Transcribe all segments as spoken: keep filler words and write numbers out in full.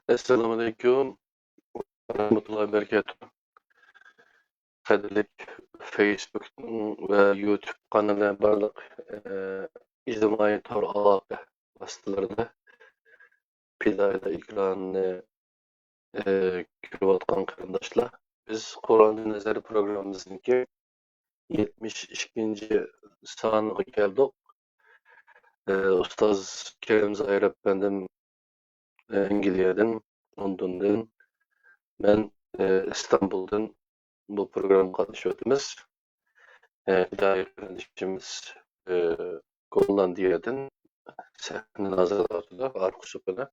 ئەسسالامۇئەلەيكۇم ۋە رەھمەتۇللاھى ۋە بەرىكاتۇھ. قەدىرلىك فېيسبۇكنىڭ ۋە يۇتۇب قانىلى بارلىق، ئە، ئىجتىمائىي تور ئالاقە ۋاسىتىلىرىدە پىدائىيلار ئېكرانىنى، ئە، كۆرۈۋاتقان قېرىنداشلار، بىز قۇرئاندىن نەزەر پروگراممىمىزنىڭكى يەتمىش ئىككىنچى سانىغا كەلدۇق. ئە، ئۇستاز كېرەم زاھىر ئەپەندىم، ئە، ئەنگلىيەدىن، لوندوندىن، مەن، ئە، ئىستانبۇلدىن بۇ پروگراممىغا قاتنىشىۋاتىمىز. ئە، پىدائىي قېرىندىشىمىز، ئە، گوللاندىيەدىن سەھنىنى ھازىرلاۋاتىدۇ، ئارقا سۇپىدا.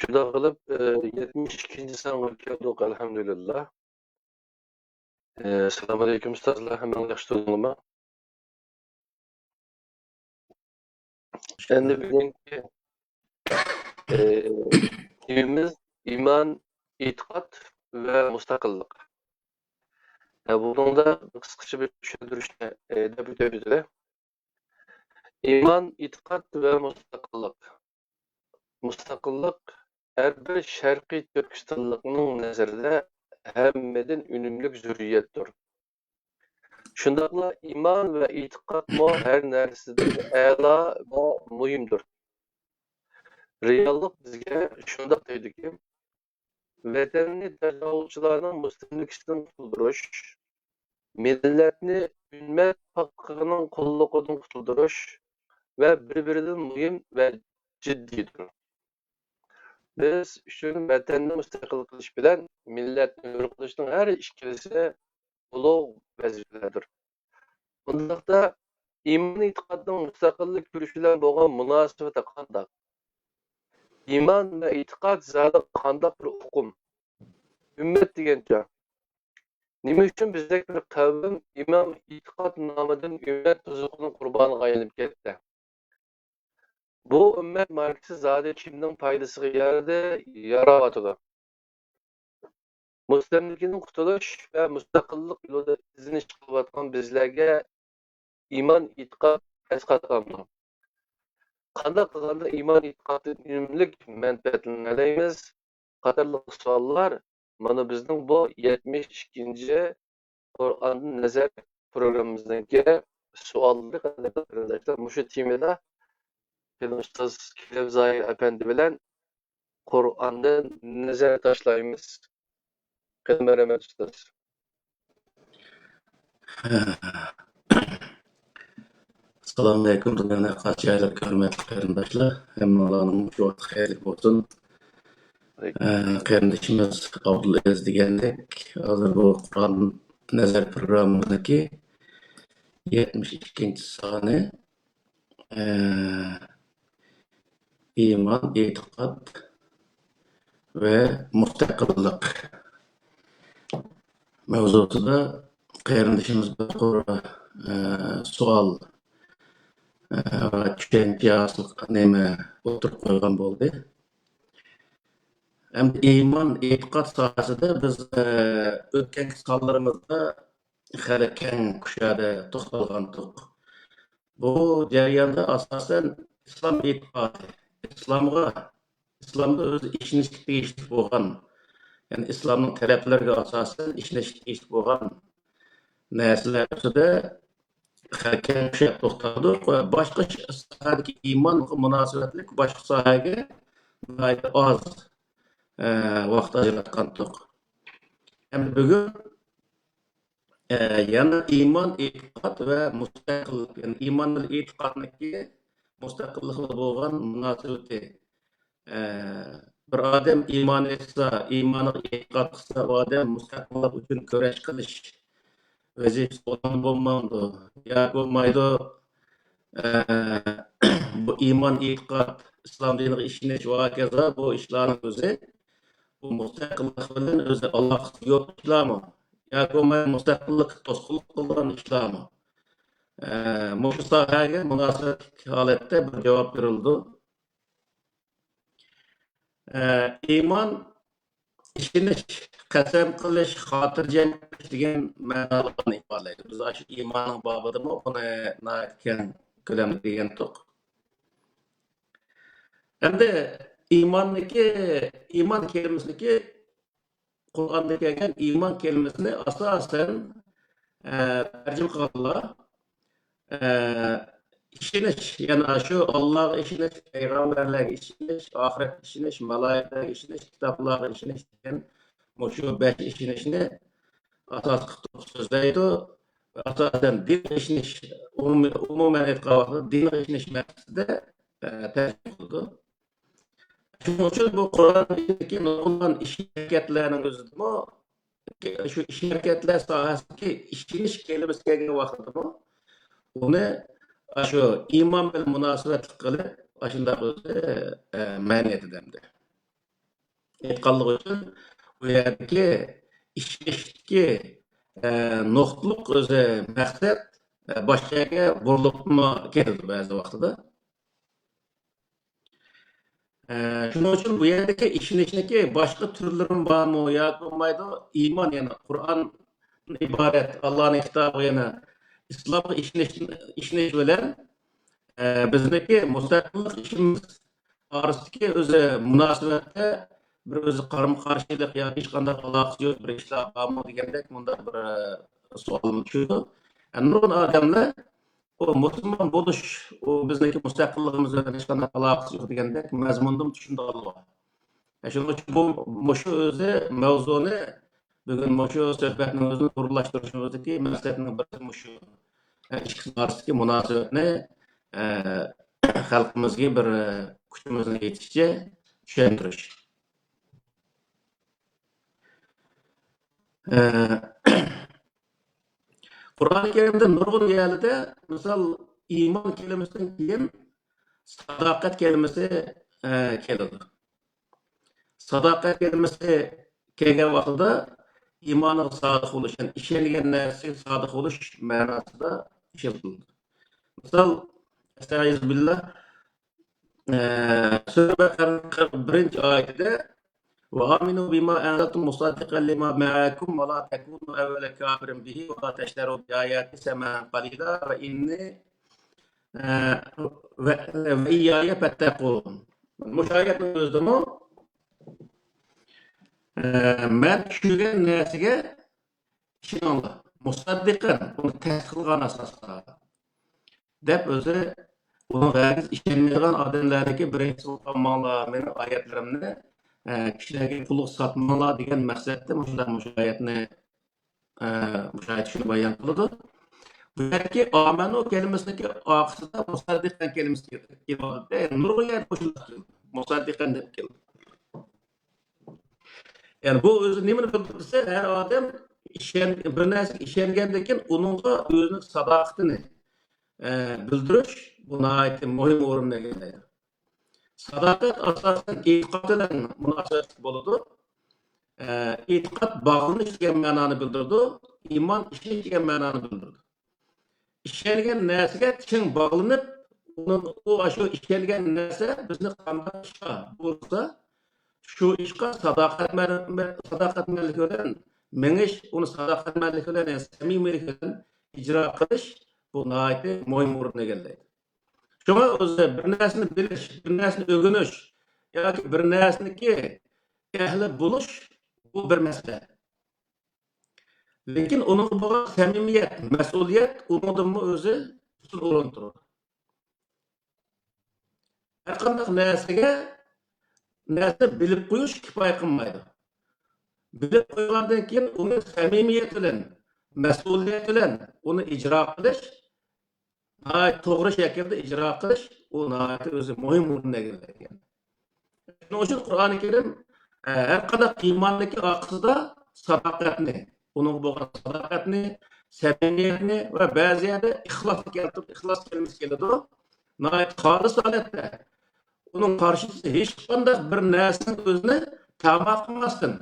شۇنداق قىلىپ، ئە، يەتمىش ئىككىنچى سانغا كەلدۇق، ئەلھەمدۇلىللا. ئە، ئەسسالامۇئەلەيكۇم ئۇستازلار، ھەممىڭلار ياخشى تۇردۇڭلارمۇ؟ ئەمدى بۈگۈنكى، ئە، تېمىمىز ئىمان، ئېتىقاد ۋە مۇستەقىللىق. ئە، بۇنىڭدا قىسقىچە بىر چۈشەندۈرۈشنى، ئە، دەپ ئۆتەي بىزدە. ئىمان، ئېتىقاد ۋە مۇستەقىللىق. مۇستەقىللىق ھەر بىر شەرقىي تۈركىستانلىقنىڭ نەزىرىدە ھەممىدىن ئۈنۈملۈك زۆرۈرىيەتتۇر. شۇنداقلا ئىمان ۋە ئېتىقادمۇ ھەر نەرسىدىن ئەلا ۋە مۇھىمدۇر. رېئاللىق بىزگە شۇنداق دەيدۇكى، ۋەتەننى تاجاۋۇزچىلارنىڭ مۇستەملىكىسىدىن قۇتۇلدۇرۇش، مىللەتنى ئۈممەت پاكلىقىنىڭ قۇللۇقىدىن قۇتۇلدۇرۇش ۋە بىر-بىرىدىن مۇھىم ۋە جىددىيدۇر. بىز ئۈچۈن ۋەتەننى مۇستەقىل قىلىش بىلەن مىللەتنى ھۆر قىلىشنىڭ ھەر ئىككىلىسى ئۇلۇغ ۋەزىپىلەردۇر. بۇنداقتا ئىمان ئېتىقادنىڭ مۇستەقىللىق كۈرىشى بىلەن بولغان مۇناسىۋىتى قانداق؟ ئىمان ۋە ئېتىقاد زادى قانداق بىر ئۇقۇم؟ ئۈممەت دېگەنچە؟ نېمە ئۈچۈن بىزدەك بىر قەۋم ئىمان ئېتىقاد نامىدىن ئۈممەت بۇزۇقىنىڭ قۇربانىغا ئايلىنىپ كەتتى؟ بۇ ئۈممەت ماركىسى زادى كىمنىڭ پايدىسىغا يارىدى، ياراۋاتىدۇ؟ مۇستەملىكىدىن قۇتۇلۇش ۋە مۇستەقىللىق يولىدا ئىزدىنىش قىلىۋاتقان بىزلەرگە ئىمان ئېتىقاد ئەسقاتامدۇ؟ قانداق قىلغاندا ئىمان ئېتىقادتىن ئۈنۈملۈك مەنپەئەتلىنەلەيمىز؟ قاتارلىق سوئاللار مانا بىزنىڭ بۇ يەتمىش ئىككىنچى قۇرئاندىن نەزەر پروگراممىمىزنىڭكى سوئاللىرى، قېرىنداشلار. مۇشۇ تېمىدا قېنى ئۇستاز كېرەم زاھىر ئەپەندى بىلەن قۇرئاندىن نەزەر تاشلايمىز. قېنى، مەرھەمەت، ئۇستاز. ئەسسالامۇئەلەيكۇم، دۇنيانىڭ ھەر قايسى جايلىرىدىكى ھۆرمەتلىك قېرىنداشلار. ھەممىڭلارنىڭ شۇ ۋاقتى خەيرلىك بولسۇن. ئە، قېرىندىشىمىز ئابدۇلئەزىز دېگەندەك، ھازىر بۇ قۇرئان نەزەر پروگراممىمىزنىڭكى يەتمىش ئىككىنچى سانى، ئە، ئىمان، ئېتىقاد ۋە مۇستەقىللىق مەۋزۇسىدا قېرىندىشىمىز بىر قۇر، ئە، سوئال، ئە، ۋە چۈشەنچە ھاسىل، نېمە، ئوتتۇرىغا قويغان بولدى. ئەمدى ئىمان، ئېتىقاد ساھەسىدە بىز، ئە، ئۆتكەنكى سانلىرىمىزدا خېلى كەڭ كۇشادە توختالغانتۇق. بۇ جەرياندا ئاساسەن ئىسلام ئېتىقادى، ئىسلامغا، ئىسلامدا ئۆزى ئىشىنىشكە تېگىشلىك بولغان، يەنى ئىسلامنىڭ تەلەپلىرىگە ئاساسەن ئىشىنىشكە تېگىشلىك بولغان نەرسىلەر ئۈستىدە خېلى كەڭ كۇشادە توختالدۇق ۋە باشقا ش-، ساھەدىكى ئىمانغا مۇناسىۋەتلىك باشقا ساھەگە ناھايىتى ئاز، ئە، ۋاقىت ئاجراتقانتۇق. ئەمدى بۈگۈن ئە، يەنە ئىمان، ئېتىقاد ۋە مۇستەقىللىق، يەنى ئىمان بىلەن ئېتىقادنىڭكى مۇستەقىللىق بىلەن بولغان مۇناسىۋىتى. ئە، بىر ئادەم ئىمان ئېيتسا، ئىمانىغا ئېتىقاد قىلسا، ئۇ ئادەم مۇستەقىللىق ئۈچۈن كۈرەش قىلىش ۋەزىپىسى بولامدۇ، بولمامدۇ؟ ياكى بولمايدۇ، ئە، بۇ ئىمان، ئېتىقاد، ئىسلام دىنىغا ئىشىنىش ۋە ھاكازا بۇ ئىشلارنىڭ ئۆزى بۇ مۇستەقىللىق بىلەن ئۆزى ئالاقىسى يوق ئىشلارمۇ؟ ياكى بولمىسا مۇستەقىللىققا توسقۇنلۇق قىلىدىغان ئىشلارمۇ؟ ئە، مۇشۇ ساھەگە مۇناسىۋەتلىك ھالەتتە بىر جاۋاب بېرىلىدۇ. ئە، ئىمان، ئىشىنىش، قەسەم قىلىش، خاتىرجەم قىلىش دېگەن مەنالارنى ئىپادىلەيدۇ. بىز ئاشۇ ئىماننىڭ بابىدىمۇ بۇنى ناھايىتى كەڭ كۆلەمدە دېگەنتۇق. ئەمدى ئىماننىكى، ئىمان كەلىمىسىنىكى، قۇرئاندا كەلگەن ئىمان كەلىمىسىنى ئاساسەن، ئە، تەرجىمە قىلغانلار، ئە، ئىشىنىش، يەنى شۇ ئاللاغا ئىشىنىش، پەيغەمبەرلەرگە ئىشىنىش، ئاخىرەتكە ئىشىنىش، مالايىكىلەرگە ئىشىنىش، كىتابلارغا ئىشىنىش دېگەن مۇشۇ بەش ئىشىنىشنى ئاساس قىلىپ تۇرۇپ سۆزلەيدۇ. ئاساسەن دىنغا ئىشىنىش، ئومۇمەن، ئومۇمەن ئېيتقان ۋاقتىدا دىنغا ئىشىنىش مەقسىتىدە، ئە، تەرجىمە قىلىدۇ. شۇنىڭ ئۈچۈن بۇ قۇرئان كەرىمدىكى نۇرغۇنلىغان ئىش ھەرىكەتلەرنىڭ ئۆزىدىمۇ، شۇ ئىش ھەرىكەتلەر ساھەسىدىكى ئىشىنىش كەلىمىسى كەلگەن ۋاقتىدىمۇ، ئۇنى ئاشۇ ئىمان بىلەن مۇناسىۋەتلىك قىلىپ، ئاشۇنداق ئۆزى، ئە، مەنىيەتىدە ئەمدى. ئېيتقانلىقى ئۈچۈن بۇ يەردىكى ئىشىنىشتىكى، ئە، نۇقتىلىق ئۆزى مەقسەت، ئە، باشقا يەرگە بۇرۇلۇپمۇ كېتىدۇ بەزى ۋاقتىدا. ئە، شۇنىڭ ئۈچۈن بۇ يەردىكى ئىشىنىشنىڭكى باشقا تۈرلىرىمۇ بارمۇ ياكى بولمايدۇ؟ ئىمان، يەنى قۇرئاندىن ئىبارەت، ئاللانىڭ كىتابى، يەنى ئىسلامغا ئىشىنىش، ئىشىنىش بىلەن، ئە، بىزنىڭكى مۇستەقىللىق ئىشىمىز ئارىسىدىكى ئۆزى مۇناسىۋەتتە بىر ئۆزى قارىمۇ قارشىلىق ياكى ھېچقانداق ئالاقىسى يوق بىر ئىشلار بارمۇ دېگەندەك مۇنداق بىر، ئە، سوئالمۇ چۈشىدۇ. ئە، نۇرغۇن ئادەملەر ئۇ مۇسۇلمان بولۇش، ئۇ بىزنىڭكى مۇستەقىللىقىمىز بىلەن ھېچقانداق ئالاقىسى يوق دېگەندەك مەزمۇندىمۇ چۈشىنىدىغانلار بار. شۇنىڭ ئۈچۈن بۇ، مۇشۇ ئۆزى مەۋزۇنى بۈگۈن مۇشۇ سۆھبەتنىڭ ئۆزىنى نۇرلاشتۇرۇشىمىزدىكى مەقسەتنىڭ بىرى مۇشۇ. ئىككىسى ئارىسىدىكى مۇناسىۋەتنى، ئە، خەلقىمىزگە بىر، ئە، كۈچىمىزنىڭ يېتىشىچە چۈشەندۈرۈش. ئە، قۇرئانى كەرىمدە نۇرغۇن يەرلەردە، مىسال، ئىمان كەلىمىسىدىن كېيىن ساداقەت كەلىمىسى، ئە، كېلىدۇ. ساداقەت كەلىمىسى كەلگەن ۋاقتىدا ئىمانىغا سادىق بولۇش، يەنى ئىشەنگەن نەرسىگە سادىق بولۇش مەناسىدا ئىشلىتىلىدۇ. مىسال، ئەستەئىزۇبىللا، ئە، سۈرە بەقەرە قىرىق بىرىنچى ئايىتىدە، «وآمنوا بما أنزلت مصدقا لما معكم ولا تكونوا أول كافر به ولا تشتروا بآياتي ثمنا قليلا وإني، ئە، و، وإياي فاتقون.» مۇشۇ ئايەتنىڭ ئۆزىدىمۇ، ئە، مەن چۈشۈرگەن نەرسىگە ئىشىنىڭلار. مۇسەددىقەن، ئۇنى تەستىقلىغان ئاساستا. دەپ ئۆزى ئۇنىڭغا ھەرگىز ئىشەنمەيدىغان ئادەملەردىكى بىرىنچىسى بولۇپ قالماڭلار، مېنىڭ ئايەتلىرىمنى، ئە، كىشىلەرگە قۇللۇق ساتماڭلار دېگەن مەقسەتتە مۇشۇنداق مۇشۇ ئايەتنى، ئە، مۇشۇ ئايەت شۇنى بايان قىلىدۇ. بۇ يەردىكى ئامەنۇ كەلىمىسىنىڭكى ئارقىسىدا مۇسەددىقەن كەلىمىسى كېلىۋاتىدۇ. نۇرغۇن يەردە مۇشۇنداق كېلىدۇ. مۇسەددىقەن دەپ كېلىدۇ. يەنى بۇ ئۆزى نېمىنى بىلدۈرسە، ھەر ئادەم ئىشەن-، بىر نەرسىگە ئىشەنگەندىن كېيىن ئۇنىڭغا ئۆزىنىڭ ساداقىتىنى، ئە، بىلدۈرۈش، بۇ ناھايىتى مۇھىم ئورۇننى ئىگىلەيدۇ. ساداقەت ئاساسەن ئېتىقاد بىلەن مۇناسىۋەتلىك بولىدۇ. ئە، ئېتىقاد باغلىنىش دېگەن مەنانى بىلدۈرىدۇ، ئىمان ئىشىنىش دېگەن مەنانى بىلدۈرىدۇ. ئىشەنگەن نەرسىگە چىڭ باغلىنىپ، ئۇنىڭ، ئۇ، ئاشۇ ئىشەنگەن نەرسە بىزنى قانداق ئىشقا بۇيرۇسا، شۇ ئىشقا ساداقەتمەن-، ساداقەتمەنلىك بىلەن مېڭىش، ئۇنى ساداقەتمەنلىك بىلەن، يەنى سەمىمىيلىك بىلەن ئىجرا قىلىش، بۇ ناھايىتى مۇھىم ئورۇننى ئىگىلەيدۇ. شۇڭا ئۆزى بىر نەرسىنى بىلىش، بىر نەرسىنى ئۆگىنىش ياكى بىر نەرسىنىڭكى ئەھلى بولۇش، بۇ بىر مەسىلە. لېكىن ئۇنىڭغا بولغان سەمىمىيەت، مەسئۇلىيەت ئۇنىڭدىنمۇ ئۆزى ئۈستۈن ئورۇن تۇرىدۇ. ھەرقانداق نەرسىگە، نەرسىنى بىلىپ قويۇش كۇپايە قىلمايدۇ. بىلىپ قويغاندىن كېيىن ئۇنى سەمىمىيەت بىلەن، مەسئۇلىيەت بىلەن ئۇنى ئىجرا قىلىش، ناھايىتى توغرا شەكىلدە ئىجرا قىلىش، ئۇ ناھايىتى ئۆزى مۇھىم ئورۇننى ئىگىلەيدىكەن. شۇنىڭ ئۈچۈن قۇرئانى كەرىم، ئە، ھەر قانداق ئىماننىڭكى ئارقىسىدا ساداقەتنى، ئۇنىڭغا بولغان ساداقەتنى، سەمىمىيەتنى ۋە بەزى يەردە ئىخلاسنى كەلتۈرۈپ، ئىخلاس كەلمىسى كېلىدۇ. ناھايىتى خالىس ھالەتتە، ئۇنىڭ قارشىسىدا ھېچقانداق بىر نەرسىنىڭ ئۆزىنى تەما قىلماستىن،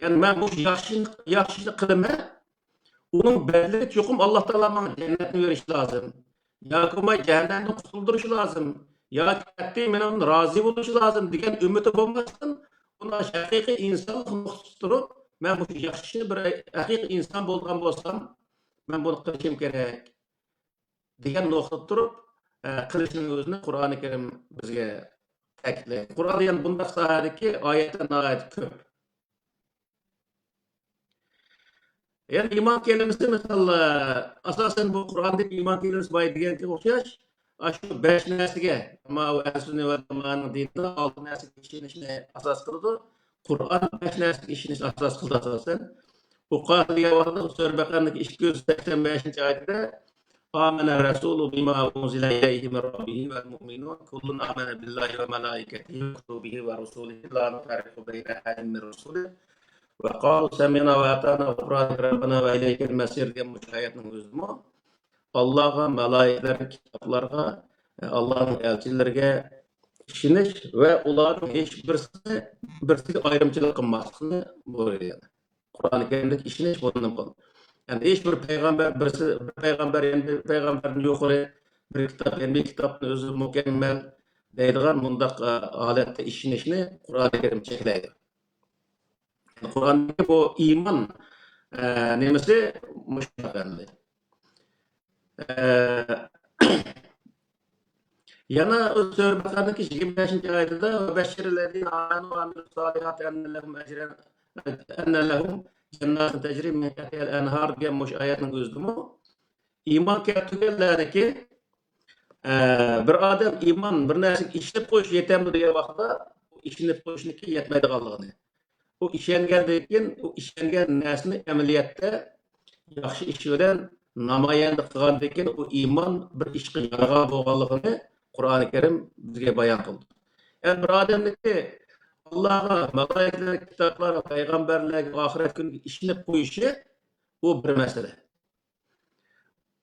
يەنى مەن مۇشۇ ياخشى، ياخشى ئىشنى قىلىمەن، ئۇنىڭ بەدىلىگە چوقۇم ئاللا تائالا ماڭا جەننەتنى بېرىشى لازىم. ياكى بولماي جەھەننەمدىن قۇتۇلدۇرۇشى لازىم. ياكى قەتئىي مېنىڭدىن رازى بولۇشى لازىم دېگەن ئۈمىدى بولماستىن، ئۇنى ھەقىقىي ئىنسانلىق نۇقتىسىدا تۇرۇپ، مەن مۇشۇ ياخشى ئىشنى بىر ھەقىقىي ئىنسان بولىدىغان بولسام، مەن بۇنى قىلىشىم كېرەك. دېگەن نۇقتىدا تۇرۇپ، ئە، قىلىشنىڭ ئۆزىنى قۇرئانى كەرىم بىزگە تەكىتلەيدۇ. قۇرئاندا يەنە بۇنداق ساھەدىكى ئايەتلەر ناھايىتى كۆپ. يەنى ئىمان كەلىمىسى، مىسال، ئاساسەن بۇ قۇرئاندىكى ئىمان كەلىمىسى بايا دېگەنگە ئوخشاش، ئاشۇ بەش نەرسىگە، ئەمما ئۇ ئەھلى سۈننە ۋەل جامائەنىڭ دىنىدا ئالتە نەرسىگە ئىشىنىشنى ئاساس قىلىدۇ. قۇرئان بەش نەرسىگە ئىشىنىش ئاساس قىلىدۇ ئاساسەن. بۇ قانۇن دېگەن ۋاقىتتا سۈرە بەقەرىنىڭ ئىككى يۈز سەكسەن بەشىنچى ئايىتىدە، آمن الرسول بما أنزل إليه من ربه والمؤمنون كل آمن بالله وملائكته وكتبه ورسله لا نفرق بين أحد من رسله وقالوا سمعنا وأطعنا غفرانك ربنا وإليك المصير دېگەن مۇشۇ ئايەتنىڭ ئۆزىمۇ ئاللاغا، مالايىكىلەرگە، كىتابلارغا، ئاللانىڭ ئەلچىلىرىگە ئىشىنىش ۋە ئۇلارنىڭ ھېچ بىرسىنى، بىرسىگە ئايرىمچىلىق قىلماسلىقنى بۇيرۇيدۇ. قۇرئانى كەرىمدىكى ئىشىنىش بۇنىڭدىن قالىدۇ. يەنى ھېچ بىر پەيغەمبەر، بىرسى، بىر پەيغەمبەر يەنە بىر پەيغەمبەردىن يۇقىرى، بىر كىتاب يەنە بىر كىتابتىن ئۆزى مۇكەممەل دەيدىغان مۇنداق، ئە، ھالەتتە ئىشىنىشنى قۇرئانى كەرىم چەكلەيدۇ. قۇرئاندىكى بۇ ئىمان، ئە، نېمىسى مۇشۇنداق ئەمدى. ئە، يەنە سۈرە بەقەرىنىڭكى يىگىرمە بەشىنچى ئايىتىدە، وبشر الذين آمنوا وعملوا الصالحات أن لهم أجرا، أن لهم جنات تجري من تحتها الأنهار دېگەن مۇشۇ ئايەتنىڭ ئۆزىدىمۇ ئىمان كەلتۈرگەنلەرنىڭكى، ئە، بىر ئادەم ئىمان، بىر نەرسىگە ئىشىنىپ قويۇش يېتەمدۇ دېگەن ۋاقىتتا، ئىشىنىپ قويۇشنىڭكى يەتمەيدىغانلىقىنى، ئۇ ئىشەنگەندىن كېيىن، ئۇ ئىشەنگەن نەرسىنى ئەمەلىيەتتە ياخشى ئىش بىلەن نامايەندە قىلغاندىن كېيىن، ئۇ ئىمان بىر ئىشقا يارىغان بولغانلىقىنى قۇرئانى كەرىم بىزگە بايان قىلدى. يەنى بىر ئادەمنىڭكى ئاللاغا، مالايىكىلەرگە، كىتابلارغا، پەيغەمبەرلەرگە، ئاخىرەت كۈنىگە ئىشىنىپ قويۇشى، بۇ بىر مەسىلە.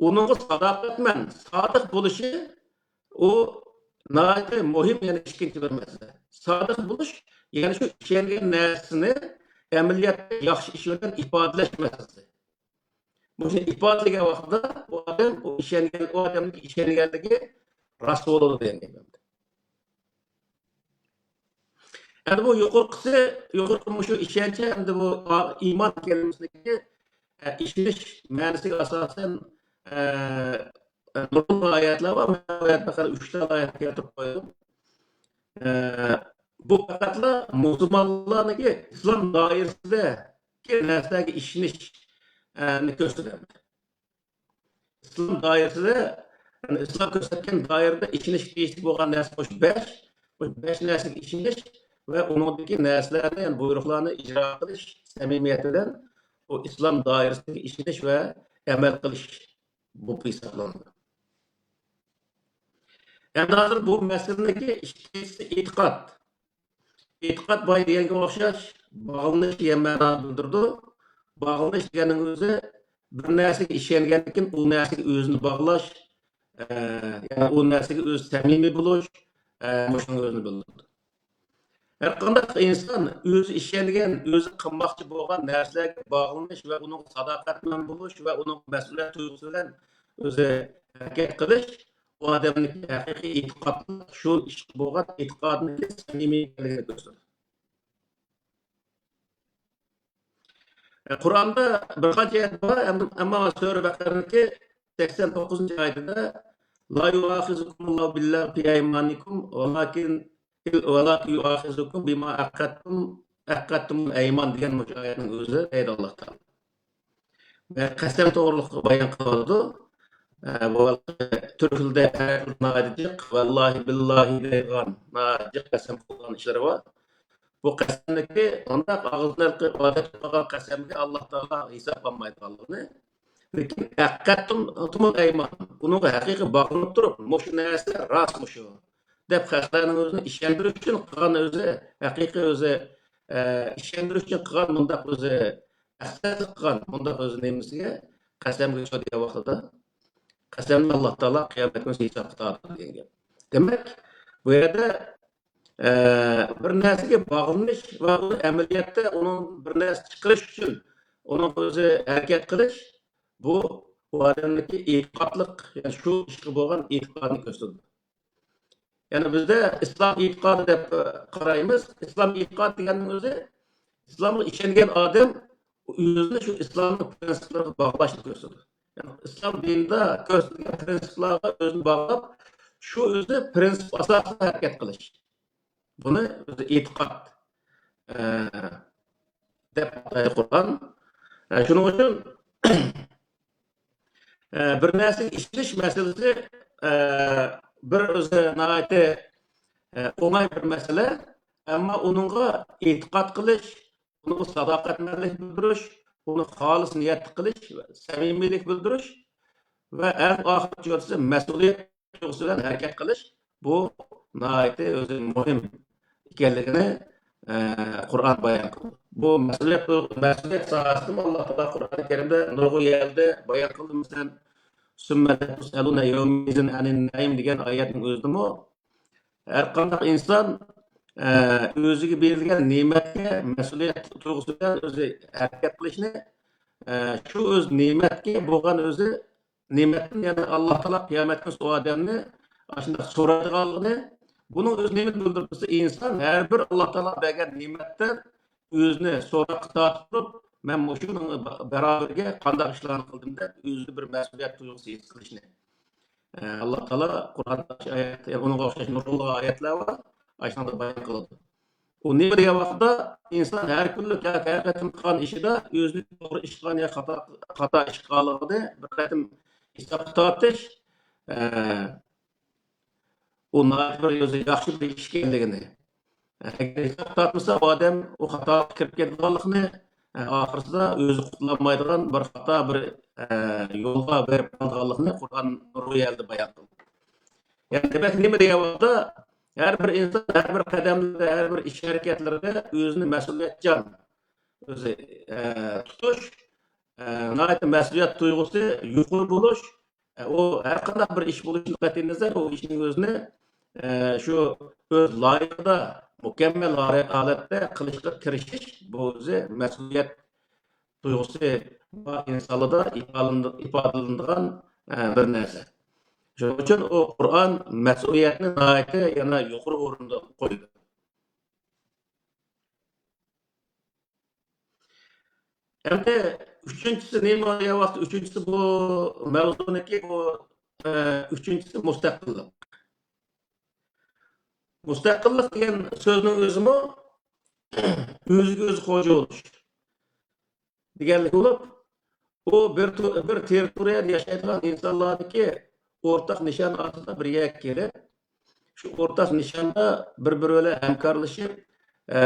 ئۇنىڭغا ساداقەتمەن، سادىق بولۇشى، ئۇ ناھايىتى مۇھىم، يەنە ئىككىنچى بىر مەسىلە. سادىق بولۇش، يەنى شۇ ئىشەنگەن نەرسىسىنى ئەمەلىيەتتە ياخشى ئىش بىلەن ئىپادىلەش مەسىلىسى. مۇشۇنى ئىپادىلىگەن ۋاقتىدا ئۇ ئادەم، ئۇ ئىشەنگەن، ئۇ ئادەمنىڭ ئىشەنگەنلىكى راست بولىدۇ دېگەن گەپ. ئەمدى بۇ يۇقىرىقىسى، يۇقىرىقى مۇشۇ ئىشەنچ، ئەمدى بۇ ئا-، ئىمان كەلىمىسىدىكى، ئە، ئىشىنىش مەنىسىگە ئاساسەن، ئە، نۇرغۇن ئايەتلەر بار. مەن بۇ يەردە پەقەت ئۈچ دانە ئايەت كەلتۈرۈپ قويدۇم. ئە، بۇ پەقەتلا مۇسۇلمانلارنىڭكى ئىسلام دائىرىسىدىكى نەرسىلەرگە ئىشىنىش، ئە، نى كۆرسىتىدۇ. ئىسلام دائىرىسىدە، يەنى ئىسلام كۆرسەتكەن دائىرىدە ئىشىنىشكە تېگىشلىك بولغان نەرسە مۇشۇ بەش، مۇشۇ بەش نەرسىگە ئىشىنىش ۋە ئۇنىڭدىكى نەرسىلەرنى، يەنى بۇيرۇقلارنى ئىجرا قىلىش سەمىمىيەت بىلەن ئۇ ئىسلام دائىرىسىگە ئىشىنىش ۋە ئەمەل قىلىش بولۇپ ھېسابلىنىدۇ. ئەمدى ھازىر بۇ مەسىلىنىڭكى ئىككىنچىسى ئېتىقاد. ئېتىقاد بايا دېگەنگە ئوخشاش، باغلىنىش دېگەن مەنانى بىلدۈرىدۇ. باغلىنىش دېگەننىڭ ئۆزى بىر نەرسىگە ئىشەنگەندىن كېيىن، ئۇ نەرسىگە ئۆزىنى باغلاش، ئە، يەنى ئۇ نەرسىگە ئۆزى سەمىمىي بولۇش، ئە، مۇشۇنىڭ ئۆزىنى بىلدۈرىدۇ. ھەر قانداق ئىنسان ئۆزى ئىشەنگەن، ئۆزى قىلماقچى بولغان نەرسىلەرگە باغلىنىش ۋە ئۇنىڭغا ساداقەتمەن بولۇش ۋە ئۇنىڭغا مەسئۇلىيەت تۇيغۇسى بىلەن ئۆزى ھەرىكەت قىلىش، ئۇ ئادەمنىڭكى ھەقىقىي ئېتىقادلىق، شۇ ئىشقا بولغان ئېتىقادىنىڭكى سەمىمىي ئىكەنلىكىنى كۆرسىتىدۇ. قۇرئاندا بىر قانچە ئايەت بار، ئەم-، ئەمما سۈرە بەقەرىنىڭكى سەكسەن توققۇزىنچى ئايىتىدە، لا يؤاخذكم الله باللغو في أيمانكم ولكن، ولكن يؤاخذكم بما عقدتم، عقدتم الأيمان دېگەن مۇشۇ ئايەتنىڭ ئۆزى دەيدۇ ئاللا تائالا. ۋە قەسەم توغرىلىق بايان قىلىۋاتىدۇ. ئە، بۇ تۈرك تىلىدا، ئەرەب تىلىدا ناھايىتى جىق، ۋاللاھى، بىللاھى دەيدىغان ناھايىتى جىق قەسەم قىلغان ئىشلىرى بار. بۇ قەسەمدىكى ئانداق ئاغزىدىن قىلىپ ئادەتتە قىلغان قەسەمگە ئاللا تائالا ھېساب ئالمايدىغانلىقىنى، لېكىن ئەقەتتۇمۇل ئەيمان، ئۇنىڭغا ھەقىقىي باغلىنىپ تۇرۇپ، مۇشۇ نەرسە راست مۇشۇ دەپ خەقلەرنىڭ ئۆزىنى ئىشەندۈرۈش ئۈچۈن قىلغان ئۆزى، ھەقىقىي ئۆزى، ئە، ئىشەندۈرۈش ئۈچۈن قىلغان مۇنداق ئۆزى، ئەخلەقلىق قىلغان مۇنداق ئۆزى نېمىسىگە قەسەمگە چۈشىدىغان ۋاقتىدا، قەسەمنى ئاللا تائالا قىيامەت كۈنى ھېسابقا تارتىدۇ دېگەن گەپ. دېمەك، بۇ يەردە، ئە، بىر نەرسىگە باغلىنىش ۋە ئۇنى ئەمەلىيەتتە ئۇنىڭ بىر نەرسە چىقىرىش ئۈچۈن ئۇنىڭ ئۆزى ھەرىكەت قىلىش، بۇ، بۇ ئادەمنىڭكى ئېتىقادلىق، يەنى شۇ ئىشقا بولغان ئېتىقادىنى كۆرسىتىدۇ. يەنى بىزدە ئىسلام ئېتىقادى دەپ، ئە، قارايمىز. ئىسلام ئېتىقادى دېگەننىڭ ئۆزى ئىسلامغا ئىشەنگەن ئادەم ئۆزىنى شۇ ئىسلامنىڭ پرىنسىپلىرىغا باغلاشنى كۆرسىتىدۇ. يەنى ئىسلام دىنىدا كۆرسىتىلگەن پرىنسىپلارغا ئۆزىنى باغلاپ، شۇ ئۆزى پرىنسىپ ئاساسىدا ھەرىكەت قىلىش. بۇنى ئۆزى ئېتىقاد، ئە، دەپ ئاتايدۇ قۇرئان. ئە، شۇنىڭ ئۈچۈن، ئە، بىر نەرسىگە ئىشىنىش مەسىلىسى، ئە، بىر ئۆزى ناھايىتى، ئە، ئوڭاي بىر مەسىلە. ئەمما ئۇنىڭغا ئېتىقاد قىلىش، ئۇنىڭغا ساداقەتمەنلىك بىلدۈرۈش، ئۇنى خالىس نىيەتتە قىلىش، سەمىمىيلىك بىلدۈرۈش ۋە ئەڭ ئاخىرقى جۈملىسى مەسئۇلىيەت تۇيغۇسى بىلەن ھەرىكەت قىلىش، بۇ ناھايىتى ئۆزى مۇھىم ئىكەنلىكىنى، ئە، قۇرئان بايان قىلدى. بۇ مەسئۇلىيەت، مەسئۇلىيەت ساھەسىدىمۇ ئاللا تائالا قۇرئان كەرىمدە نۇرغۇن يەردە بايان قىلدى. مەسىلەن، «ثم لتسألن يومئذ عن النعيم» دېگەن ئايەتنىڭ ئۆزىدىمۇ ھەر قانداق ئىنسان، ئە، ئۆزىگە بېرىلگەن نېمەتكە مەسئۇلىيەت تۇيغۇسى بىلەن ئۆزى ھەرىكەت قىلىشنى، ئە، شۇ ئۆز نېمەتكە بولغان ئۆزى نېمەتتىن، يەنى ئاللا تائالا قىيامەت كۈنى ئۇ ئادەمنى ئاشۇنداق سورايدىغانلىقىنى، بۇنىڭ ئۆزى نېمىنى بىلدۈرۈپ تۇرسا، ئىنسان ھەر بىر ئاللا تائالا بەرگەن نېمەتتىن ئۆزىنى سوراققا تارتىپ تۇرۇپ، مەن مۇشۇنىڭ بارابىرىگە قانداق ئىشلارنى قىلدىم دەپ، ئۆزىدە بىر مەسئۇلىيەت تۇيغۇسى ھېس قىلىشنى. ئە، ئاللا تائالا قۇرئاندا ئايەت، ئۇنىڭغا ئوخشاش نۇرغۇنلىغان ئايەتلەر بار، ئاشۇنىڭدا بايان قىلىدۇ. ئۇ نېمە دېگەن ۋاقىتتا، ئىنسان ھەر كۈنلۈك، ھەر قېتىم قىلغان ئىشىدا ئۆزىنىڭ توغرا ئىش قىلغان يا خاتا، خاتا ئىش قىلغانلىقىنى بىر قېتىم ھېسابقا تارتىش، ئە، ئۇ ناھايىتى بىر ئۆزى ياخشى بىر ئىش ئىكەنلىكىنى، ئەگەر ھېساب تارتمىسا، ئۇ ئادەم ئۇ خاتاغا كىرىپ كېتىدىغانلىقىنى، ئاخىرسىدا ئۆزى قۇتۇلالمايدىغان بىر خاتا بىر، ئە، يولغا بېرىپ قالىدىغانلىقىنى قۇرئان نۇرغۇن يەردە بايان قىلدى. يەنى دېمەك، نېمە دېگەن ۋاقىتتا، ھەر بىر ئىنسان ھەر بىر قەدەملىرىدە، ھەر بىر ئىش ھەرىكەتلىرىدە ئۆزىنى مەسئۇلىيەتچان ئۆزى، ئە، تۇتۇش، ئە، ناھايىتى مەسئۇلىيەت تۇيغۇسى يۇقىرى بولۇش، ئە، ئۇ ھەر قانداق بىر ئىش بولۇشىدىن قەتئىينەزەر، ئۇ ئىشنىڭ ئۆزىنى، ئە، شۇ ئۆز لايىقىدا، مۇكەممەل ھالەتتە قىلىشقا تىرىشىش، بۇ ئۆزى مەسئۇلىيەت تۇيغۇسى بار ئىنسانلاردا ئىپادىلىنىدىغان، ئە، بىر نەرسە. شۇنىڭ ئۈچۈن ئۇ قۇرئان مەسئۇلىيەتنى ناھايىتى يەنە يۇقىرى ئورۇندا قويىدۇ. ئەمدى ئۈچىنچىسى نېمە دېگەن ۋاقىتتا، ئۈچىنچىسى بۇ مەۋزۇنىڭكى بۇ، ئە، ئۈچىنچىسى مۇستەقىللىق. مۇستەقىللىق دېگەن سۆزنىڭ ئۆزىمۇ ئۆزىگە ئۆزى خوجا بولۇش دېگەنلىك بولۇپ، ئۇ بىر تو-، بىر تېررىتورىيەدە ياشايدىغان ئىنسانلارنىڭكى ئورتاق نىشان ئالدىدا بىر يەرگە كېلىپ، شۇ ئورتاق نىشاندا بىر-بىرى بىلەن ھەمكارلىشىپ، ئە،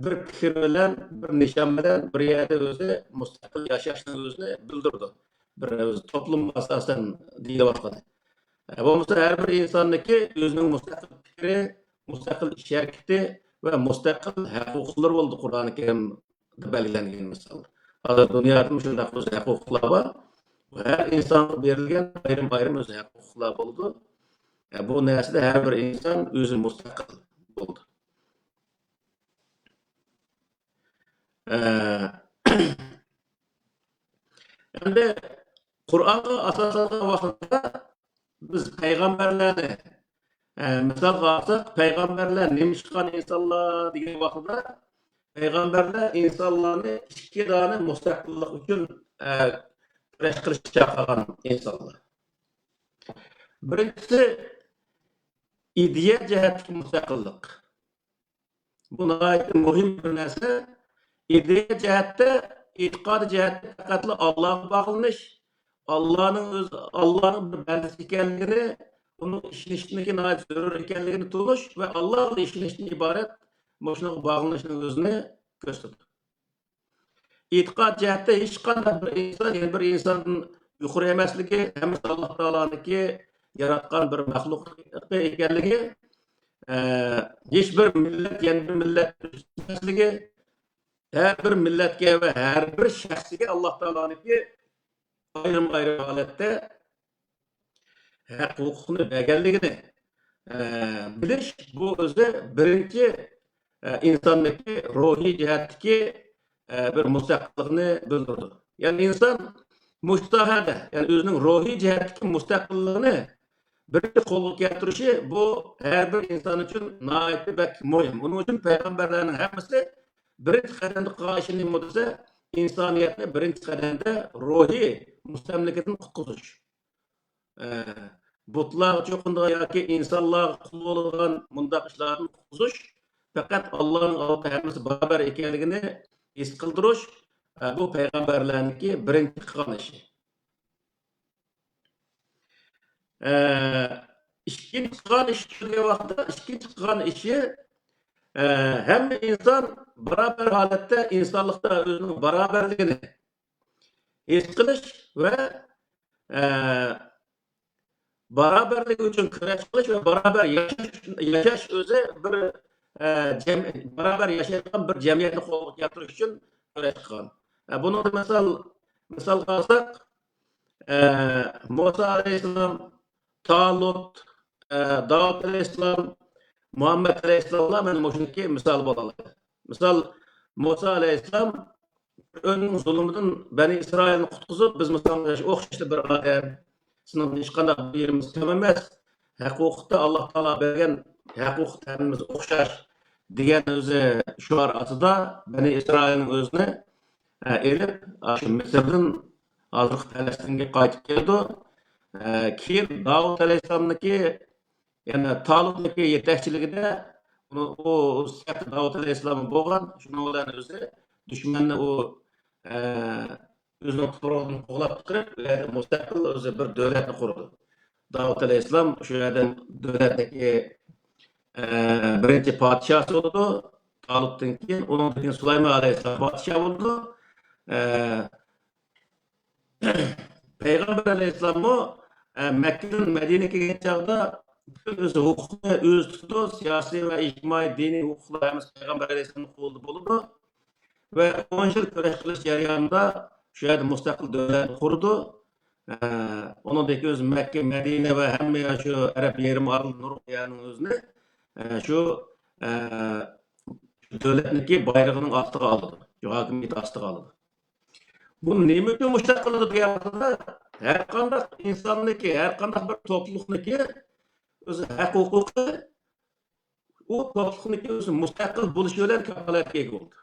بىر پىكىر بىلەن، بىر نىشان بىلەن بىر يەردە ئۆزى مۇستەقىل ياشاشنىڭ ئۆزىنى بىلدۈرىدۇ. بىر ئۆزى توپلۇم ئاساسەن دېيىلىۋاتقىنى. ئە، بولمىسا ھەر بىر ئىنساننىڭكى ئۆزىنىڭ مۇستەقىل پىكرى، مۇستەقىل ئىش ھەرىكىتى ۋە مۇستەقىل ھەق ھوقۇقلىرى بولىدۇ قۇرئانى كەرىمدە بەلگىلەنگەن مىسال. ھازىر دۇنيادىمۇ شۇنداق ئۆز ھەق ھوقۇقلار بار. بۇ ھەر ئىنسانغا بېرىلگەن ئايرىم-ئايرىم ئۆز ھەق ھوقۇقلار بولىدۇ. ئە، بۇ نەرسىدە ھەر بىر ئىنسان ئۆزى مۇستەقىل بولىدۇ. ئە، ئەمدى قۇرئانغا ئاساسلانغان ۋاقىتتا بىز پەيغەمبەرلەرنى، ئە، مىسالغا ئالساق، پەيغەمبەرلەر نېمە ئىش قىلغان ئىنسانلار دېگەن ۋاقىتتا، پەيغەمبەرلەر ئىنسانلارنى ئىككى دانە مۇستەقىللىق ئۈچۈن، ئە، كۈرەش قىلىشقا چاقىرغان ئىنسانلار. بىرىنچىسى، ئىدىيە جەھەتتىكى مۇستەقىللىق. بۇ ناھايىتى مۇھىم بىر نەرسە. ئىدىيە جەھەتتە، ئېتىقادىي جەھەتتە پەقەتلا ئاللاغا باغلىنىش، ئاللانىڭ ئۆز-، ئاللانىڭ بىر بەندىسى ئىكەنلىكىنى، ئۇنىڭ ئىشىنىشنىڭكى ناھايىتى زۆرۈر ئىكەنلىكىنى تونۇش ۋە ئاللاغا ئىشىنىشتىن ئىبارەت مۇشۇنىڭغا باغلىنىشنىڭ ئۆزىنى كۆرسىتىدۇ. ئېتىقاد جەھەتتە ھېچقانداق بىر ئىنسان يەنە بىر ئىنساندىن يۇقىرى ئەمەسلىكى، ھەممىسى ئاللا تائالانىڭكى ياراتقان بىر مەخلۇقى ئىكەنلىكى، ئە، ھېچ بىر مىللەت يەنە بىر مىللەتتىن ئۈستۈن ئەمەسلىكى، ھەر بىر مىللەتكە ۋە ھەر بىر شەخسكە ئاللا تائالانىڭكى ئايرىم-ئايرىم ھالەتتە ھەق ھوقۇقنى بەرگەنلىكىنى، ئە، بىلىش، بۇ ئۆزى بىرىنچى، ئە، ئىنساندىكى روھىي جەھەتتىكى، ئە، بىر مۇستەقىللىقنى بىلدۈرىدۇ. يەنى ئىنسان مۇشۇ ساھەدە، يەنى ئۆزىنىڭ روھىي جەھەتتىكى مۇستەقىللىقىنى بىرىنچى قولغا كەلتۈرۈشى، بۇ ھەر بىر ئىنسان ئۈچۈن ناھايىتى بەك مۇھىم. ئۇنىڭ ئۈچۈن پەيغەمبەرلەرنىڭ ھەممىسى بىرىنچى قەدەمدە قىلغان ئىشى نېمە دېسە، ئىنسانىيەتنى بىرىنچى قەدەمدە روھىي مۇستەملىكىدىن قۇتقۇزۇش. ئە، بۇتلارغا چوقۇنىدىغان ياكى ئىنسانلارغا قۇل بولىدىغان مۇنداق ئىشلاردىن قۇتقۇزۇش، پەقەت ئاللانىڭ ئالدىدا ھەممىسى باراۋەر ئىكەنلىكىنى ھېس قىلدۇرۇش، ئە، بۇ پەيغەمبەرلەرنىڭكى بىرىنچى قىلغان ئىشى. ئە، ئىككىنچى قىلغان ئىشى دېگەن ۋاقىتتا، ئىككىنچى قىلغان ئىشى، ئە، ھەممە ئىنسان باراۋەر ھالەتتە ئىنسانلىقتا ئۆزىنىڭ باراۋەرلىكىنى ھېس قىلىش ۋە، ئە، باراۋەرلىك ئۈچۈن كۈرەش قىلىش ۋە باراۋەر ياشاش ئۈچۈن، ياشاش ئۆزى بىر، ئە، جەم-، باراۋەر ياشايدىغان بىر جەمئىيەتنى قولغا كەلتۈرۈش ئۈچۈن كۈرەش قىلغان. ئە، بۇنىڭدا مىسال، مىسالغا ئالساق، ئە، مۇسا ئەلەيھىسسالام، تالۇت، ئە، داۋۇت ئەلەيھىسسالام، مۇھەممەد ئەلەيھىسسالاملار مانا مۇشۇنىڭكى مىسالى بولالايدۇ. مىسال، مۇسا ئەلەيھىسسالام، پىرئەۋننىڭ زۇلۇمىدىن بەنى ئىسرائىلنى قۇتقۇزۇپ، بىز مۇساڭغا ئوخشاشلا بىر ئادەم، سېنىڭدىن ھېچقانداق بىر يېرىمىز كەم ئەمەس، ھەقىقەتتە ئاللا تائالا بەرگەن ھەقىقەتتە ھەممىمىز ئوخشاش دېگەن ئۆزى شوئار ئاستىدا بەنى ئىسرائىلنىڭ ئۆزىنى، ئە، ئېلىپ، ئاشۇ مىسىردىن ھازىرقى پەلەستىنگە قايتىپ كېلىدۇ. ئە، كېيىن داۋۇت ئەلەيھىسسالامنىڭكى يەنى تالۇتنىڭكى يېتەكچىلىكىدە ئۇنى، ئۇ، ئۇ سەپتە داۋۇت ئەلەيھىسسالام بولغان، شۇنىڭ بىلەن ئۆزى دۈشمەننى ئۇ، ئە، ئۆزىنىڭ تۇپرىقىدىن قوغلاپ چىقىرىپ، ئۇ يەردە مۇستەقىل ئۆزى بىر دۆلەتنى قۇرىدۇ. داۋۇت ئەلەيھىسسالام شۇ يەردە دۆلەتنىڭكى، ئە، بىرىنچى پادىشاھسى بولىدۇ. تالۇتتىن كېيىن، ئۇنىڭدىن كېيىن سۇلايمان ئەلەيھىسسالام پادىشاھ بولىدۇ. ئە، پەيغەمبەر ئەلەيھىسسالاممۇ، ئە، مەككىدىن مەدىنىگە كەلگەن چاغدا پۈتۈن ئۆز ھوقۇقىنى ئۆزى تۇتىدۇ، سىياسىي ۋە ئىجتىمائىي، دىنىي ھوقۇقلار ھەممىسى پەيغەمبەر ئەلەيھىسسالامنىڭ قولىدا بولىدۇ. ۋە ئون يىل كۈرەش قىلىش جەريانىدا شۇ يەردە مۇستەقىل دۆلەتنى قۇرىدۇ. ئە، ئۇنىڭدىن كېيىن ئۆزى مەككە، مەدىنە ۋە ھەممە شۇ ئەرەب يېرىم ئارىلىق نۇرغۇن يەرنىڭ ئۆزىنى، ئە، شۇ، ئە، دۆلەتنىڭكى بايرىقىنىڭ ئاستىغا ئالىدۇ، شۇ ھاكىمىيىتى ئاستىغا ئالىدۇ. بۇ نېمە ئۈچۈن مۇشۇنداق قىلىدۇ دېگەن ۋاقتىدا، ھەر قانداق ئىنساننىڭكى، ھەر قانداق بىر توپلۇقنىڭكى ئۆزى ھەق ھوقۇقى، ئۇ توپلۇقنىڭكى ئۆزى مۇستەقىل بولۇشى بىلەن كاپالەتكە ئىگە بولىدۇ.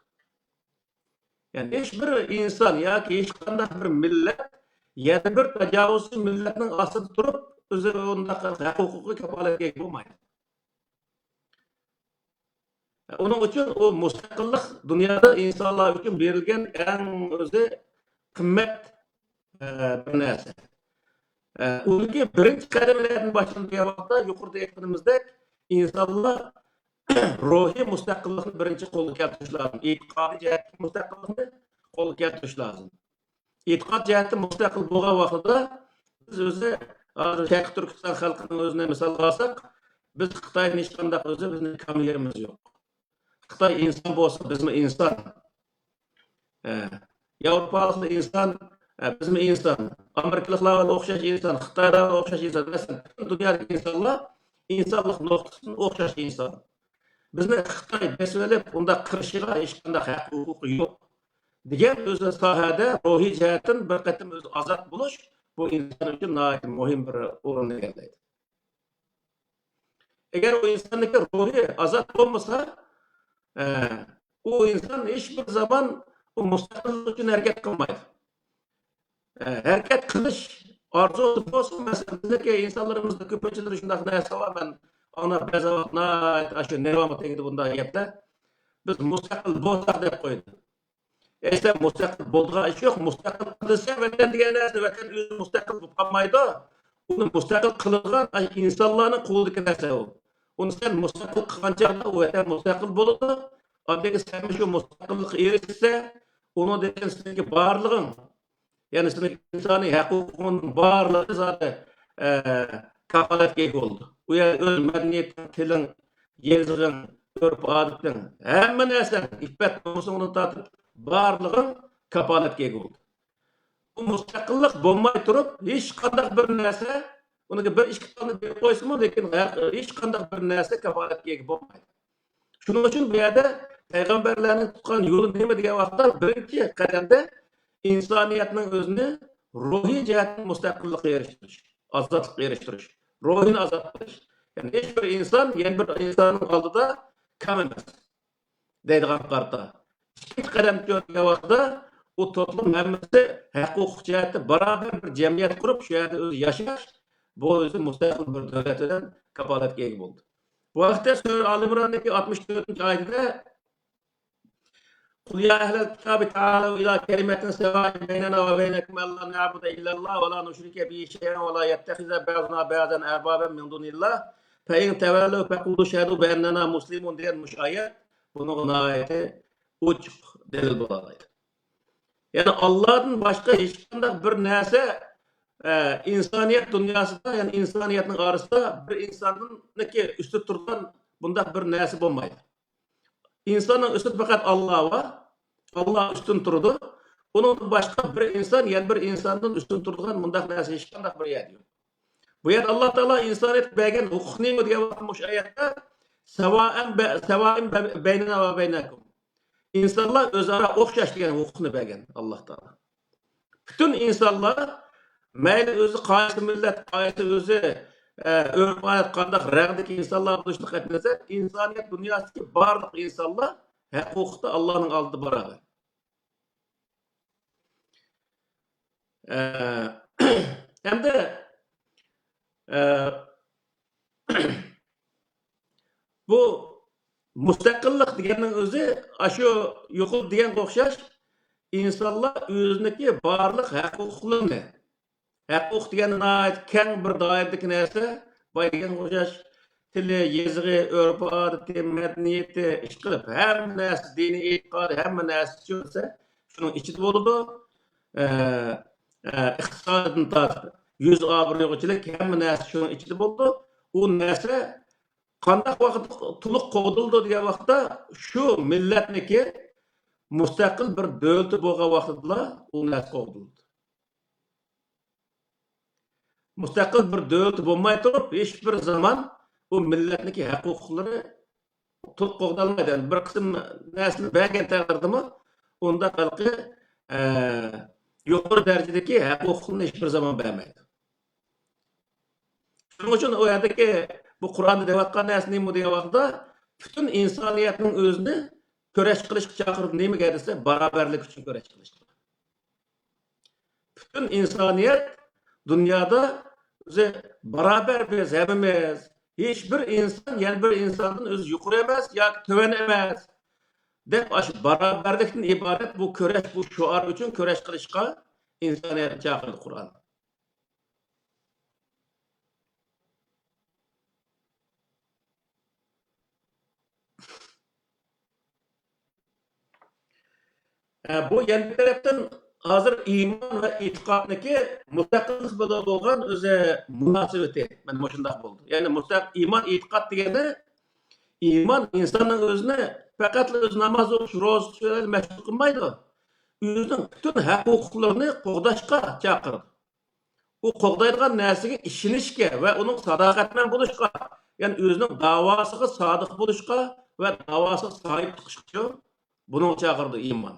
يەنى ھېچ بىر ئىنسان ياكى ھېچ قانداق بىر مىللەت يەنە بىر تاجاۋۇزچى مىللەتنىڭ ئاستىدا تۇرۇپ، ئۆزى ئۇنداق ھەق ھوقۇقى كاپالەتكە ئىگە بولمايدۇ. ئۇنىڭ ئۈچۈن ئۇ مۇستەقىللىق دۇنيادا ئىنسانلار ئۈچۈن بېرىلگەن ئەڭ ئۆزى قىممەت، ئە، بىر نەرسە. ئە، ئۇنىڭكى بىرىنچى قەدىمىلەردىن باشلىنىپ دېگەن ۋاقىتتا يۇقىرىدا ئېيتقىنىمىزدەك ئىنسانلار روھىي مۇستەقىللىقنى بىرىنچى قولغا كەلتۈرۈش لازىم. ئېتىقادىي جەھەتتىكى مۇستەقىللىقنى قولغا كەلتۈرۈش لازىم. ئېتىقاد جەھەتتە مۇستەقىل بولغان ۋاقتىدا بىز ئۆزى ھازىر شەرقىي تۈركىستان خەلقىنىڭ ئۆزىنى مىسالغا ئالساق، بىز خىتايدىن ھېچقانداق ئۆزى بىزنىڭ كام يېرىمىز يوق. خىتاي ئىنسان بولسا، بىزمۇ ئىنسان. ئە، ياۋروپالىقلار ئىنسان، ئە، بىزمۇ ئىنسان. ئامېرىكىلىقلارغا ئوخشاش ئىنسان، خىتايلارغا ئوخشاش ئىنسان. مەسىلەن، پۈتۈن دۇنيادىكى ئىنسانلار ئىنسانلىق نۇقتىسىدىن ئوخشاش ئىنسان. بىزنى خىتاي بېسىۋېلىپ، ئۇنداق قىرىشىغا ھېچقانداق ھەق ھوقۇقى يوق دېگەن ئۆزى ساھەدە روھىي جەھەتتىن بىر قېتىم ئۆزى ئازاد بولۇش، بۇ ئىنسان ئۈچۈن ناھايىتى مۇھىم بىر ئورۇن ئىگىلەيدۇ. ئەگەر ئۇ ئىنساننىڭكى روھى ئازاد بولمىسا، ئە، ئۇ ئىنسان ھېچ بىر زامان ئۇ مۇستەقىللىق ئۈچۈن ھەرىكەت قىلمايدۇ. ئە، ھەرىكەت قىلىش ئارزۇسى بولسا، مەسىلەن، بىزنىڭكى ئىنسانلىرىمىزدا كۆپىنچىلىرى شۇنداق نەرسە بار، مەن ئاڭلاپ بەزى ۋاقىت ناھايىتى ئاشۇ نېرۋامغا تېگىدۇ بۇنداق گەپلەر. بىز مۇستەقىل بولساق دەپ قويىدۇ. ئەسلى مۇستەقىل بولىدىغان ئىش يوق. مۇستەقىل قىلسا ۋەتەن دېگەن نەرسە، ۋەتەن ئۆزى مۇستەقىل بولۇپ قالمايدۇ. ئۇنى مۇستەقىل قىلىدىغان ئىنسانلارنىڭ قولىدىكى نەرسە ئۇ. ئۇنى سەن مۇستەقىل قىلغان چاغدا ئۇ ۋەتەن مۇستەقىل بولىدۇ. ئاندىن كېيىن سەن شۇ مۇستەقىللىققا ئېرىشسە، ئۇنىڭدىن كېيىن سېنىڭكى بارلىقىڭ، يەنى سېنىڭ ئىنسانىي ھەق ھوقۇقۇڭنىڭ بارلىقى زادى، ئە، كاپالەتكە ئىگە بولىدۇ. ئۇ يەردە ئۆز مەدەنىيىتىڭ، تىلىڭ، يېزىقىڭ، ئۆرپ-ئادىتىڭ، ھەممە نەرسەڭ، ئىپپەت-نومۇسۇڭدىن تارتىپ بارلىقىڭ كاپالەتكە ئىگە بولىدۇ. بۇ مۇستەقىللىق بولماي تۇرۇپ، ھېچقانداق بىر نەرسە، ئۇنىڭغا بىر ئىككى تالنى بېرىپ قويسىمۇ، لېكىن ھەق-، ھېچقانداق بىر نەرسە كاپالەتكە ئىگە بولمايدۇ. شۇنىڭ ئۈچۈن بۇ يەردە پەيغەمبەرلەرنىڭ تۇتقان يولى نېمە دېگەن ۋاقىتتا، بىرىنچى قەدەمدە ئىنسانىيەتنىڭ ئۆزىنى روھىي جەھەتتىن مۇستەقىللىققا ئېرىشتۈرۈش، ئازادلىققا ئېرىشتۈرۈش، روھىنى ئازاد قىلىش. يەنى ھېچ بىر ئىنسان يەنە بىر ئىنساننىڭ ئالدىدا كام ئەمەس دەيدىغان قارىتا. ئىككىنچى قەدەم كۆرگەن ۋاقتىدا ئۇ توپلۇم ھەممىسى ھەق-ھوقۇق جەھەتتە باراۋەر بىر جەمئىيەت قۇرۇپ، شۇ يەردە ئۆزى ياشاش، بۇ ئۆزى مۇستەقىل بىر دۆلەت بىلەن كاپالەتكە ئىگە بولدى. بۇ ھەقتە سۈرە ئال ئىمراندىكى ئاتمىش تۆتىنچى ئايىتىدە، قل يا أهل الكتاب تعالوا إلى كلمة سواء بيننا وبينكم ألا نعبد إلا الله ولا نشرك به شيئا ولا يتخذ بعضنا بعضا أربابا من دون الله فإن تولوا فقولوا اشهدوا بأننا مسلمون دېگەن مۇشۇ ئايەت بۇنىڭغا ناھايىتى ئوچۇق دەلىل بولالايدۇ. يەنى ئاللادىن باشقا ھېچقانداق بىر نەرسە، ئە، ئىنسانىيەت دۇنياسىدا، يەنى ئىنسانىيەتنىڭ ئارىسىدا بىر ئىنساننىڭكى ئۈستىدە تۇرىدىغان بۇنداق بىر نەرسە بولمايدۇ. ئىنساننىڭ ئۈستىدە پەقەت ئاللا بار. ئاللا ئۈستۈن تۇرىدۇ. ئۇنىڭدىن باشقا بىر ئىنسان يەنە بىر ئىنساندىن ئۈستۈن تۇرىدىغان مۇنداق نەرسە ھېچقانداق بىر يەردە يوق. بۇ يەردە ئاللا تائالا ئىنسانىيەتكە بەرگەن ھوقۇق نېمە دېگەن ۋاقىتتا مۇشۇ ئايەتتە سەۋائەن بە-، سەۋائىن بە-، بەينىنا ۋە بەينەكۇم. ئىنسانلار ئۆزئارا ئوخشاش دېگەن ھوقۇقنى بەرگەن ئاللا تائالا. پۈتۈن ئىنسانلار، مەيلى ئۆزى قايسى مىللەت، قايسى ئۆزى، ئە، ئۆرپ-ئادەت قانداق رەڭدىكى ئىنسانلار بولۇشىدىن قەتئىينەزەر، ئىنسانىيەت دۇنياسىدىكى بارلىق ئىنسانلار ھەق-ھوقۇقتا ئاللانىڭ ئالدىدا باراۋەر. ئە، ئەمدى، ئە، بۇ مۇستەقىللىق دېگەننىڭ ئۆزى ئاشۇ يۇقىرىدا دېگەنگە ئوخشاش، ئىنسانلار ئۆزىنىڭكى بارلىق ھەق-ھوقۇقلىرىنى، ھەق-ھوقۇق دېگەن ناھايىتى كەڭ بىر دائىرىدىكى نەرسە، بايا دېگەنگە ئوخشاش، تىلى، يېزىقى، ئۆرپ-ئادىتى، مەدەنىيىتى، ئىشقىلىپ ھەممە نەرسە، دىنىي ئېتىقادى، ھەممە نەرسە شۇ دېسە، شۇنىڭ ئىچىدە بولىدۇ. ئە، ئە، ئىقتىسادىدىن تارتىپ يۈز ئابرۇيغىچىلىك ھەممە نەرسە شۇنىڭ ئىچىدە بولىدۇ. ئۇ نەرسە قانداق ۋاقىتتا تولۇق قوغدىلىدۇ دېگەن ۋاقىتتا، شۇ مىللەتنىكى مۇستەقىل بىر دۆلىتى بولغان ۋاقتىدىلا ئۇ نەرسە قوغدىلىدۇ. مۇستەقىل بىر دۆلىتى بولماي تۇرۇپ، ھېچ بىر زامان ئۇ مىللەتنىڭكى ھەق-ھوقۇقلىرى تولۇق قوغدالمايدۇ. يەنى بىر قىسىم نەرسىنى بەرگەن تەقدىردىمۇ، ئۇنداق ھېلىقى، ئە، يۇقىرى دەرىجىدىكى ھەق-ھوقۇقنى ھېچ بىر زامان بەرمەيدۇ. شۇنىڭ ئۈچۈن ئۇ يەردىكى بۇ قۇرئاندا دەۋاتقان نەرسە نېمە دېگەن ۋاقىتتا، پۈتۈن ئىنسانىيەتنىڭ ئۆزىنى كۈرەش قىلىشقا چاقىرىدۇ. نېمىگە دېسە، باراۋەرلىك ئۈچۈن كۈرەش قىلىشقا. پۈتۈن ئىنسانىيەت دۇنيادا ئۆزى باراۋەر، بىز ھەممىمىز. ھېچ بىر ئىنسان يەنە بىر ئىنساندىن ئۆزى يۇقىرى ئەمەس ياكى تۆۋەن ئەمەس، دەپ ئاشۇ باراۋەرلىكتىن ئىبارەت بۇ كۈرەش، بۇ شوئار ئۈچۈن كۈرەش قىلىشقا ئىنسانىيەتنى چاقىرىدۇ قۇرئان. ئە، بۇ يەنە بىر تەرەپتىن ھازىر ئىمان ۋە ئېتىقادنىڭكى مۇستەقىللىق بىلەن بولغان ئۆزى مۇناسىۋىتى مانا مۇشۇنداق بولدى. يەنى مۇستەق-، ئىمان، ئېتىقاد دېگەندە ئىمان ئىنساننىڭ ئۆزىنى پەقەتلا ئۆزى ناماز ئوقۇش، روزا تۇتۇش بىلەن مەشغۇل قىلمايدۇ. ئۆزىنىڭ پۈتۈن ھەق-ھوقۇقلىرىنى قوغداشقا چاقىرىدۇ. ئۇ قوغدايدىغان نەرسىگە ئىشىنىشكە ۋە ئۇنىڭغا ساداقەتمەن بولۇشقا، يەنى ئۆزىنىڭ داۋاسىغا سادىق بولۇشقا ۋە داۋاسىغا ساھىب چىقىشقىچۇ بۇنىڭغا چاقىرىدۇ ئىمان.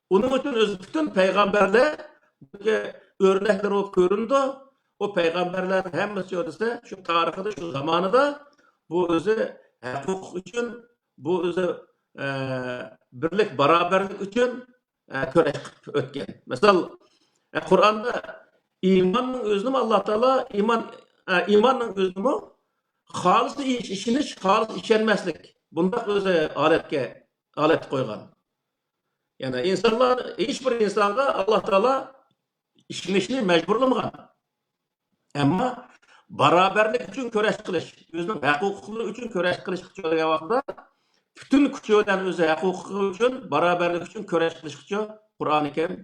ئۇنىڭ ئۈچۈن ئۆزى پۈتۈن پەيغەمبەرلەر بۇنىڭ ئۆرنەكلىرى بولۇپ كۆرۈنىدۇ. ئۇ پەيغەمبەرلەرنىڭ ھەممىسى دېسە شۇ تارىخىدا، شۇ زامانىدا بۇ ئۆزى ھەق-ھوقۇق ئۈچۈن، بۇ ئۆزى، ئە، بىرلىك، باراۋەرلىك ئۈچۈن ئە، كۈرەش قىلىپ ئۆتكەن. مىسال، ئە، قۇرئاندا ئىماننىڭ ئۆزىنىمۇ ئاللا تائالا ئىمان، ئە، ئىماننىڭ ئۆزىنىمۇ خالىس ئىش-، ئىشىنىش، خالىس ئىشەنمەسلىك، بۇنداق ئۆزى ھالەتكە، ھالەتكە قويغان. يەنى ئىنسانلار، ھېچ بىر ئىنسانغا ئاللا تائالا ئىشىنىشنى مەجبۇرلىمىغان. ئەمما باراۋەرلىك ئۈچۈن كۈرەش قىلىش، ئۆزىنىڭ ھەق-ھوقۇقلىرى ئۈچۈن كۈرەش قىلىشقىچۇ دېگەن ۋاقتىدا، پۈتۈن كۈچى بىلەن ئۆزى ھەق-ھوقۇقى ئۈچۈن، باراۋەرلىك ئۈچۈن كۈرەش قىلىشقىچۇ قۇرئانى كەرىم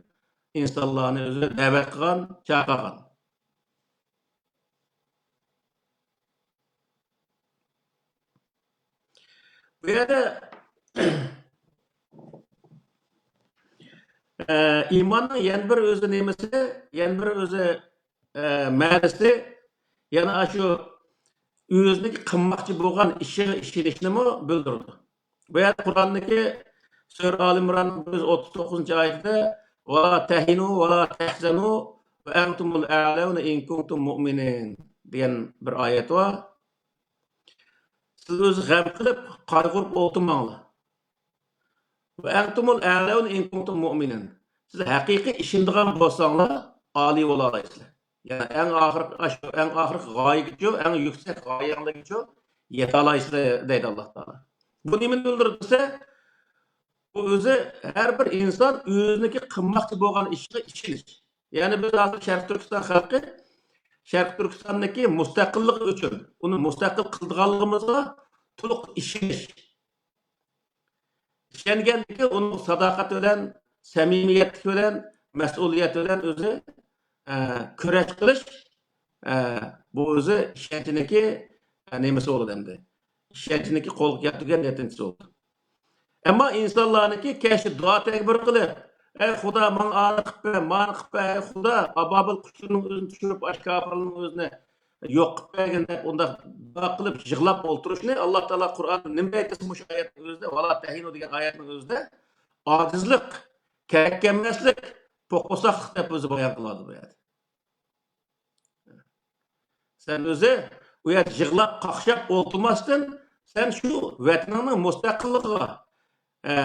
ئىنسانلارنى ئۆزى دەۋەت قىلغان، چاقىرغان. بۇ يەردە، ئە، ئىماننىڭ يەنە بىر ئۆزى نېمىسى، يەنە بىر ئۆزى، ئە، مەنىسى، يەنە ئاشۇ ئۆزىنىڭكى قىلماقچى بولغان ئىشىغا ئىشىنىشنىمۇ بىلدۈرىدۇ. بۇ يەردە قۇرئاندىكى سۈرە ئال ئىمران بىر يۈز ئوتتۇز توققۇزىنچى ئايىتىدە، «ۋەلا تەھىنۇ ۋەلا تەھزەنۇ ۋە ئەنتۇمۇل ئەلەۋنە ئىن كۇنتۇم مۇئمىنىن» دېگەن بىر ئايەت بار. سىز ئۆزى غەم قىلىپ، قايغۇرۇپ ئولتۇرماڭلار. «ۋە ئەنتۇمۇل ئەلەۋنە ئىن كۇنتۇم مۇئمىنىن». سىز ھەقىقىي ئىشىنىدىغان بولساڭلار، ئالىي بولالايسىلەر. يەنى ئەڭ ئاخىرقى، ئاشۇ ئەڭ ئاخىرقى غايىگىچۇ، ئەڭ يۈكسەك غايەڭلىگىچۇ يېتەلايسىلەر دەيدۇ ئاللا تائالا. بۇ نېمىنى بىلدۈرىدۇ دېسە، بۇ ئۆزى ھەر بىر ئىنسان ئۆزىنىڭكى قىلماقچى بولغان ئىشىغا ئىشىنىش. يەنى بىز ھازىر شەرقىي تۈركىستان خەلقى شەرقىي تۈركىستاندىكى مۇستەقىللىقى ئۈچۈن، ئۇنى مۇستەقىل قىلىدىغانلىقىمىزغا تولۇق ئىشىنىش. ئىشەنگەندىكى ئۇنىڭ ساداقەت بىلەن، سەمىمىيەتلىك بىلەن، مەسئۇلىيەت بىلەن ئۆزى، ئە، كۈرەش قىلىش، ئە، بۇ ئۆزى ئىشەنچنىڭكى، ئە، نېمىسى بولىدۇ ئەمدى؟ ئىشەنچنىڭكى قولغا كەلتۈرگەن نەتىجىسى بولىدۇ. ئەمما ئىنسانلارنىڭكى كەچتە دۇئا تەكبىر قىلىپ، ئەي خۇدا، ماڭا ئانى قىلىپ بەر، مانى قىلىپ بەر، ئەي خۇدا، ئابابىل قۇشلىرىنىڭ ئۆزىنى چۈشۈرۈپ، ئاشۇ كاپىرلارنىڭ ئۆزىنى يوق قىلىپ بەرگىن دەپ ئۇنداق دۇئا قىلىپ يىغلاپ ئولتۇرۇشنى ئاللا تائالا قۇرئاندا نېمە دەيدۇ دېسە، مۇشۇ ئايەتنىڭ ئۆزىدە، ۋالا تەھىنۇ دېگەن ئايەتنىڭ ئۆزىدە ئاجىزلىق، كېرەك كەلمەسلىك، پوققۇساقلىق دەپ ئۆزى بايان قىلىۋاتىدۇ بۇ يەردە. سەن ئۆزى ئۇ يەردە يىغلاپ قاقشاپ ئولتۇرماستىن، سەن شۇ ۋەتىنىڭنىڭ مۇستەقىللىقىغا، ئە،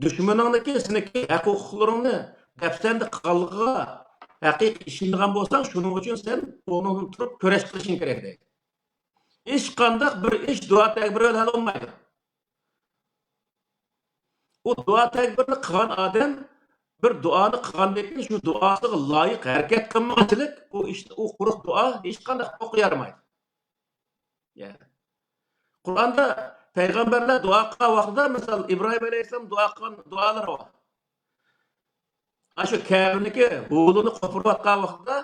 دۈشمىنىڭنىڭكى سېنىڭكى ھەق ھوقۇقلىرىڭنى دەپسەندە قىلغانلىقىغا ھەقىقىي ئىشىنىدىغان بولساڭ، شۇنىڭ ئۈچۈن سەن ئورنۇڭدىن تۇرۇپ كۈرەش قىلىشىڭ كېرەك دەيدۇ. ھېچقانداق بىر ئىش دۇئا تەكبىر بىلەن ھەل بولمايدۇ. ئۇ دۇئا تەكبىرنى قىلغان ئادەم بىر دۇئانى قىلغاندىن كېيىن شۇ دۇئاسىغا لايىق ھەرىكەت قىلمىغۇچىلىك ئۇ ئىشتا، ئۇ قۇرۇق دۇئا ھېچقانداق پوققا يارىمايدۇ. يەنى قۇرئاندا پەيغەمبەرلەر دۇئا قىلغان ۋاقتىدا، مىسال، ئىبراھىم ئەلەيھىسسالام دۇئا قىلغان دۇئالىرى بار. ئاشۇ كەبىنىڭكى ھولىنى قوپۇرۇۋاتقان ۋاقتىدا،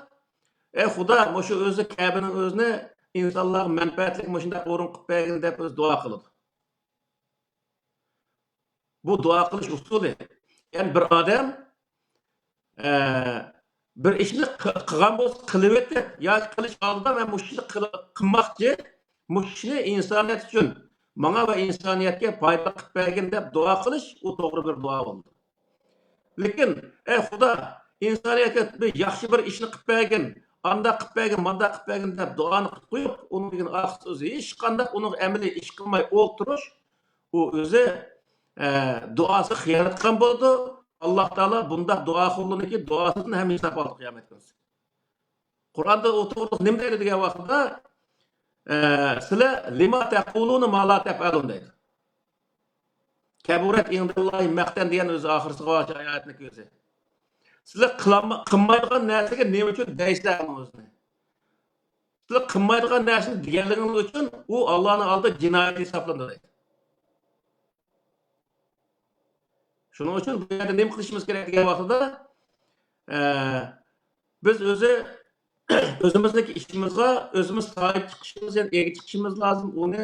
ئەي خۇدا، مۇشۇ ئۆزى كەبىنىڭ ئۆزىنى ئىنسانلارغا مەنپەئەتلىك مۇشۇنداق ئورۇن قىلىپ بەرگىن دەپ ئۆزى دۇئا قىلىدۇ. بۇ دۇئا قىلىش ئۇسۇلى. يەنى بىر ئادەم، ئە، بىر ئىشنى قى-، قىلغان بولسا، قىلىۋېتىپ ياكى قىلىش ئالدىدا مەن مۇشۇ ئىشنى قىل-، قىلماقچى، مۇشۇ ئىشنى ئىنسانىيەت ئۈچۈن، ماڭا ۋە ئىنسانىيەتكە پايدىلىق قىلىپ بەرگىن دەپ دۇئا قىلىش، ئۇ توغرا بىر دۇئا بولىدۇ. لېكىن، ئەي خۇدا، ئىنسانىيەتكە بىر ياخشى بىر ئىشنى قىلىپ بەرگىن، ئانداق قىلىپ بەرگىن، مانداق قىلىپ بەرگىن دەپ دۇئانى قىلىپ قويۇپ، ئۇنىڭ دېگەن ئارقىسى ئۆزى ھېچقانداق ئۇنىڭ ئەمەلىي ئىش قىلماي ئولتۇرۇش، ئۇ ئۆزى، ئە، دۇئاسىغا خىيانەت قىلغان بولىدۇ. ئاللا تائالا بۇنداق دۇئاخورلارنىڭكى دۇئاسىدىن ھەم ھېساب ئالىدۇ قىيامەت كۈنى. قۇرئاندا ئۇ توغرىلىق نېمە دەيدۇ دېگەن ۋاقتىدا، ئە، سىلەر لىما تەقۇلۇنە ما لا تەپئەلۇن دەيدۇ. كەبۇرەت ئىندەللاھى مەقتەن دېگەن ئۆزى ئاخىرسىغا ئايەتنىڭ كۆزى. سىلەر قىلالما-، قىلمايدىغان نەرسىگە نېمە ئۈچۈن دەيسىلەر ئۇنىڭ ئۆزىنى؟ سىلەر قىلمايدىغان نەرسىنى دېگەنلىكىڭىز ئۈچۈن ئۇ ئاللانىڭ ئالدىدا جىنايەت ھېسابلىنىدۇ دەيدۇ. شۇنىڭ ئۈچۈن بۇ يەردە نېمە قىلىشىمىز كېرەك دېگەن ۋاقتىدا، ئە، بىز ئۆزى، ئۆزىمىزنىڭكى ئىشىمىزغا ئۆزىمىز ساھىب چىقىشىمىز، يەنى ئىگە چىقىشىمىز لازىم. ئۇنى،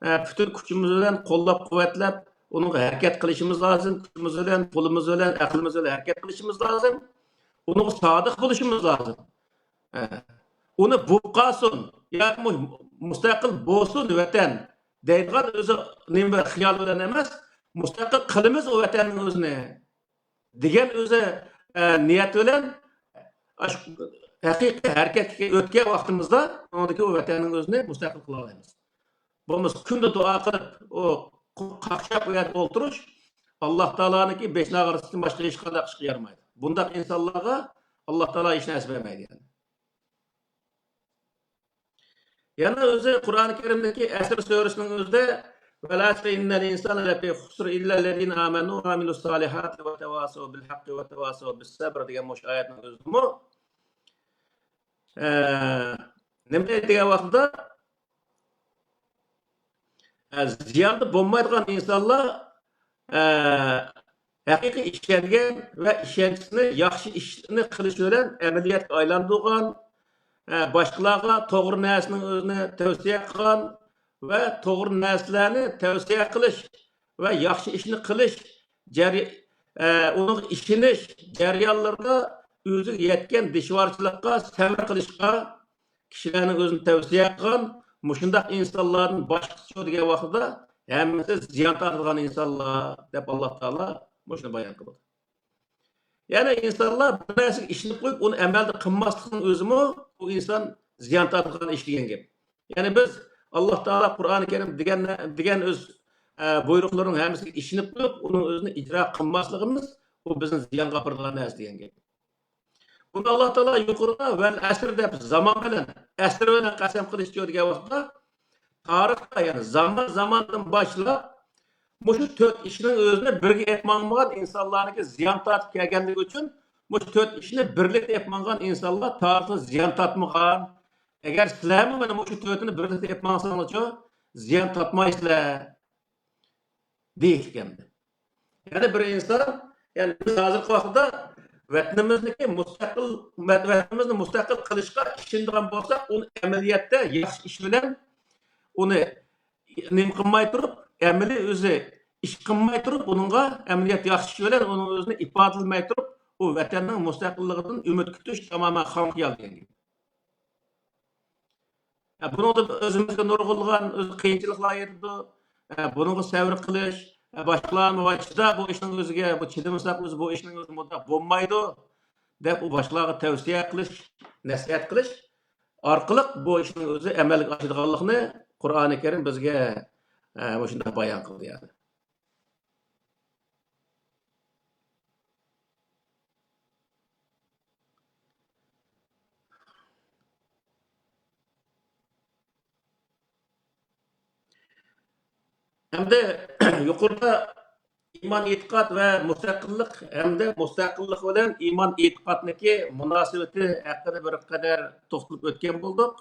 ئە، پۈتۈن كۈچىمىز بىلەن قوللاپ-قۇۋۋەتلەپ، ئۇنىڭغا ھەرىكەت قىلىشىمىز لازىم. كۈچىمىز بىلەن، پۇلىمىز بىلەن، ئەقلىمىز بىلەن ھەرىكەت قىلىشىمىز لازىم. ئۇنىڭغا سادىق بولۇشىمىز لازىم. ئە، ئۇنى بولۇپ قالسۇن ياكى مۇ-، مۇستەقىل بولسۇن ۋەتەن دەيدىغان ئۆزى نېمە بىر خىيال بىلەن ئەمەس، مۇستەقىل قىلىمىز ئۇ ۋەتەننىڭ ئۆزىنى دېگەن ئۆزى، ئە، نىيەت بىلەن ئاشۇ ھەقىقىي ھەرىكەتكە ئۆتكەن ۋاقتىمىزدا ئۇنىڭدىكى ئۇ ۋەتەننىڭ ئۆزىنى مۇستەقىل قىلالايمىز. بولمىسا كۈندە دۇئا قىلىپ، ئۇ قاقشاپ ئۇ يەردە ئولتۇرۇش، ئاللا تائالانىڭكى بېشىنى ئاغرىتىشتىن باشقا ھېچقانداق ئىشقا يارىمايدۇ. بۇنداق ئىنسانلارغا ئاللا تائالا ھېچ نەرسە بەرمەيدۇ يەنى. يەنە ئۆزى قۇرئانى كەرىمدىكى ئەسر سۈرىسىنىڭ ئۆزىدە، ۋەل ئەسرى ئىننەل ئىنسانە لەفى خۇسر ئىللەللەزىنە ئامەنۇ ۋە ئامىلۇس سالىھاتى ۋە تەۋاسەۋ بىل ھەققى ۋە تەۋاسەۋ بىس سەبر دېگەن مۇشۇ ئايەتنىڭ ئۆزىدىمۇ، ئە، نېمە دەيدۇ دېگەن ۋاقتىدا، ئە، زىياندا بولمايدىغان ئىنسانلار، ئە، ھەقىقىي ئىشەنگەن ۋە ئىشەنچىسىنى ياخشى ئىشنى قىلىش بىلەن ئەمەلىيەتكە ئايلاندۇرغان، ئە، باشقىلارغا توغرا نەرسىنىڭ ئۆزىنى تەۋسىيە قىلغان ۋە توغرا نەرسىلەرنى تەۋسىيە قىلىش ۋە ياخشى ئىشنى قىلىش جەري-، ئە، ئۇنىڭغا ئىشىنىش جەريانلىرىدا ئۆزىگە يەتكەن دىشۋارچىلىققا سەۋر قىلىشقا كىشىلەرنىڭ ئۆزىنى تەۋسىيە قىلغان مۇشۇنداق ئىنسانلاردىن باشقىسىچۇ دېگەن ۋاقتىدا، ھەممىسى زىيان تارتىدىغان ئىنسانلار دەپ ئاللا تائالا مۇشۇنى بايان قىلىدۇ. يەنى ئىنسانلار بىر نەرسىگە ئىشىنىپ قويۇپ، ئۇنى ئەمەلدە قىلماسلىقنىڭ ئۆزىمۇ ئۇ ئىنسان زىيان تارتىدىغان ئىش دېگەن گەپ. يەنى بىز ئاللا تائالا قۇرئانى كەرىم دېگەن، دېگەن ئۆز، ئە، بۇيرۇقلىرىنىڭ ھەممىسىگە ئىشىنىپ قويۇپ، ئۇنىڭ ئۆزىنى ئىجرا قىلماسلىقىمىز، ئۇ بىزنى زىيانغا ئاپىرىدىغان نەرسە دېگەن گەپ. بۇنى ئاللا تائالا يۇقىرىدا «ۋەل ئەسر» دەپ زامان بىلەن، ئەسىر بىلەن قەسەم قىلىشتۇر دېگەن ۋاقىتتا، تارىختا، يەنى زامان زاماندىن باشلاپ مۇشۇ تۆت ئىشنىڭ ئۆزىنى بىرگە ئېلىپ ماڭمىغان ئىنسانلارنىڭكى زىيان تارتىپ كەلگەنلىكى ئۈچۈن، مۇشۇ تۆت ئىشنى بىرلىكتە ئېلىپ ماڭغان ئىنسانلار تارىختا زىيان تارتمىغان. ئەگەر سىلەرمۇ مانا مۇشۇ تۆتىنى بىرلىكتە ئېلىپ ماڭساڭلارچۇ، زىيان تارتمايسىلەر، دېيىشكەن. يەنى بىر ئىنسان، يەنى بىز ھازىرقى ۋاقىتتا ۋەتىنىمىزنىڭكى مۇستەقىل، ۋەتىنىمىزنى مۇستەقىل قىلىشقا ئىشىنىدىغان بولساق، ئۇنى ئەمەلىيەتتە ياخشى ئىش بىلەن ئۇنى نېمە قىلماي تۇرۇپ، ئەمەلىي ئۆزى ئىش قىلماي تۇرۇپ، ئۇنىڭغا ئەمەلىيەت ياخشى ئىش بىلەن ئۇنىڭ ئۆزىنى ئىپادىلىمەي تۇرۇپ، ئۇ ۋەتەننىڭ مۇستەقىللىقىدىن ئۈمىد كۈتۈش تامامەن خام خىيال دېگەن گەپ. ھە، بۇنىڭدا ئۆزىمىزگە نۇرغۇنلىغان ئۆز قىيىنچىلىقلار يېتىدۇ. ھە، بۇنىڭغا سەۋر قىلىش، ھە، باشقىلارمۇ «ۋاي، چىدا بۇ ئىشنىڭ ئۆزىگە، بۇ چىدىمىساق بىز بۇ ئىشنىڭ ئۆزى مۇنداق بولمايدۇ» دەپ، ئۇ باشقىلارغا تەۋسىيە قىلىش، نەسىھەت قىلىش ئارقىلىق بۇ ئىشنىڭ ئۆزى ئەمەلگە ئاشىدىغانلىقىنى قۇرئانى كەرىم بىزگە، ھە، مۇشۇنداق بايان قىلدى، يەنى. ھەمدە يۇقىرىدا ئىمان ئېتىقاد ۋە مۇستەقىللىق ھەمدە مۇستەقىللىق بىلەن ئىمان ئېتىقادنىڭكى مۇناسىۋىتى ھەققىدە بىر قەدەر توختىلىپ ئۆتكەن بولدۇق.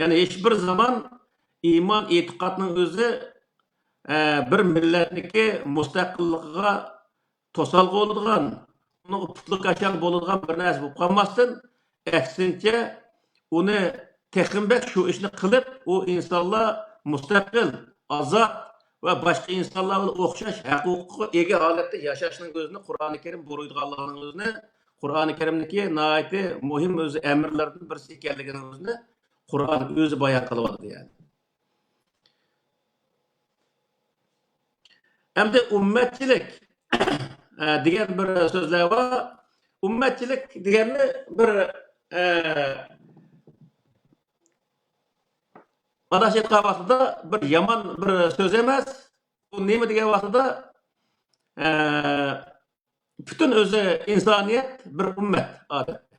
يەنى ھېچبىر زامان ئىمان ئېتىقادنىڭ ئۆزى، ئە، بىر مىللەتنىڭكى مۇستەقىللىقىغا توسالغۇ بولىدىغان، ئۇنىڭغا پۇتلىكاشاڭ بولىدىغان بىر نەرسە بولۇپ قالماستىن، ئەكسىنچە، ئۇنى تېخىمۇ بەك شۇ ئىشنى قىلىپ، ئۇ ئىنسانلار مۇستەقىل، ئازاد ۋە باشقا ئىنسانلار بىلەن ئوخشاش ھەق-ھوقۇققا ئىگە ھالەتتە ياشاشنىڭ ئۆزىنى قۇرئانى كەرىم بۇيرۇيدىغانلىقىنىڭ ئۆزىنى، قۇرئانى كەرىمدىكى ناھايىتى مۇھىم ئۆزى ئەمىرلەردىن بىرسى ئىكەنلىكىنىڭ ئۆزىنى قۇرئان ئۆزى بايان قىلىۋاتىدۇ، يەنى. ئەمدى ئۈممەتچىلىك، ئە، دېگەن بىر سۆزلەر بار. ئۈممەتچىلىك دېگەننى بىر، ئە، ئاداش ئېيتقان ۋاقتىدا بىر يامان بىر سۆز ئەمەس. بۇ نېمە دېگەن ۋاقتىدا، ئە، پۈتۈن ئۆزى ئىنسانىيەت بىر ئۈممەت ئادەتتە.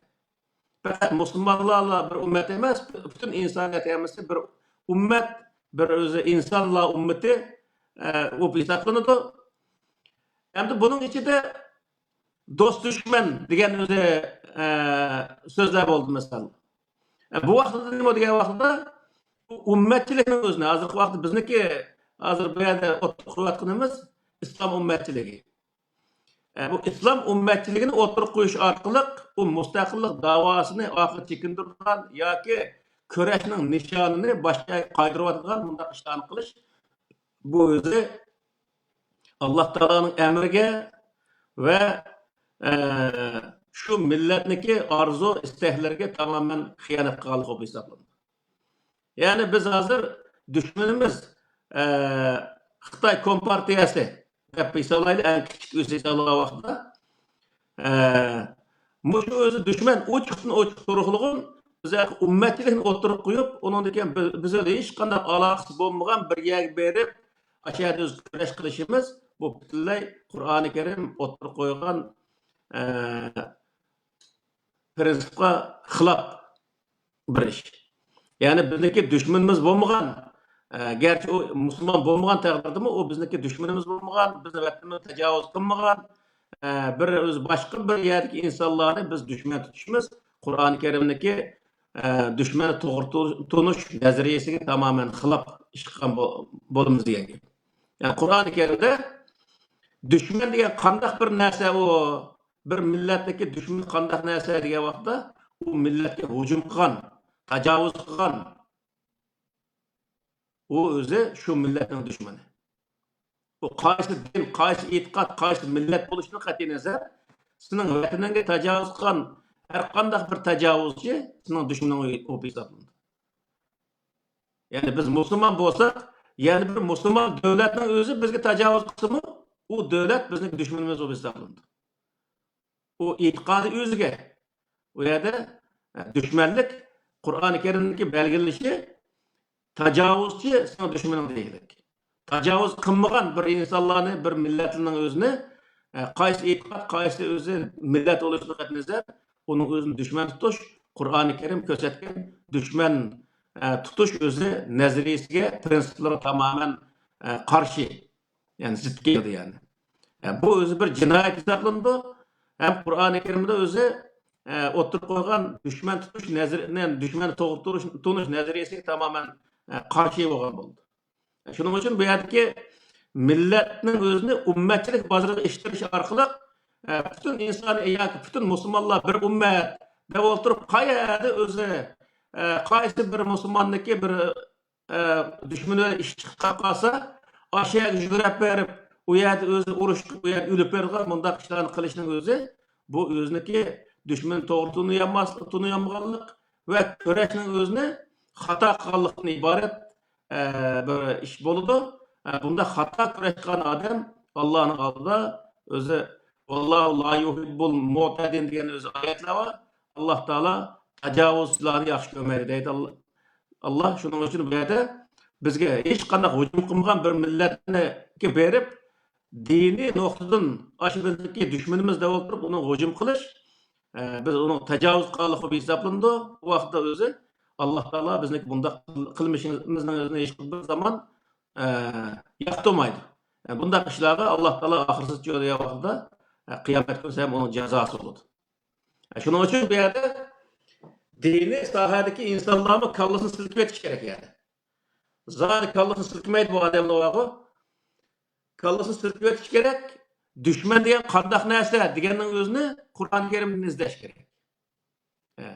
پەقەت مۇسۇلمانلارلا بىر ئۈممەت ئەمەس، پۈتۈن ئىنسانىيەت ھەممىسى بىر ئۈممەت، بىر ئۆزى ئىنسانلار ئۈممىتى، ئە، بولۇپ ھېسابلىنىدۇ. ئەمدى بۇنىڭ ئىچىدە دوست دۈشمەن دېگەن ئۆزى، ئە، سۆزلەر بولدى، مىسال. ئە، بۇ ۋاقتىدا نېمە دېگەن ۋاقتىدا، بۇ ئۈممەتچىلىكنىڭ ئۆزىنى، ھازىرقى ۋاقىتتا بىزنىڭكى، ھازىر بۇ يەردە ئوتتۇرىغا قويۇۋاتقىنىمىز ئىسلام ئۈممەتچىلىكى. ئە، بۇ ئىسلام ئۈممەتچىلىكىنى ئوتتۇرىغا قويۇش ئارقىلىق ئۇ مۇستەقىللىق داۋاسىنى ئارقىغا چېكىندۈرىدىغان ياكى كۈرەشنىڭ نىشانىنى باشقا يەرگە قايتۇرۇۋاتىدىغان بۇنداق ئىشلارنى قىلىش، بۇ ئۆزى ئاللا تائالانىڭ ئەمرىگە ۋە، ئە، شۇ مىللەتنىڭكى ئارزۇ ئىستەكلىرىگە تامامەن خىيانەت قىلغانلىق بولۇپ ھېسابلىنىدۇ. يەنى بىز ھازىر دۈشمىنىمىز، ئە، خىتاي كومپارتىيەسى دەپ ھېسابلايلى، ئەڭ كىچىك ئۆزى ھېسابلىغان ۋاقتىدا. ئە، مۇشۇ ئۆزى دۈشمەن ئوچۇقتىن ئوچۇق تۇرۇقلۇغۇن، بىز ئۈممەتچىلىكنى ئوتتۇرىغا قويۇپ، ئۇنىڭدىن كېيىن بىز، بىز بىلەن ھېچقانداق ئالاقىسى بولمىغان بىر يەرگە بېرىپ، ئاشۇ يەردە ئۆزى كۈرەش قىلىشىمىز، بۇ پۈتۈنلەي قۇرئانى كەرىم ئوتتۇرىغا قويغان، ئە، پىرىنسىپقا خىلاپ بىر ئىش. يەنى بىزنىڭكى دۈشمىنىمىز بولمىغان، ئە، گەرچە ئۇ مۇسۇلمان بولمىغان تەقدىردىمۇ، ئۇ بىزنىڭكى دۈشمىنىمىز بولمىغان، بىزنىڭ ۋەتىنىمىزگە تاجاۋۇز قىلمىغان، ئە، بىر ئۆزى باشقا بىر يەردىكى ئىنسانلارنى بىز دۈشمەن تۇتۇشىمىز قۇرئانى كەرىمدىكى، ئە، دۈشمەننى توغرا تۇ-، تونۇش نەزەرىيەسىگە تامامەن خىلاپ ئىش قىلغان بو-، بولىمىز دېگەن گەپ. يەنى قۇرئانى كەرىمدە دۈشمەن دېگەن قانداق بىر نەرسە ئۇ؟ بىر مىللەتتىكى دۈشمەن قانداق نەرسە دېگەن ۋاقىتتا، ئۇ مىللەتكە ھۇجۇم قىلغان، تاجاۋۇز قىلغان، ئۇ ئۆزى شۇ مىللەتنىڭ دۈشمىنى. ئۇ قايسى دىن، قايسى ئېتىقاد، قايسى مىللەت بولۇشىدىن قەتئىينەزەر، سېنىڭ ۋەتىنىڭگە تاجاۋۇز قىلغان ھەر قانداق بىر تاجاۋۇزچى سېنىڭ دۈشمىنىڭ بولۇپ ھېسابلىنىدۇ. يەنى بىز مۇسۇلمان بولساق، يەنە بىر مۇسۇلمان دۆلەتنىڭ ئۆزى بىزگە تاجاۋۇز قىلسىمۇ، ئۇ دۆلەت بىزنىڭ دۈشمىنىمىز بولۇپ ھېسابلىنىدۇ. ئۇ ئېتىقادى ئۆزىگە. ئۇ يەردە، ئە، دۈشمەنلىك، قۇرئانى كەرىمدىكى بەلگىلىشى، تاجاۋۇزچى سېنىڭ دۈشمىنىڭ دېگۈدەك. تاجاۋۇز قىلمىغان بىر ئىنسانلارنى، بىر مىللەتنىڭ ئۆزىنى، ئە، قايسى ئېتىقاد، قايسى ئۆزى مىللەت بولۇشىدىن قەتئىينەزەر، ئۇنىڭ ئۆزىنى دۈشمەن تۇتۇش، قۇرئانى كەرىم كۆرسەتكەن دۈشمەن، ئە، تۇتۇش ئۆزى نەزەرىيىسىگە، پىرىنسىپلىرىغا تامامەن، ئە، قارشى، يەنى زىت كېلىدۇ، يەنى. ئە، بۇ ئۆزى بىر جىنايەت ھېسابلىنىدۇ. ھەم قۇرئانى كەرىمدە ئۆزى، ئە، ئوتتۇرىغا قويغان دۈشمەن تۇتۇش نەزىرى، دۈشمەننى توغرا تۇرۇش، تونۇش نەزەرىيەسىگە تامامەن، ئە، قارشى بولغان بولىدۇ. شۇنىڭ ئۈچۈن بۇ يەردىكى مىللەتنىڭ ئۆزىنى ئۈممەتچىلىك بازىرىغا ئىتتىرىش ئارقىلىق، ئە، پۈتۈن ئىنسانىي ياكى پۈتۈن مۇسۇلمانلار بىر ئۈممەت دەپ ئولتۇرۇپ، قەيەردە ئۆزى، ئە، قايسى بىر مۇسۇلماننىڭكى بىر، ئە، دۈشمىنى بىلەن ئىش چىقىپ قالسا، ئاشۇ يەرگە يۈگرەپ بېرىپ، ئۇ يەردە ئۆزى ئۇرۇش قىلىپ، ئۇ يەردە ئۆلۈپ بېرىدىغان مۇنداق ئىشلارنى قىلىشنىڭ ئۆزى، بۇ ئۆزىنىڭكى دۈشمىنى توغرا تونۇيالماسلىق، تونۇيالمىغانلىق ۋە كۈرەشنىڭ ئۆزىنى خاتا قىلغانلىقتىن ئىبارەت، ئە، بىر ئىش بولىدۇ. ئە، بۇنداق خاتا كۈرەش قىلغان ئادەم ئاللانىڭ ئالدىدا ئۆزى، «ۋاللاھۇ لا يۇھىببۇل مۇئتەدىن» دېگەن ئۆزى ئايەتلەر بار. ئاللا تائالا تاجاۋۇزچىلارنى ياخشى كۆرمەيدۇ دەيدۇ ئاللا. ئاللا شۇنىڭ ئۈچۈن بۇ يەردە بىزگە ھېچقانداق ھۇجۇم قىلمىغان بىر مىللەتنىڭكى بېرىپ، دىنىي نۇقتىدىن ئاشۇ بىزنىڭكى دۈشمىنىمىز دەپ ئولتۇرۇپ، ئۇنىڭغا ھۇجۇم قىلىش، ئە، بىز ئۇنىڭ تاجاۋۇز قىلغانلىقى بولۇپ ھېسابلىنىدۇ. ئۇ ۋاقىتتا ئۆزى ئاللا تائالا بىزنىڭكى بۇنداق قىل-، قىلمىشىمىزنىڭ ئۆزىنى ھېچ بىر زامان، ئە، ياقتۇرمايدۇ. ئە، بۇنداق ئىشلارغا ئاللا تائالا ئاخىرسىز چۆرىگەن ۋاقتىدا، ئە، قىيامەت كۈنى ھەم ئۇنىڭ جازاسى بولىدۇ. ئە، شۇنىڭ ئۈچۈن بۇ يەردە دىنىي ساھەدىكى ئىنسانلارمۇ كاللىسىنى سىلكىۋېتىش كېرەك يەنى. زادى كاللىسىنى سىلكىمەيدۇ بۇ ئادەملەر بارغۇ. كاللىسىنى سىلكىۋېتىش كېرەك. دۈشمەن دېگەن قانداق نەرسە دېگەننىڭ ئۆزىنى قۇرئان كەرىمدىن ئىزدەش كېرەك. ھە.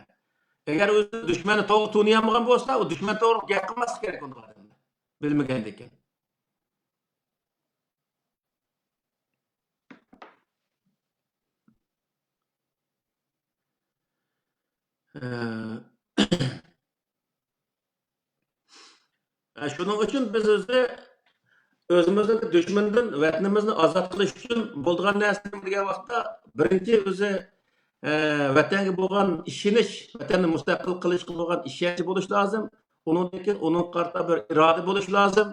ئەگەر ئۆزى دۈشمەننى توغرا تونۇيالمىغان بولسا، ئۇ دۈشمەن توغرا گەپ قىلماسلىق كېرەك ئۇنداق ئادەملەر. بىلمىگەندىكىن. ئە، شۇنىڭ ئۈچۈن بىز ئۆزى ئۆزىمىزنى دۈشمەندىن، ۋەتىنىمىزنى ئازاد قىلىش ئۈچۈن بولىدىغان نەرسە دېگەن ۋاقىتتا، بىرىنچى ئۆزى، ئە، ۋەتەنگە بولغان ئىشىنىش، ۋەتەننى مۇستەقىل قىلىشقا بولغان ئىشەنچ بولۇش لازىم. ئۇنىڭدىن كېيىن ئۇنىڭغا قارىتا بىر ئىرادە بولۇش لازىم.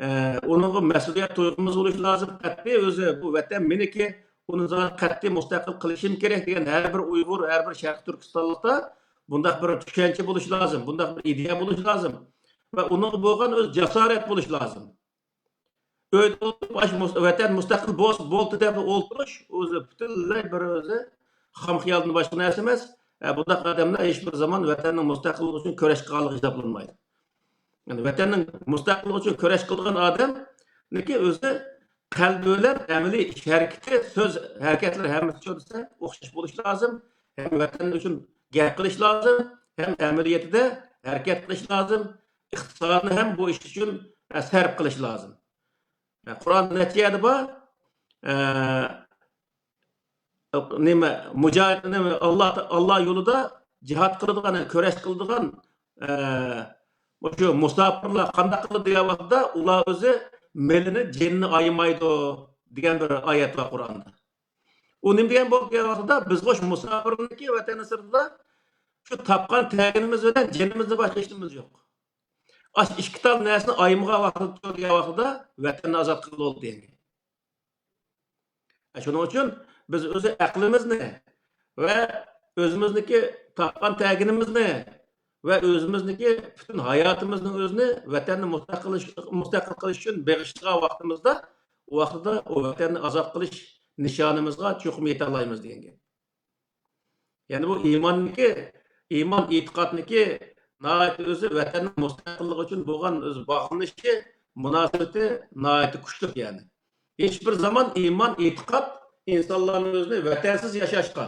ئە، ئۇنىڭغا مەسئۇلىيەت تۇيغۇمىز بولۇشى لازىم. قەتئىي ئۆزى بۇ ۋەتەن مېنىكى، ئۇنى زادى قەتئىي مۇستەقىل قىلىشىم كېرەك دېگەن ھەر بىر ئۇيغۇر، ھەر بىر شەرقىي تۈركىستانلىقتا بۇنداق بىر چۈشەنچە بولۇشى لازىم، بۇنداق بىر ئىدىيە بولۇشى لازىم. ۋە ئۇنىڭغا بولغان ئۆز جاسارەت بولۇشى لازىم. ئۆيدە ئولتۇرۇپ، ئاشۇ مۇس-، ۋەتەن مۇستەقىل بولسا بولدى دەپ ئولتۇرۇش ئۆزى پۈتۈنلەي بىر ئۆزى خام خىيالدىن باشقا نەرسە ئەمەس. ئە، بۇنداق ئادەملەر ھېچ بىر زامان ۋەتەننىڭ مۇستەقىللىقى ئۈچۈن كۈرەش قىلغانلىقى ھېسابلانمايدۇ. يەنى ۋەتەننىڭ مۇستەقىللىقى ئۈچۈن كۈرەش قىلىدىغان ئادەمنىڭكى ئۆزى قەلبى بىلەن ئەمەلىي ئىش ھەرىكىتى، سۆز ھەرىكەتلىرى ھەممىسى چۆرىسە ئوخشاش بولۇشى لازىم. ھەم ۋەتەن ئۈچۈن گەپ قىلىش لازىم، ھەم ئەمەلىيىتىدە ھەرىكەت قىلىش لازىم. ئىقتىسادنى ھەم بۇ ئىش ئۈچۈن، ئە، سەرپ قىلىش لازىم. ئە، قۇرئاندا نەچچە يەردە بار؟ ئە، نېمە، مۇجاھىد، نېمە، ئاللا، ئاللا يولىدا جىھاد قىلىدىغان، كۈرەش قىلىدىغان، ئە، مۇشۇ مۇساپىرلار قانداق قىلىدۇ دېگەن ۋاقىتتا، ئۇلار ئۆزى مېلىنى، جېنىنى ئايىمايدۇ دېگەن بىر ئايەت بار قۇرئاندا. ئۇ نېمە دېگەن بولۇپ كەلگەن ۋاقتىدا، بىز خوش مۇساپىرنىڭكى ۋەتەننىڭ سىرتىدا شۇ تاپقان تەگىنىمىز بىلەن جېنىمىزدىن باشقا ھېچ نېمىمىز يوق. ئاشۇ ئىككى تال نەرسىنى ئايىمىغان ۋاقتىدا، تۇرىدىغان ۋاقتىدا ۋەتەننى ئازاد قىلغىلى بولدى دېگەن. شۇنىڭ ئۈچۈن بىز ئۆزى ئەقلىمىزنى ۋە ئۆزىمىزنىڭكى تاپقان تەگىنىمىزنى ۋە ئۆزىمىزنىڭكى پۈتۈن ھاياتىمىزنىڭ ئۆزىنى ۋەتەننى مۇستەقىل قىلىش، مۇستەقىل قىلىش ئۈچۈن بېغىشلىغان ۋاقتىمىزدا، ئۇ ۋاقتىدا ئۇ ۋەتەننى ئازاد قىلىش نىشانىمىزغا چوقۇم يېتەلەيمىز دېگەن گەپ. يەنى بۇ ئىماننىكى، ئىمان ئېتىقادنىكى ناھايىتى ئۆزى ۋەتەننىڭ مۇستەقىللىقى ئۈچۈن بولغان ئۆزى باغلىنىشى، مۇناسىۋىتى ناھايىتى كۈچلۈك يەنى. ھېچ بىر زامان ئىمان ئېتىقاد ئىنسانلارنى ئۆزىنى ۋەتەنسىز ياشاشقا،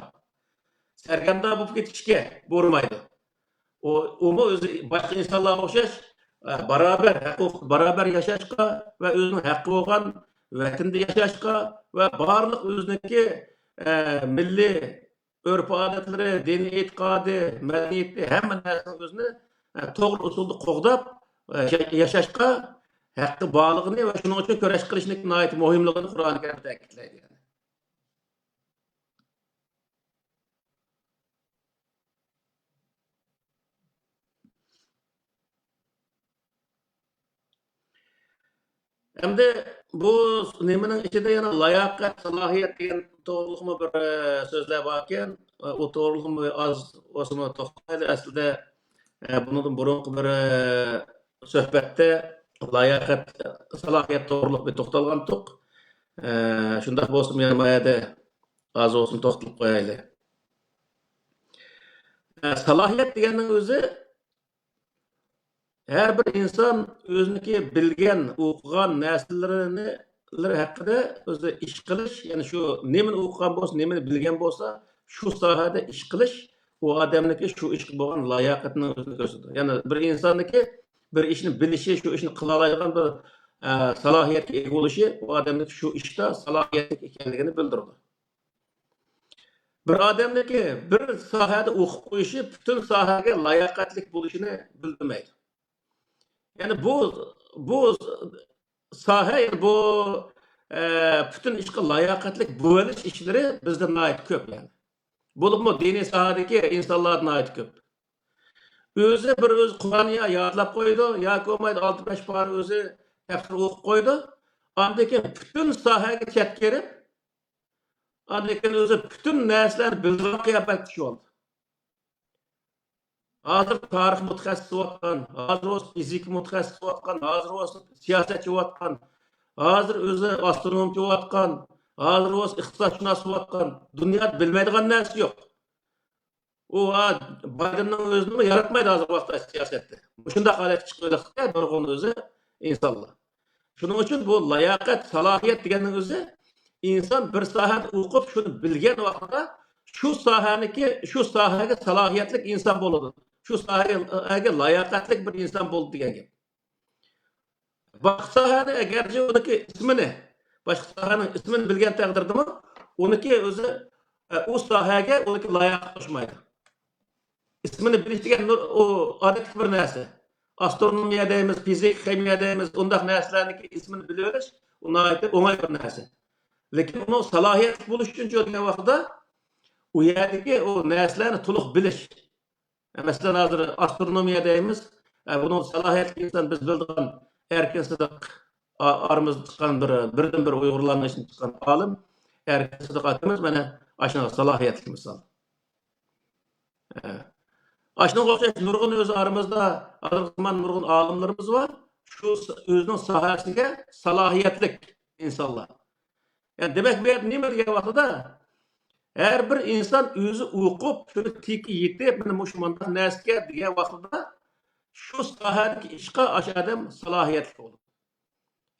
سەرگەردان بولۇپ كېتىشكە بۇيرۇمايدۇ. ئۇ، ئۇمۇ ئۆزى باشقا ئىنسانلارغا ئوخشاش، ئە، باراۋەر، ھەققى، باراۋەر ياشاشقا ۋە ئۆزىنىڭ ھەققى بولغان ۋەتىنىدە ياشاشقا ۋە بارلىق ئۆزىنىڭكى، ئە، مىللىي ئۆرپ-ئادەتلىرى، دىنىي ئېتىقادى، مەدەنىيىتى، ھەممە نەرسىنىڭ ئۆزىنى، ئە، توغرا ئۇسۇلدا قوغداپ، ئە، يا-، ياشاشقا ھەققى بارلىقىنى ۋە شۇنىڭ ئۈچۈن كۈرەش قىلىشنىڭ ناھايىتى مۇھىملىقىنى قۇرئان كەرىم تەكىتلەيدۇ. ئەمدى بۇ نېمىنىڭ ئىچىدە يەنە لاياقەت، سالاھىيەت دېگەن توغرۇلۇقمۇ بىر، ئە، سۆزلەر باركەن. ئۇ توغرىلىقمۇ ئاز بولسىمۇ توختايلى. ئەسلىدە، ئە، بۇنىڭدىن بۇرۇنقى بىر، ئە، سۆھبەتتە لاياقەت، سالاھىيەت توغرىلىق بىر توختالغانتۇق. ئە، شۇنداق بولسىمۇ يەنە ما يەردە ئاز بولسىمۇ توختىلىپ قويايلى. ئە، سالاھىيەت دېگەننىڭ ئۆزى ھەر بىر ئىنسان ئۆزىنىڭكى بىلگەن، ئوقۇغان نەرسىلىرىنى، لىرى ھەققىدە ئۆزى ئىش قىلىش، يەنى شۇ نېمىنى ئوقۇغان بولسا، نېمىنى بىلگەن بولسا، شۇ ساھەدە ئىش قىلىش ئۇ ئادەمنىڭكى شۇ ئىشقا بولغان لاياقىتىنىڭ ئۆزىنى كۆرسىتىدۇ. يەنى بىر ئىنساننىڭكى بىر ئىشنى بىلىشى، شۇ ئىشنى قىلالايدىغان بىر، ئە، سالاھىيەتكە ئىگە بولۇشى ئۇ ئادەمنىڭكى شۇ ئىشتا سالاھىيەتلىك ئىكەنلىكىنى بىلدۈرىدۇ. بىر ئادەمنىڭكى بىر ساھەدە ئوقۇپ قويۇشى پۈتۈن ساھەگە لاياقەتلىك بولۇشىنى بىلدۈرمەيدۇ. يەنى بۇ، بۇ ساھە، يەنى بۇ، ئە، پۈتۈن ئىشقا لاياقەتلىك بولۇۋېلىش ئىشلىرى بىزدە ناھايىتى كۆپ يەنى. بولۇپمۇ دىنىي ساھەدىكى ئىنسانلار ناھايىتى كۆپ. ئۆزى بىر ئۆزى قۇرئان يا يادلاپ قويىدۇ، ياكى بولمايدۇ ئالتە بەش پارە ئۆزى تەپسىر ئوقۇپ قويىدۇ. ئاندىن كېيىن پۈتۈن ساھەگە چەتكە كىرىپ، ئاندىن كېيىن ئۆزى پۈتۈن نەرسىلەرنى بىلىدىغان قىياپەتكە چۈشۈۋالدى. ھازىر تارىخ مۇتەخەسسىسى بولۇۋاتقان، ھازىر بولسا فىزىكا مۇتەخەسسىسى بولۇۋاتقان، ھازىر بولسا سىياسەتچى بولۇۋاتقان، ھازىر ئۆزى ئاسترونومچى بولۇۋاتقان، ھازىر بولسا ئىقتىسادشۇناس بولۇۋاتقان، دۇنيادا بىلمەيدىغان نەرسە يوق. ئۇ، ھا، بايدېننىڭ ئۆزىنىمۇ ياراتمايدۇ ھازىرقى ۋاقىتتا سىياسەتتە. مۇشۇنداق ھالەتكە چىقىۋېلىپتۇ نۇرغۇن ئۆزى ئىنسانلار. شۇنىڭ ئۈچۈن بۇ لاياقەت، سالاھىيەت دېگەننىڭ ئۆزى ئىنسان بىر ساھەدە ئوقۇپ، شۇنى بىلگەن ۋاقتىدا شۇ ساھەنىڭكى، شۇ ساھەگە سالاھىيەتلىك ئىنسان بولىدۇ. شۇ ساھەگە لاياقەتلىك بىر ئىنسان بولدى دېگەن گەپ. باشقا ساھەنى ئەگەرچە ئۇنىڭكى ئىسمىنى، باشقا ساھەنىڭ ئىسمىنى بىلگەن تەقدىردىمۇ، ئۇنىڭكى ئۆزى، ئە، ئۇ ساھەگە ئۇنىڭكى لاياقەت قوشمايدۇ. ئىسمىنى بىلىش دېگەن نۇر-، ئۇ ئادەتتىكى بىر نەرسە. ئاسترونومىيە دەيمىز، فىزىكا، خىمىيە دەيمىز، ئۇنداق نەرسىلەرنىڭكى ئىسمىنى بىلىۋېلىش، ئۇ ناھايىتى ئوڭاي بىر نەرسە. لېكىن ئۇنىڭ سالاھىيەتلىك بولۇشى ئۈچۈن شۇ دېگەن ۋاقتىدا ئۇ يەردىكى ئۇ نەرسىلەرنى تولۇق بىلىش. مەسىلەن، ھازىر ئاسترونومىيە دەيمىز. ئە، بۇنىڭ سالاھىيەتلىك ئىنسان بىز بىلىدىغان ئەركىن سىدىق، ئا-، ئارىمىزدا چىققان بىر، بىردىنبىر ئۇيغۇرلارنىڭ ئىچىدىن چىققان ئالىم ئەركىن سىدىق ئاكىمىز مانا ئاشۇنىڭغا سالاھىيەتلىك مىسال. ئە، ئاشۇنىڭغا ئوخشاش نۇرغۇن ئۆز ئارىمىزدا ھازىرقى زامان نۇرغۇن ئالىملىرىمىز بار. شۇ س-، ئۆزىنىڭ ساھەسىگە سالاھىيەتلىك ئىنسانلار. يەنى دېمەك، بۇ يەردە نېمە دېگەن ۋاقتىدا، ھەر بىر ئىنسان ئۆزى ئوقۇپ، شۇنى تېكى يېتىپ، مانا مۇشۇ مۇنداق نەرسىكەن دېگەن ۋاقتىدا، شۇ ساھەدىكى ئىشقا ئاشۇ ئادەم سالاھىيەتلىك بولىدۇ.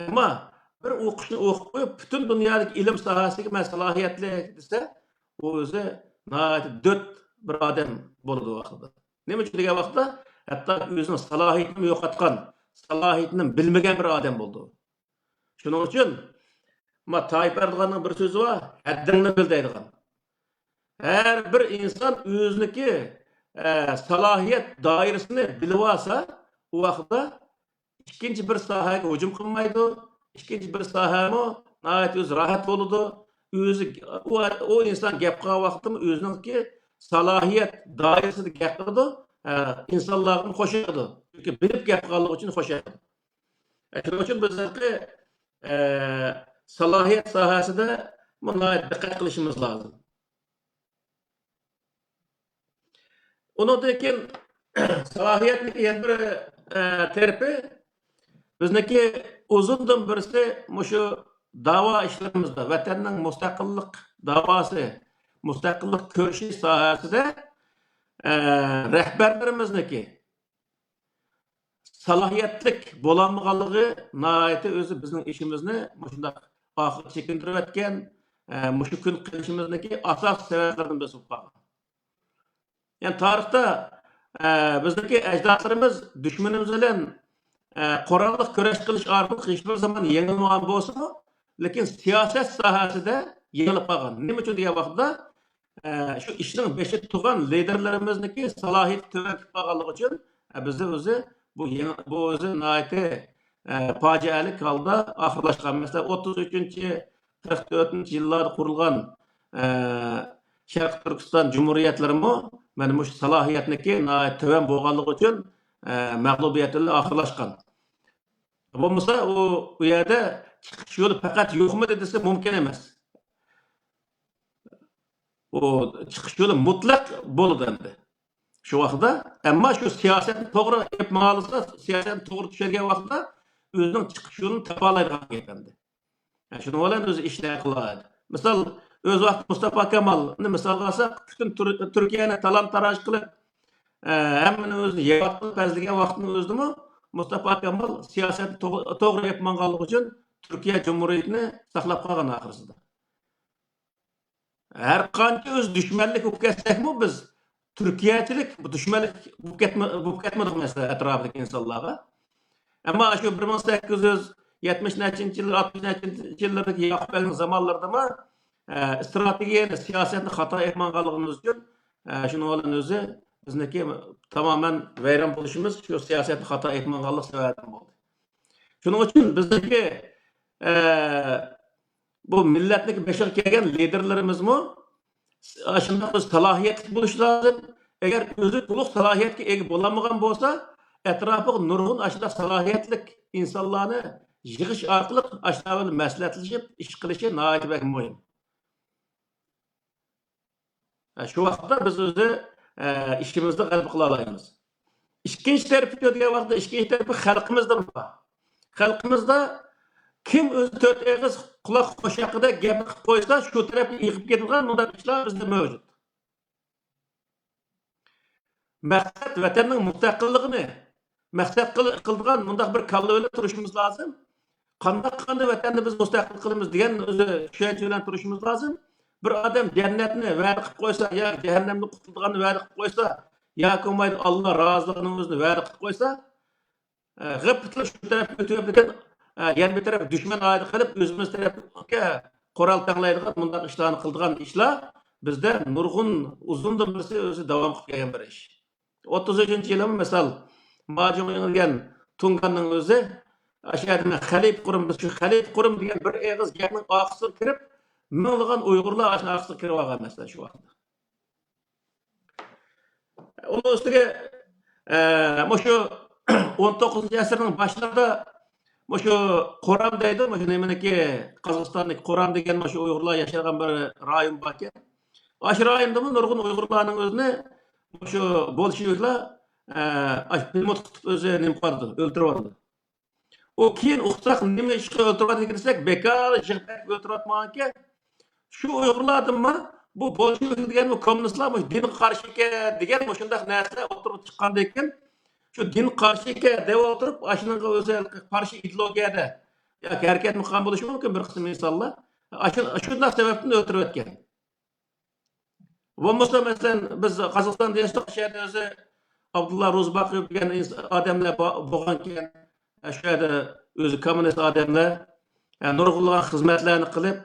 ئەمما بىر ئوقۇشنى ئوقۇپ قويۇپ، پۈتۈن دۇنيادىكى ئىلىم ساھەسىگە مەن سالاھىيەتلىك دېسە، ئۇ ئۆزى ناھايىتى دۆت بىر ئادەم بولىدۇ ۋاقتىدا. نېمە ئۈچۈن دېگەن ۋاقىتتا، ھەتتا ئۆزىنىڭ سالاھىيىتىنى يوقاتقان، سالاھىيىتىنى بىلمىگەن بىر ئادەم بولىدۇ. شۇنىڭ ئۈچۈن ما تايىپ ئەردوغاننىڭ بىر سۆزى بار، ھەددىڭنى بىل دەيدىغان. ھەر بىر ئىنسان ئۆزىنىڭكى، ئە، سالاھىيەت دائىرىسىنى بىلىۋالسا، ئۇ ۋاقىتتا ئىككىنچى بىر ساھەگە ھۇجۇم قىلمايدۇ، ئىككىنچى بىر ساھەمۇ ناھايىتى ئۆزى راھەت بولىدۇ. ئۆزى، ئۇ، ئۇ ئىنسان گەپ قىلغان ۋاقىتتىمۇ ئۆزىنىڭكى سالاھىيەت دائىرىسىدە گەپ قىلىدۇ، ئە، ئىنسانلارغىمۇ خوش ياقىدۇ. چۈنكى بىلىپ گەپ قىلغانلىقى ئۈچۈن خوش ياقىدۇ. شۇنىڭ ئۈچۈن بىز ھېلىقى، ئە، سالاھىيەت ساھەسىدە ناھايىتى دىققەت قىلىشىمىز لازىم. ئۇنىڭدىن كېيىن سالاھىيەتنىڭ يەنە بىر، ئە، تەرىپى، بىزنىڭكى ئۇزۇندىن بىرسى مۇشۇ داۋا ئىشلىرىمىزدا، ۋەتەننىڭ مۇستەقىللىق داۋاسى، مۇستەقىللىق كۈرىشى ساھەسىدە، ئە، رەھبەرلىرىمىزنىڭكى سالاھىيەتلىك بولالمىغانلىقى ناھايىتى ئۆزى بىزنىڭ ئىشىمىزنى مۇشۇنداق ئارقىغا چېكىندۈرۈۋەتكەن، ئە، مۇشۇ كۈن قېلىشىمىزنىڭكى ئاساسىي سەۋەبلىرىدىن بىرسى بولۇپ قالغان. يەنى تارىختا، ئە، بىزنىڭكى ئەجدادلىرىمىز دۈشمىنىمىز بىلەن، ئە، قوراللىق كۈرەش قىلىش ئارقىلىق ھېچبىر زامان يېڭىلمىغان بولسىمۇ، لېكىن سىياسەت ساھەسىدە يېڭىلىپ قالغان. نېمە ئۈچۈن دېگەن ۋاقىتتا، ئە، شۇ ئىشنىڭ بېشىدا تۇرغان لىدېرلىرىمىزنىڭكى سالاھىيىتى تۆۋەن كېلىپ قالغانلىقى ئۈچۈن، ئە، بىزدە ئۆزى بۇ يېڭى، بۇ ئۆزى ناھايىتى، ئە، پاجىئەلىك ھالدا ئاخىرلاشقان. مەسىلەن، ئوتتۇز ئۈچىنچى، قىرىق تۆتىنچى يىللاردا قۇرۇلغان، ئە، شەرقىي تۈركىستان جۇمھۇرىيەتلىرىمۇ مانا مۇشۇ سالاھىيەتنىڭكى ناھايىتى تۆۋەن بولغانلىقى ئۈچۈن، ئە، مەغلۇبىيەت بىلەن ئاخىرلاشقان. بولمىسا ئۇ، ئۇ يەردە چىقىش يولى پەقەت يوقمىدى دېسە مۇمكىن ئەمەس. ئۇ چىقىش يولى مۇتلەق بولىدۇ ئەمدى. شۇ ۋاقىتتا، ئەمما شۇ سىياسەتنى توغرا ئېلىپ ماڭالىسا، سىياسەتنى توغرا چۈشەنگەن ۋاقىتتا ئۆزىنىڭ چىقىش يولىنى تاپالايدىغان گەپ ئەمدى. شۇنىڭ بىلەن ئۆزى ئىشنى قىلالايدۇ. مىسال، ئۆز ۋاقتى مۇستاپا كامالنى مىسالغا ئالساق، پۈتۈن تۈر-، تۈركىيەنى تالان-تاراج قىلىپ، ئە، ھەممىنى ئۆزىنى ياۋاتقىلى بەزلىگەن ۋاقىتنىڭ ئۆزىدىمۇ مۇستاپا كامال سىياسەتنى توغ-، توغرا ئېلىپ ماڭغانلىقى ئۈچۈن تۈركىيە جۇمھۇرىيىتىنى ساقلاپ قالغان ئاخىرسىدا. ھەر قانچە ئۆزى دۈشمەنلىك بولۇپ كەتسەكمۇ، بىز تۈركىيەچىلىك بۇ دۈشمەنلىك بولۇپ كەتمە-، بولۇپ كەتمىدۇق، مەسىلەن، ئەتراپىدىكى ئىنسانلارغا. ئەمما شۇ بىر مىڭ سەككىز يۈز يەتمىش نەچچىنچى يىللار، ئاتمىش نەچچىنچى يىللاردىكى ياقۇپ بەگنىڭ زامانلىرىدىمۇ، ئە، ئىستراتېگىيەنى، سىياسەتنى خاتا ئېلىپ ماڭغانلىقىمىز ئۈچۈن، ئە، شۇنىڭ بىلەن ئۆزى بىزنىڭكى تامامەن ۋەيران بولۇشىمىز شۇ سىياسەتنى خاتا ئېلىپ ماڭغانلىق سەۋەبىدىن بولدى. شۇنىڭ ئۈچۈن بىزنىڭكى، ئە، بۇ مىللەتنىڭكى بېشىغا كەلگەن لىدېرلىرىمىزمۇ ئاشۇنداق بىر سالاھىيەتلىك بولۇشى لازىم. ئەگەر ئۆزى تولۇق سالاھىيەتكە ئىگە بولالمىغان بولسا، ئەتراپىغا نۇرغۇن ئاشۇنداق سالاھىيەتلىك ئىنسانلارنى يىغىش ئارقىلىق ئاشۇنداق بىلەن مەسلىھەتلىشىپ ئىش قىلىشى ناھايىتى بەك مۇھىم. شۇ ۋاقىتتا بىز ئۆزى، ئە، ئىشىمىزدا غەلىبە قىلالايمىز. ئىككىنچى تەرىپى دېگەن ۋاقىتتا، ئىككىنچى تەرىپى خەلقىمىزدىن بار. خەلقىمىزدە كىم ئۆزى تۆت ئېغىز قۇلاق قوشاققىدەك گەپنى قىلىپ قويسا، شۇ تەرەپكە ئېغىپ كېتىدىغان مۇنداق ئىشلار بىزدە مەۋجۇت. مەقسەت ۋەتەننىڭ مۇستەقىللىقىنى مەقسەت قىل-، قىلىدىغان مۇنداق بىر كاللا بىلەن تۇرۇشىمىز لازىم. قانداق قىلغاندا ۋەتەننى بىز مۇستەقىل قىلىمىز دېگەن ئۆزى چۈشەنچە بىلەن تۇرۇشىمىز لازىم. بىر ئادەم جەننەتنى ۋەدە قىلىپ قويسا، يا جەھەننەمدىن قۇتۇلىدىغاننى ۋەدە قىلىپ قويسا، ياكى بولمايدۇ ئاللا رازىلىقىنى ئۆزىنى ۋەدە قىلىپ قويسا، ئە، غىپپىتلا شۇ تەرەپكە ئۆتۈۋېتىدىكەن، ئە، يەنە بىر تەرەپ دۈشمەن ئايىدى قىلىپ، ئۆزىمىز تەرەپكە قورال تەڭلەيدىغان مۇنداق ئىشلارنى قىلىدىغان ئىشلار بىزدە نۇرغۇن ئۇزۇندىن بېرى ئۆزى داۋام قىلىپ كەلگەن بىر ئىش. ئوتتۇز ئۈچىنچى يىلىمۇ مىسال، ماجۇڭيىڭ دېگەن تۇڭگاننىڭ ئۆزى، ئاشۇ يەردە مەن خەلىپە قۇرۇم، بىز شۇ خەلىپە قۇرۇم دېگەن بىر ئېغىز گەپنىڭ ئارقىسىغا كىرىپ، مىڭلىغان ئۇيغۇرلار ئاشۇنىڭ ئارقىسىغا كىرىپ ئالغان مەسىلەن شۇ ۋاقىتتا. ئۇنىڭ ئۈستىگە، ئە، مۇشۇ ئون توققۇزىنچى ئەسىرنىڭ باشلىرىدا مۇشۇ قورام دەيدۇ، مۇشۇ نېمىنىكى، قازاقىستاندىكى قورام دېگەن مۇشۇ ئۇيغۇرلار ياشايدىغان بىر رايون باركەن. ئاشۇ رايوندىمۇ نۇرغۇن ئۇيغۇرلارنىڭ ئۆزىنى مۇشۇ بولشېۋىكلار، ئە، ئاشۇ پىلىموتقا تۇتۇپ ئۆزى نېمە قىلىۋاتىدۇ، ئۆلتۈرۈۋاتىدۇ. ئۇ كېيىن ئۇقساق، نېمە ئىشقا ئۆلتۈرۈۋاتىدىكىن دېسەك، بىكار يىغىپ ئۆلتۈرۈۋاتمىغانكەن. شۇ ئۇيغۇرلاردىنمۇ بۇ بولشېۋىك دېگەن، بۇ كوممۇنىستلار مۇشۇ دىنغا قارشى ئىكەن دېگەن مۇشۇنداق نەرسىلەر ئوتتۇرىغا چىققاندىن كېيىن، شۇ دىنغا قارشى ئىكەن دەپ ئولتۇرۇپ، ئاشۇنىڭغا ئۆزى قارشى ئىدېئولوگىيەدە ياكى ھەرىكەت قىلغان بولۇشى مۇمكىن بىر قىسىم ئىنسانلار. ئاشۇ، شۇنداق سەۋەبتىن ئۆلتۈرۈۋەتكەن. بولمىسا، مەسىلەن، بىز قازاقىستاندا ياشىدۇق، شۇ يەردە ئۆزى ئابدۇللا روزىباقىيېۋ دېگەن ئىنس-، ئادەملەر با-، بولغانكەن، شۇ يەردە ئۆزى كوممۇنىست ئادەملەر، نۇرغۇنلىغان خىزمەتلەرنى قىلىپ،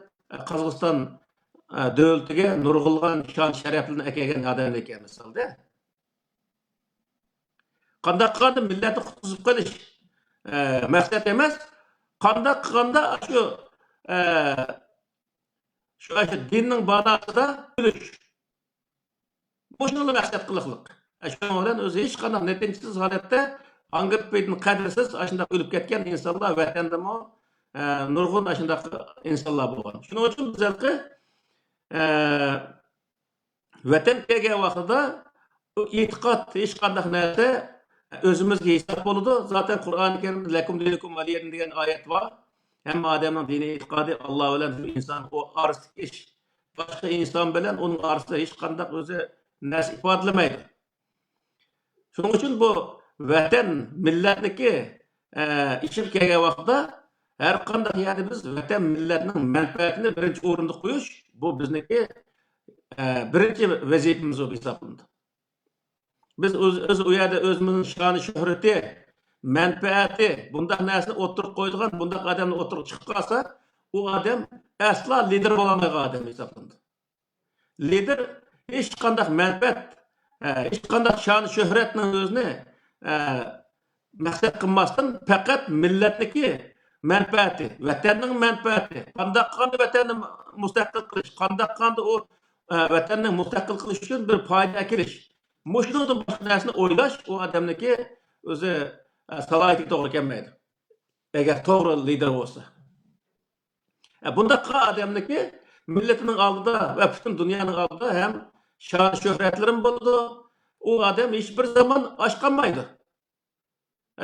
قازاقىستان دۆلىتىگە نۇرغۇنلىغان شان-شەرەپلەرنى ئەكەلگەن ئادەملەر ئىكەن، مىسالدا. قانداق قىلغاندا مىللەتنى قۇتقۇزۇپ قېلىش، ئە، مەقسەت ئەمەس. قانداق قىلغاندا شۇ، ئە، شۇ، شۇ دىننىڭ باناسىدا ئۆلۈش. مۇشۇنىلا مەقسەت قىلىقلىق. ئە، شۇنىڭ بىلەن ئۆزى ھېچقانداق نەتىجىسىز ھالەتتە ئاڭگىرىپ بېيىدىن قەدىرسىز ئاشۇنداق ئۆلۈپ كەتكەن ئىنسانلار ۋەتەندىمۇ، ئە، نۇرغۇن ئاشۇنداق ئىنسانلار بولغان. شۇنىڭ ئۈچۈن بىز ھېلىقى، ئە، ۋەتەن كەلگەن ۋاقتىدا بۇ ئېتىقاد ھېچقانداق نەرسە ئۆزىمىزگە ھېساب بولىدۇ. زاتەن قۇرئانى كەرىمدە «لەكۇم دىنۇكۇم ۋەلىيەدىن» دېگەن ئايەت بار. ھەممە ئادەمنىڭ دىنىي ئېتىقادى ئاللا بىلەن ئىنسان ئارىسىدىكى ئىش. باشقا ئىنسان بىلەن ئۇنىڭ ئارىسىدا ھېچقانداق ئۆزى نەرسە ئىپادىلىمەيدۇ. شۇنىڭ ئۈچۈن بۇ ۋەتەن، مىللەتنىكى، ئە، ئىشىغا كەلگەن ۋاقىتتا ھەر قانداق يەردە بىز ۋەتەن، مىللەتنىڭ مەنپەئەتىنى بىرىنچى ئورۇندا قويۇش، بۇ بىزنىڭكى، ئە، بىرىنچى ۋەزىپىمىز بولۇپ ھېسابلىنىدۇ. بىز ئۆز، ئۆز ئۇ يەردە ئۆزىمىزنىڭ شانى شۆھرىتى، مەنپەئەتى، بۇنداق نەرسىنى ئوتتۇرىغا قويىدىغان بۇنداق ئادەمنى ئوتتۇرىغا چىقىپ قالسا، ئۇ ئادەم ئەسلا لىدېر بولالمايدىغان ئادەم ھېسابلىنىدۇ. لىدېر ھېچقانداق مەنپەئەت، ئە، ھېچقانداق شان-شۆھرەتنىڭ ئۆزىنى، ئە، مەقسەت قىلماستىن، پەقەت مىللەتنىكى مەنپەئەتى، ۋەتەننىڭ مەنپەئەتى، قانداق قىلغاندا ۋەتەننى مۇستەقىل قىلىش، قانداق قىلغاندا ئۇ، ئە، ۋەتەننى مۇستەقىل قىلىش ئۈچۈن بىر پايدا ئەكېلىش، مۇشۇنىڭدىن باشقا نەرسىنى ئويلاش ئۇ ئادەمنىكى ئۆزى، ئە، سالاھىيىتىگە توغرا كەلمەيدۇ. ئەگەر توغرا لىدېر بولسا. ئە، بۇنداق قىلغان ئادەمنىكى مىللىتىنىڭ ئالدىدا ۋە پۈتۈن دۇنيانىڭ ئالدىدا ھەم شان شۆھرەتلىرىمۇ بولىدۇ. ئۇ ئادەم ھېچبىر زامان ئاچ قالمايدۇ.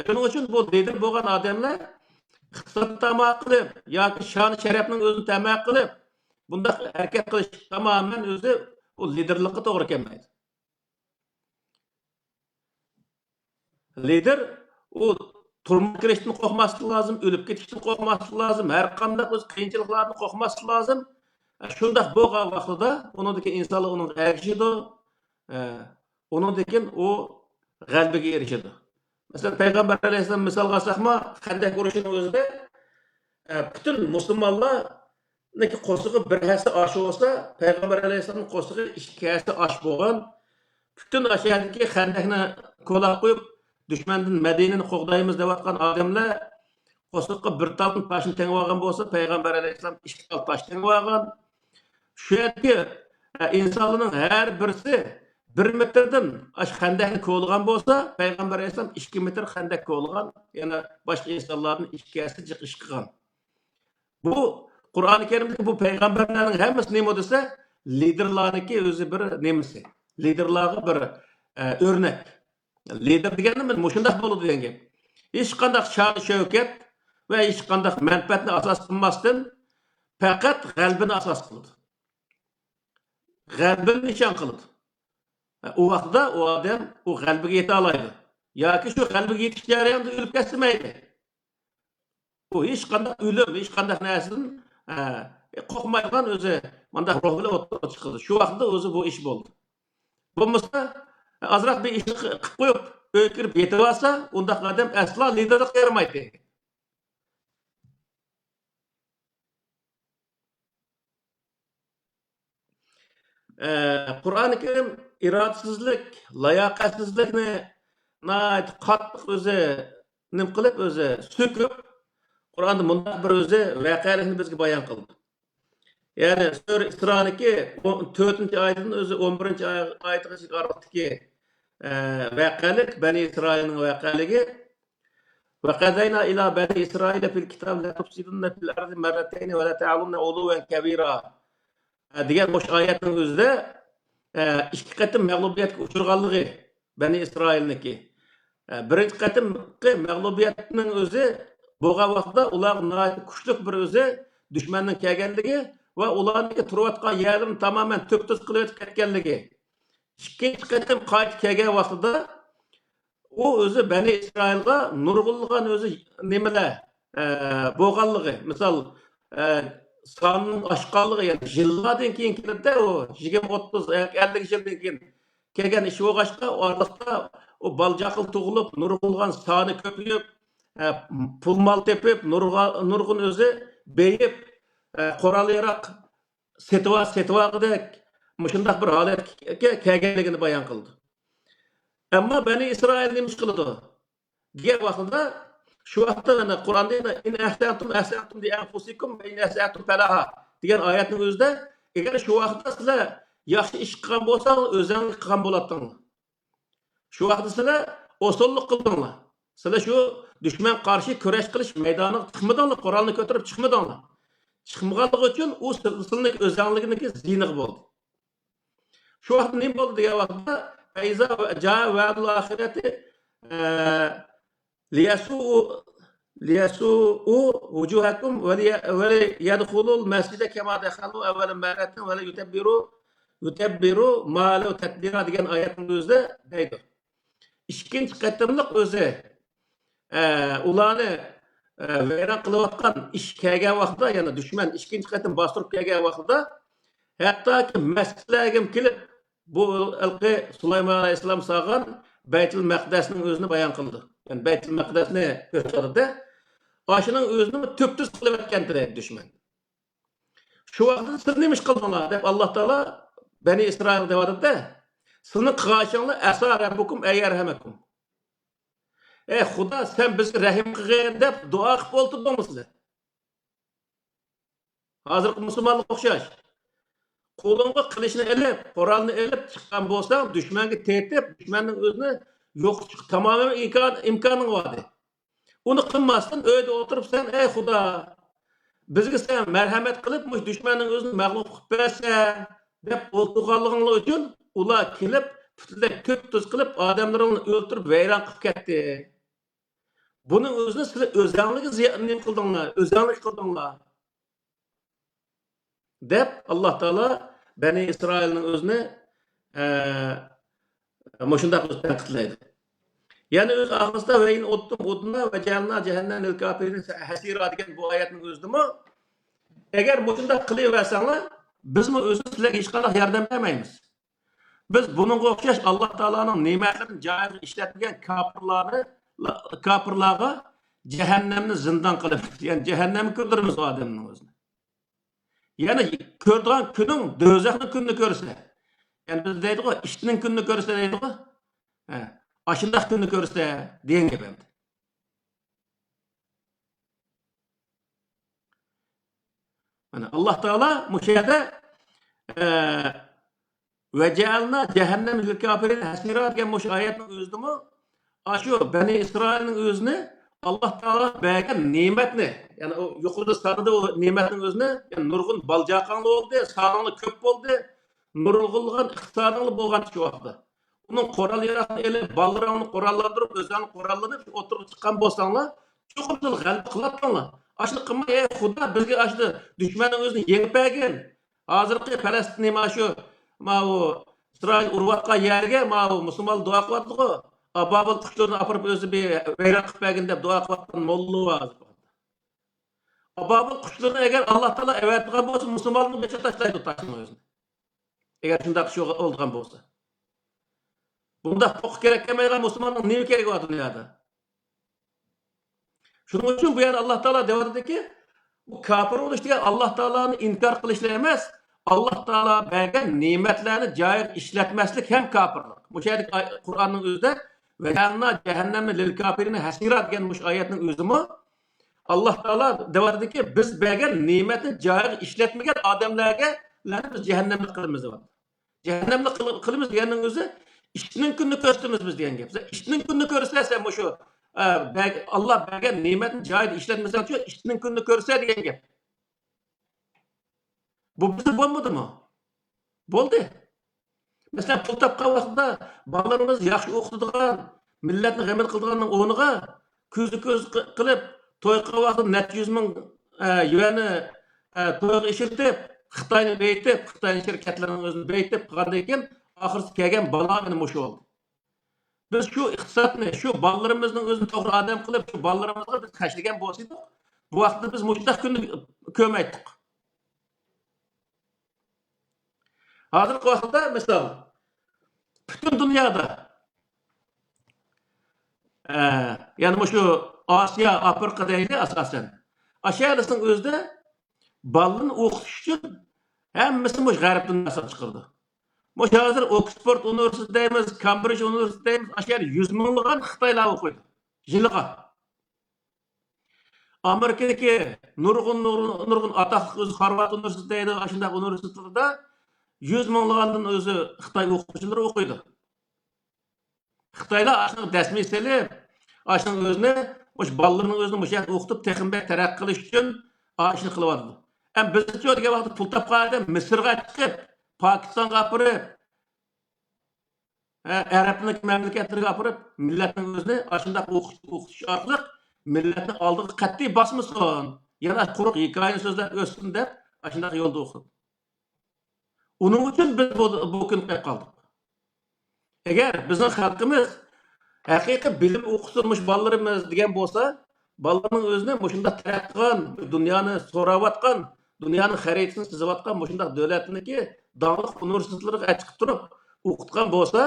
شۇنىڭ ئۈچۈن بۇ لىدېر بولغان ئادەملەر ئىقتىسادنى تەما قىلىپ ياكى شان شەرەپنىڭ ئۆزىنى تەما قىلىپ بۇنداق ھەرىكەت قىلىش تامامەن ئۆزى ئۇ لىدېرلىققا توغرا كەلمەيدۇ. لىدېر ئۇ تۈرمىگە كىرىشتىن قورقماسلىقى لازىم، ئۆلۈپ كېتىشتىن قورقماسلىقى لازىم، ھەر قانداق ئۆز قىيىنچىلىقلاردىن قورقماسلىقى لازىم. شۇنداق بولغان ۋاقتىدا ئۇنىڭدىكى ئىنسانلار ئۇنىڭغا ئەگىشىدۇ. ئۇنىڭدىن كېيىن ئۇ غەلىبىگە ئېرىشىدۇ. مەسىلەن، پەيغەمبەر ئەلەيھىسسالام مىسالغا ئالساقمۇ، خەندەك ئۇرۇشىنىڭ ئۆزىدە، ئە، پۈتۈن مۇسۇلمانلارنىڭكى قورسىقى بىر ھەسسە ئاش بولسا، پەيغەمبەر ئەلەيھىسسالامنىڭ قورسىقى ئىككى ھەسسە ئاش بولغان. پۈتۈن ئاشۇ يەردىكى خەندەكنى كولاپ قويۇپ، دۈشمەندىن مەدىنىنى قوغدايمىز دەۋاتقان ئادەملەر قورسىقىغا بىر تال تاشنى تېڭىۋالغان بولسا، پەيغەمبەر ئەلەيھىسسالام ئىككى تال تاش تېڭىۋالغان. شۇ يەردىكى، ئە، ئىنسانلارنىڭ ھەر بىرسى بىر مېتىردىن ئاشۇ خەندەكنى كولىغان بولسا، پەيغەمبەر ئەلەيھىسسالام ئىككى مېتىر خەندەك كولىغان، يەنە باشقا ئىنسانلاردىن ئىككى ھەسسە جىق ئىش قىلغان. بۇ قۇرئانى كەرىمدىكى بۇ پەيغەمبەرلەرنىڭ ھەممىسى نېمە دېسە، لىدېرلارنىڭكى ئۆزى بىر نېمىسى. لىدېرلارغا بىر، ئە، ئۆرنەك. لىدېر دېگەننى مەن مۇشۇنداق بولىدۇ دېگەن گەپ. ھېچقانداق شان-شەۋكەت ۋە ھېچقانداق مەنپەئەتنى ئاساس قىلماستىن، پەقەت غەلىبىنى ئاساس قىلىدۇ. غەلىبىنى نىشان قىلىدۇ. ئۇ ۋاقىتتا ئۇ ئادەم ئۇ غەلىبىگە يېتەلايدۇ. ياكى شۇ غەلىبىگە يېتىش جەريانىدا ئۆلۈپ كەتسە مەيلى. ئۇ ھېچقانداق ئۆلۈم، ھېچقانداق نەرسىدىن، ئە، قورقمايدىغان ئۆزى مۇنداق روھ بىلەن ئوتتۇرىغا چىقىدۇ. شۇ ۋاقىتتا ئۆزى بۇ ئىش بولدى. بولمىسا، ئازراق بىر ئىشنى قىلىپ قويۇپ، ئۆيگە كىرىپ يېتىۋالسا، ئۇنداق ئادەم ئەسلا لىدېرلىققا يارىمايتتى. ئە، قۇرئانى كەرىم ئىرادىسىزلىك، لاياقەتسىزلىكنى ناھايىتى قاتتىق ئۆزى نېمە قىلىپ، ئۆزى سۆكۈپ، قۇرئاندا مۇنداق بىر ئۆزى ۋەقەلىكنى بىزگە بايان قىلدى. يەنى سۈرە ئىسرانىڭكى ئون، تۆتىنچى ئايىتىدىن ئۆزى ئون بىرىنچى ئاي-، ئايىتىغىچە ئارىلىقتىكى، ئە، ۋەقەلىك، بەنى ئىسرائىلنىڭ ۋەقەلىكى. وقضينا إلى بني إسرائيل في الكتاب لتفسدن في الأرض مرتين ولتعلن علوا كبيرا. دېگەن مۇشۇ ئايەتنىڭ ئۆزىدە، ئە، ئىككى قېتىم مەغلۇبىيەتكە ئۇچرىغانلىقى بەنى ئىسرائىلنىڭكى. ئە، بىرىنچى قېتىمقى مەغلۇبىيەتنىڭ ئۆزى بولغان ۋاقىتتا ئۇلارغا ناھايىتى كۈچلۈك بىر ئۆزى دۈشمەننىڭ كەلگەنلىكى ۋە ئۇلارنىڭكى تۇرۇۋاتقان يەرلىرىنى تامامەن تۈپتۈز قىلىۋېتىپ كەتكەنلىكى. ئىككىنچى قېتىم قايتا كەلگەن ۋاقتىدا ئۇ ئۆزى بەنى ئىسرائىلغا نۇرغۇنلىغان ئۆزى نېمىلەر، ئە، بولغانلىقى، مىسال، ئە، ساننىڭ ئاشقانلىقى، يەنى يىللاردىن كېيىن كېلىدىدە، ئۇ يىگىرمە، ئوتتۇز، ئەللىك يىلدىن كېيىن كەلگەن ئىش بولغاچقا، ئۇ ئارىلىقتا ئۇ بالا-چاقىلار تۇغۇلۇپ، نۇرغۇنلىغان سانى كۆپىيىپ، ئە، پۇل-مال تېپىپ، نۇرغا-، نۇرغۇن ئۆزى بېيىپ، ئە، قورال-ياراغ سېتىۋال-، سېتىۋالغۇدەك مۇشۇنداق بىر ھالەتكە كەلگەنلىكىنى بايان قىلىدۇ. ئەمما بەنى ئىسرائىل نېمە ئىش قىلىدۇ دېگەن ۋاقتىدا، شۇ ۋاقىتتا مانا قۇرئاندا يەنە «إن أحسنتم أحسنتم لأنفسكم وإن أسأتم فلها» دېگەن ئايەتنىڭ ئۆزىدە، ئەگەر شۇ ۋاقىتتا سىلەر ياخشى ئىش قىلغان بولساڭلار، ئۆزۈڭلار قىلغان بولاتتىڭلار. شۇ ۋاقىتتا سىلەر ئوساللىق قىلدىڭلار. سىلەر شۇ دۈشمەن قارشى كۈرەش قىلىش مەيدانىغا چىقمىدىڭلار، قورالنى كۆتۈرۈپ چىقمىدىڭلار. چىقمىغانلىقى ئۈچۈن ئۇ سىل-، سىلىنىڭ ئۆزەڭلىكىنىڭكى زىيىنىغا بولدى. شۇ ۋاقىتتا نېمە بولدى دېگەن ۋاقىتتا، فإذا جاء وعد الآخرة، ئە، ليسوءوا، ليسوءوا وجوهكم ولي-، وليدخلوا المسجد كما دخلوه أول مرة وليتبروا، يتبروا ما علوا تتبيرا دېگەن ئايەتنىڭ ئۆزىدە دەيدۇ. ئىككىنچى قېتىملىق ئۆزى، ئە، ئۇلارنى، ئە، ۋەيران قىلىۋاتقان ئىش كەلگەن ۋاقتىدا، يەنى دۈشمەن ئىككىنچى قېتىم باستۇرۇپ كەلگەن ۋاقتىدا، ھەتتاكى مەسچىتلەرگىمۇ كېلىپ، بۇ ھېلىقى سۇلايمان ئەلەيھىسسالام سالغان بەيتۇل مەقدەسنىڭ ئۆزىنى بايان قىلدى. يەنى بەيتۇل مەقدەسنى كۆرسىتىۋاتىدۇ. ئاشۇنىڭ ئۆزىنى تۈپتۈز قىلىۋەتكەنتى دەيدۇ دۈشمەن. شۇ ۋاقىتتا سىز نېمە ئىش قىلدىڭلار دەپ ئاللا تائالا بەنى ئىسرائىلغا دەۋاتىدۇ-دە، سىزنىڭ قىلغان ئىشىڭلار، «ئەسا رەببۇكۇم ئەن يەرھەمەكۇم». ئەي خۇدا، سەن بىزگە رەھىم قىلغىن دەپ دۇئا قىلىپ ئولتۇردۇڭمۇ سىلەر؟ ھازىرقى مۇسۇلمانلارغا ئوخشاش. قولۇڭغا قىلىچنى ئېلىپ، قورالنى ئېلىپ چىققان بولساڭ، دۈشمەنگە تېتىپ، دۈشمەننىڭ ئۆزىنى يوقىتىشقا تامامەن ئىمكان-، ئىمكانىڭ بار ئىدى. ئۇنى قىلماستىن، ئۆيدە ئولتۇرۇپ سەن، «ئەي خۇدا، بىزگە سەن مەرھەمەت قىلىپ، مۇشۇ دۈشمەننىڭ ئۆزىنى مەغلۇپ قىلىپ بەرسە، دەپ ئولتۇرغانلىقىڭلار ئۈچۈن ئۇلار كېلىپ، پۈتۈنلەي تۆت-تۇز قىلىپ، ئادەملىرىڭنى ئۆلتۈرۈپ، ۋەيران قىلىپ كەتتى. بۇنىڭ ئۆزىنى سىلەر ئۆزەڭلىكى زىيان نېمە قىلدىڭلار؟ ئۆزەڭلىك قىلدىڭلار. دەپ، ئاللا تائالا بەنى ئىسرائىلنىڭ ئۆزىنى، ئە، مۇشۇنداق ئۆزى تەنقىدلەيدۇ. يەنە ئۆز ئاغزىدا «ۋەيىن ئوتتۇم ئودۇننا ۋە جەئەلنا جەھەننەم لىل كافىرىن ھەسىرا» دېگەن بۇ ئايەتنىڭ ئۆزىدىمۇ، ئەگەر مۇشۇنداق قىلىۋەرسەڭلار، بىزمۇ ئۆزىمىز سىلەرگە ھېچقانداق ياردەم بەرمەيمىز. بىز بۇنىڭغا ئوخشاش ئاللا تائالانىڭ نېمەتلىرىنى جايىغا ئىشلەتمىگەن كاپىرلارنى، كاپىرلارغا جەھەننەمنى زىندان قىلىپ، يەنى جەھەننەمگە كىردۈرىمىز ئۇ ئادەمنىڭ ئۆزىنى. يەنى كۆرىدىغان كۈنۈڭ دوزاخنىڭ كۈنىنى كۆرسە. يەنى بىز دەيدىغۇ، ئىشتىنىڭ كۈنىنى كۆرسە دەيدىغۇ. ھە، ئاشۇنداق كۈننى كۆرسە دېگەن گەپ ئەمدى. مانا ئاللا تائالا مۇشۇ يەردە، ئە، «ۋە جەئەلنا جەھەننەم لىل كافىرىن ھەسىرا» دېگەن مۇشۇ ئايەتنىڭ ئۆزىدىمۇ ئاشۇ بەنى ئىسرائىلنىڭ ئۆزىنى ئاللا تائالا بەرگەن نېمەتنى، يەنى ئۇ يۇقىرىدا سانىدى ئۇ نېمەتنىڭ ئۆزىنى، يەنى نۇرغۇن بالا-چاقاڭلار بولدى، سانىڭلار كۆپ بولدى، نۇرغۇنلىغان ئىقتىسادىڭلار بولغان شۇ ۋاقىتتا. ئۇنىڭ قورال-ياراغىنى ئېلىپ، بالىلىرىڭنى قوراللاندۇرۇپ، ئۆزۈڭلار قوراللىنىپ، شۇ ئوتتۇرىغا چىققان بولساڭلار، چوقۇم سىلەر غەلىبە قىلاتتىڭلار. ئاشۇنى قىلماي، «ئەي خۇدا، بىزگە ئاشۇ دۈشمەننىڭ ئۆزىنى يېڭىپ بەرگىن. ھازىرقى پەلەستىن مانا شۇ، ماۋۇ ئىسرائىل ئۇرۇۋاتقان يەرگە ماۋۇ مۇسۇلمانلار دۇئا قىلىۋاتىدىغۇ. ئابابىل قۇشلىرىنى ئاپىرىپ ئۆزى بىر ۋەيران قىلىپ بەرگىن» دەپ دۇئا قىلىۋاتقان موللا بار ھازىر. ئابابىل قۇشلىرىنى ئەگەر ئاللا تائالا ئەۋەتىدىغان بولسا، مۇسۇلمانلارنىڭ بېشىغا تاشلايدۇ تاشنىڭ ئۆزىنى. ئەگەر شۇنداق ئىش بولىدىغان بولسا. بۇنداق پوقا كېرەك كەلمەيدىغان مۇسۇلماننىڭ نېمە كېرىكى بار دۇنيادا؟ شۇنىڭ ئۈچۈن بۇ يەردە ئاللا تائالا دەۋاتىدۇكى، بۇ كاپىر بولۇش دېگەن ئاللا تائالانى ئىنكار قىلىشلا ئەمەس، ئاللا تائالا بەرگەن نېمەتلەرنى جايىغا ئىشلەتمەسلىك ھەم كاپىرلىق. مۇشۇ يەردىكى ئاي-، قۇرئاننىڭ ئۆزىدە «ۋە جەئەلنا جەھەننەمە لىل كافىرىنە ھەسىرا» دېگەن مۇشۇ ئايەتنىڭ ئۆزىمۇ ئاللا تائالا دەۋاتىدۇكى، بىز بەرگەن نېمەتنى جايىغا ئىشلەتمىگەن ئادەملەرگە، لەرنى بىز جەھەننەملىك قىلىمىز دەۋاتىدۇ. جەھەننەملىك قىل-، قىلىمىز دېگەننىڭ ئۆزى ئىشتىنىڭ كۈنىنى كۆرسىتىمىز بىز دېگەن گەپ. سەن ئىشتىنىڭ كۈنىنى كۆرسە، سەن مۇشۇ، ئە، بەگ-، ئاللا بەرگەن نېمەتنى جايىدا ئىشلەتمىسەڭچۇ، ئىشتىنىڭ كۈنىنى كۆرسە دېگەن گەپ. بۇ بىزدە بولمىدىمۇ؟ بولدى. مەسىلەن، پۇل تاپقان ۋاقتىدا بالىلىرىمىز ياخشى ئوقۇتىدىغان، مىللەتنى غېمىنى قىلىدىغاننىڭ ئورنىغا كۆزدە كۆز قى-، قىلىپ، توي قىلغان ۋاقتىدا نەچچە يۈز مىڭ، ئە، يۈەننى، ئە، تويغا ئېشىرتىپ، خىتاينى بېيىتىپ، خىتاينىڭ شىركەتلىرىنىڭ ئۆزىنى بېيىتىپ قىلغاندىن كېيىن، ئاخىرسى كەلگەن بالا مانا مۇشۇ بولدى. بىز شۇ ئىقتىسادنى، شۇ بالىلىرىمىزنىڭ ئۆزىنى توغرا ئادەم قىلىپ، شۇ بالىلىرىمىزغا بىز خەجلىگەن بولسىدۇق، بۇ ۋاقىتتا بىز مۇشۇنداق كۈننى كۆرمەيتتۇق. ھازىرقى ۋاقىتتا مىسال، پۈتۈن دۇنيادا، ئە، يەنى مۇشۇ ئاسىيا، ئافرىقا دەيلى ئاساسەن. ئاشۇ يەرلىسىنىڭ ئۆزىدە بالىنى ئوقۇتۇش ئۈچۈن ھەممىسى مۇشۇ غەرب دۇنياسىغا چىقىرىدۇ. مۇشۇ ھازىر ئوكسفورد ئۇنىۋېرسىتېتى دەيمىز، كامبرىدژ ئۇنىۋېرسىتېتى دەيمىز، ئاشۇ يەردە يۈز مىڭلىغان خىتايلار ئوقۇيدۇ يىلىغا. ئامېرىكىدىكى نۇرغۇن، نۇرغۇن، نۇرغۇن ئاتاقلىق ئۆزى خارۋارد ئۇنىۋېرسىتېتى دەيدۇ، ئاشۇنداق ئۇنىۋېرسىتېتلاردا يۈز مىڭلىغاندىن ئۆزى خىتاي ئوقۇغۇچىلىرى ئوقۇيدۇ. خىتايلار ئاشۇنىڭغا دەسمىي سېلىپ، ئاشۇنىڭ ئۆزىنى، مۇشۇ بالىلىرىنىڭ ئۆزىنى مۇشۇ يەردە ئوقۇتۇپ، تېخىمۇ بەك تەرەققىي قىلىش ئۈچۈن ئاشۇنى قىلىۋاتىدۇ. ئەمما بىزچۇ دېگەن ۋاقىتتا پۇل تاپقان ئادەم مىسىرغا چىقىپ، پاكىستانغا ئاپىرىپ، ھە، ئەرەبنىڭ مەملىكەتلىرىگە ئاپىرىپ، مىللەتنىڭ ئۆزىنى ئاشۇنداق ئوقۇش، ئوقۇتۇش ئارقىلىق مىللەتنى ئالدىغا قەتئىي باسمىسۇن. يەنە قۇرۇق ھېكايىنى سۆزلەپ ئۆتسۇن دەپ، ئاشۇنداق يولدا ئوقۇتۇپ. ئۇنىڭ ئۈچۈن بىز بۇ، بۇ كۈنگە كەپ قالدۇق. ئەگەر بىزنىڭ خەلقىمىز ھەقىقىي بىلىم ئوقۇسۇن مۇشۇ بالىلىرىمىز دېگەن بولسا، بالىلارنىڭ ئۆزىنى مۇشۇنداق تەرەققىي قىلغان، دۇنيانى سوراۋاتقان، دۇنيانىڭ خەرىتىسىنى سىزىۋاتقان مۇشۇنداق دۆلەتنىڭكى داڭلىق ئۇنىۋېرسىتېتلىرىغا ئەچىقىپ تۇرۇپ ئوقۇتقان بولسا،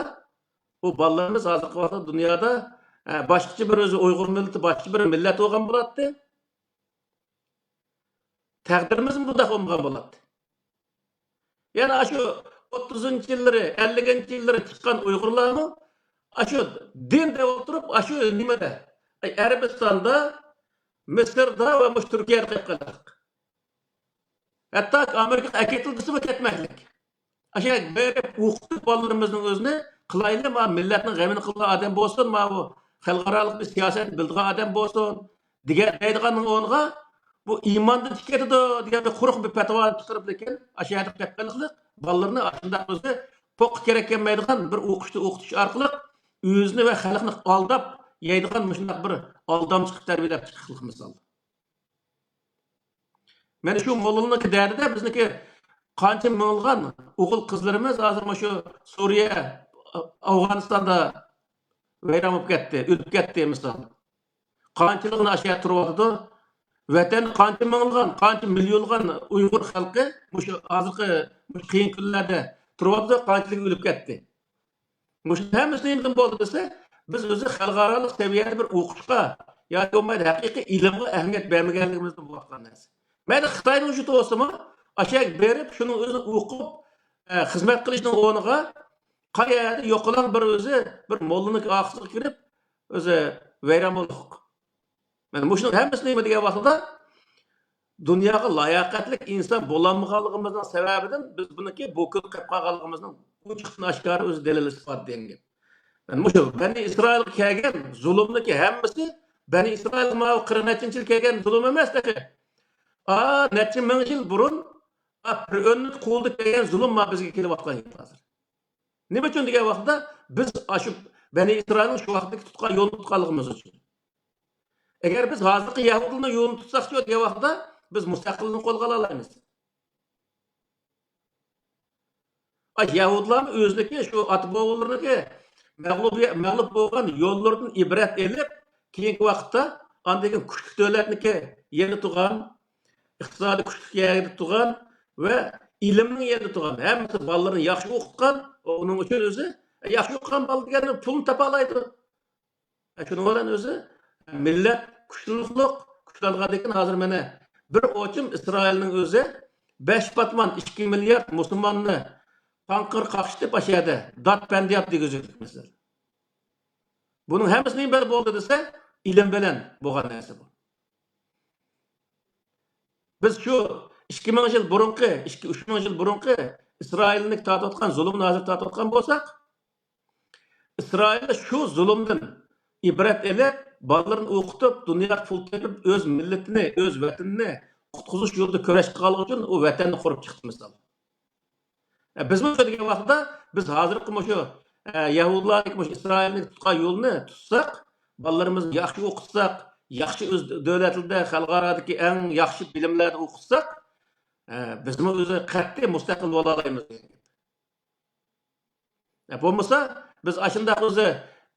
بۇ بالىلىرىمىز ھازىرقى ۋاقىتتا دۇنيادا، ئە، باشقىچە بىر ئۆزى ئۇيغۇر مىللىتى باشقىچە بىر مىللەت بولغان بولاتتى. تەقدىرىمىزمۇ بۇنداق بولمىغان بولاتتى. يەنە ئاشۇ ئوتتۇزىنچى يىللىرى، ئەللىكىنچى يىللىرى چىققان ئۇيغۇرلارمۇ ئاشۇ دىن دەپ ئولتۇرۇپ، ئاشۇ نېمىدە، ئەي، ئەرەبىستاندا، مىسىردا ۋە مۇشۇ تۈركىيەدە قېلىپ قالدۇق. ھەتتا ئامېرىكىغا ئەكېتىل دېسىمۇ كەتمەكلىك. ئاشۇ بېرىپ ئوقۇتۇپ بالىلىرىمىزنىڭ ئۆزىنى قىلايلى، ما مىللەتنىڭ غېمىنى قىلىدىغان ئادەم بولسۇن، ما بۇ خەلقئارالىق بىر سىياسەتنى بىلىدىغان ئادەم بولسۇن دېگەن، دەيدىغاننىڭ ئورنىغا بۇ ئىماندىن چىقىپ كېتىدۇ دېگەن بىر قۇرۇق بىر پەتىۋا چىقىرىپ، لېكىن ئاشۇ يەردە قېلىپ قېلىقلىق بالىلىرىنى ئاشۇنداق ئۆزى پوققا كېرەك كەلمەيدىغان بىر ئوقۇشتا ئوقۇتۇش ئارقىلىق ئۆزىنى ۋە خەلقنى ئالداپ يەيدىغان مۇشۇنداق بىر ئالدامچى قىلىپ تەربىيەلەپ چىقىقلىق مىسال. مانا شۇ موللىنىڭكى دەردىدە بىزنىڭكى قانچە مىڭلىغان ئوغۇل قىزلىرىمىز ھازىر مۇشۇ سۈرىيە، ئافغانىستاندا ۋەيران بولۇپ كەتتى، ئۆلۈپ كەتتى مىسال. قانچىلىغىنى ئاشۇ يەردە تۇرۇۋاتىدۇ. ۋەتەندە قانچە مىڭلىغان، قانچە مىليونلىغان ئۇيغۇر خەلقى مۇشۇ ھازىرقى مۇشۇ قىيىن كۈنلەردە تۇرۇۋاتىدۇ، قانچىلىكى ئۆلۈپ كەتتى. مۇشۇ ھەممىسى نېمىدىن بولدى دېسە، بىز ئۆزى خەلقئارالىق سەۋىيەدە بىر ئوقۇشقا ياكى بولمايدۇ ھەقىقىي ئىلىمغا ئەھمىيەت بەرمىگەنلىكىمىزدىن بولۇۋاتقان نەرسە. مەيلى خىتاينىڭ يۇرتى بولسىمۇ، ئاشۇ يەرگە بېرىپ، شۇنىڭ ئۆزىنى ئوقۇپ، ئە، خىزمەت قىلىشنىڭ ئورنىغا قايەردە يوقىلاڭ بىر ئۆزى بىر موللىنىڭ ئارقىسىغا كىرىپ، ئۆزى ۋەيران بولدۇق. مانا مۇشۇنىڭ ھەممىسى نېمە دېگەن ۋاقتىدا، دۇنياغا لاياقەتلىك ئىنسان بولالمىغانلىقىمىزنىڭ سەۋەبىدىن بىز بۇنىڭكى بۇ كۈن قېلىپ قالغانلىقىمىزنىڭ ئوچۇقتىن ئاشكارا ئۆزى دەلىل ئىسپاتى دېگەن گەپ. مانا مۇشۇ بەنى ئىسرائىلغا كەلگەن زۇلۇمنىڭكى ھەممىسى بەنى ئىسرائىلغا ماۋۇ قىرىق نەچچىنچى يىل كەلگەن زۇلۇم ئەمەس تېخى. ئا، نەچچە مىڭ يىل بۇرۇن، ئا، پىرئۆننىڭ قولىدا كەلگەن زۇلۇم ما بىزگە كېلىۋاتقان گەپ ھازىر. نېمە ئۈچۈن دېگەن ۋاقىتتا، بىز ئاشۇ بەنى ئىسرائىلنىڭ شۇ ۋاقىتتىكى تۇتقان يولىنى تۇتقانلىقىمىز ئۈچۈن. ئەگەر بىز ھازىرقى يەھۇدىيلارنىڭ يولىنى تۇتساقچۇ دېگەن ۋاقىتتا، بىز مۇستەقىللىقنى قولغا ئالالايمىز. ئاي، يەھۇدىيلارمۇ ئۆزىنىڭكى شۇ ئاتا بوۋىلىرىنىڭكى مەغلۇبىيە-، مەغلۇپ بولغان يوللىرىدىن ئىبرەت ئېلىپ، كېيىنكى ۋاقىتتا ئاندىن كېيىن كۈچلۈك دۆلەتنىڭكى يېنىدا تۇرغان، ئىقتىسادىي كۈچلۈك يەردە تۇرغان ۋە ئىلىمنىڭ يېنىدا تۇرغان، ھەممىسى بالىلىرىنى ياخشى ئوقۇتقان، ئۇنىڭ ئۈچۈن ئۆزى ياخشى ئوقۇغان بالا دېگەننىڭ پۇلىنى تاپالايدۇ. شۇنىڭ بىلەن ئۆزى مىللەت كۈچلۈكلۈك، كۈچلەنگەندىن كېيىن ھازىر مانا بىر ئوچۇم ئىسرائىلنىڭ ئۆزى بەش پاتمان ئىككى مىليارد مۇسۇلماننى پاڭقىر قاقشىتىپ، ئاشۇ يەردە داد پەندىيات دېگۈزۈپ مىسال. بۇنىڭ ھەممىسى نېمە بىلەن بولدى دېسە، ئىلىم بىلەن بولغان نەرسە بۇ. بىز شۇ ئىككى مىڭ يىل بۇرۇنقى، ئىككى، ئۈچ مىڭ يىل بۇرۇنقى ئىسرائىلنى تارتىۋاتقان زۇلۇمنى ھازىر تارتىۋاتقان بولساق، ئىسرائىل شۇ زۇلۇمدىن ئىبرەت ئېلىپ، بالىلىرىنى ئوقۇتۇپ، دۇنياغا پۇل تېپىپ، ئۆز مىللىتىنى، ئۆز ۋەتىنىنى قۇتقۇزۇش يولىدا كۈرەش قىلغانلىقى ئۈچۈن ئۇ ۋەتەننى قۇرۇپ چىقتى مىسال. ئە، بىزمۇ شۇ دېگەن ۋاقىتتا، بىز ھازىرقى مۇشۇ، ئە، يەھۇدىيلاردىكى مۇشۇ ئىسرائىلنى تۇتقان يولىنى تۇتساق، بالىلىرىمىزنى ياخشى ئوقۇتساق، ياخشى ئۆز دۆلەتلىرىدە، خەلقئارادىكى ئەڭ ياخشى بىلىملەردە ئوقۇتساق، ئە، بىزمۇ ئۆزى قەتئىي مۇستەقىل بولالايمىز دېگەن گەپ. ئە، بولمىسا، بىز ئاشۇنداق ئۆزى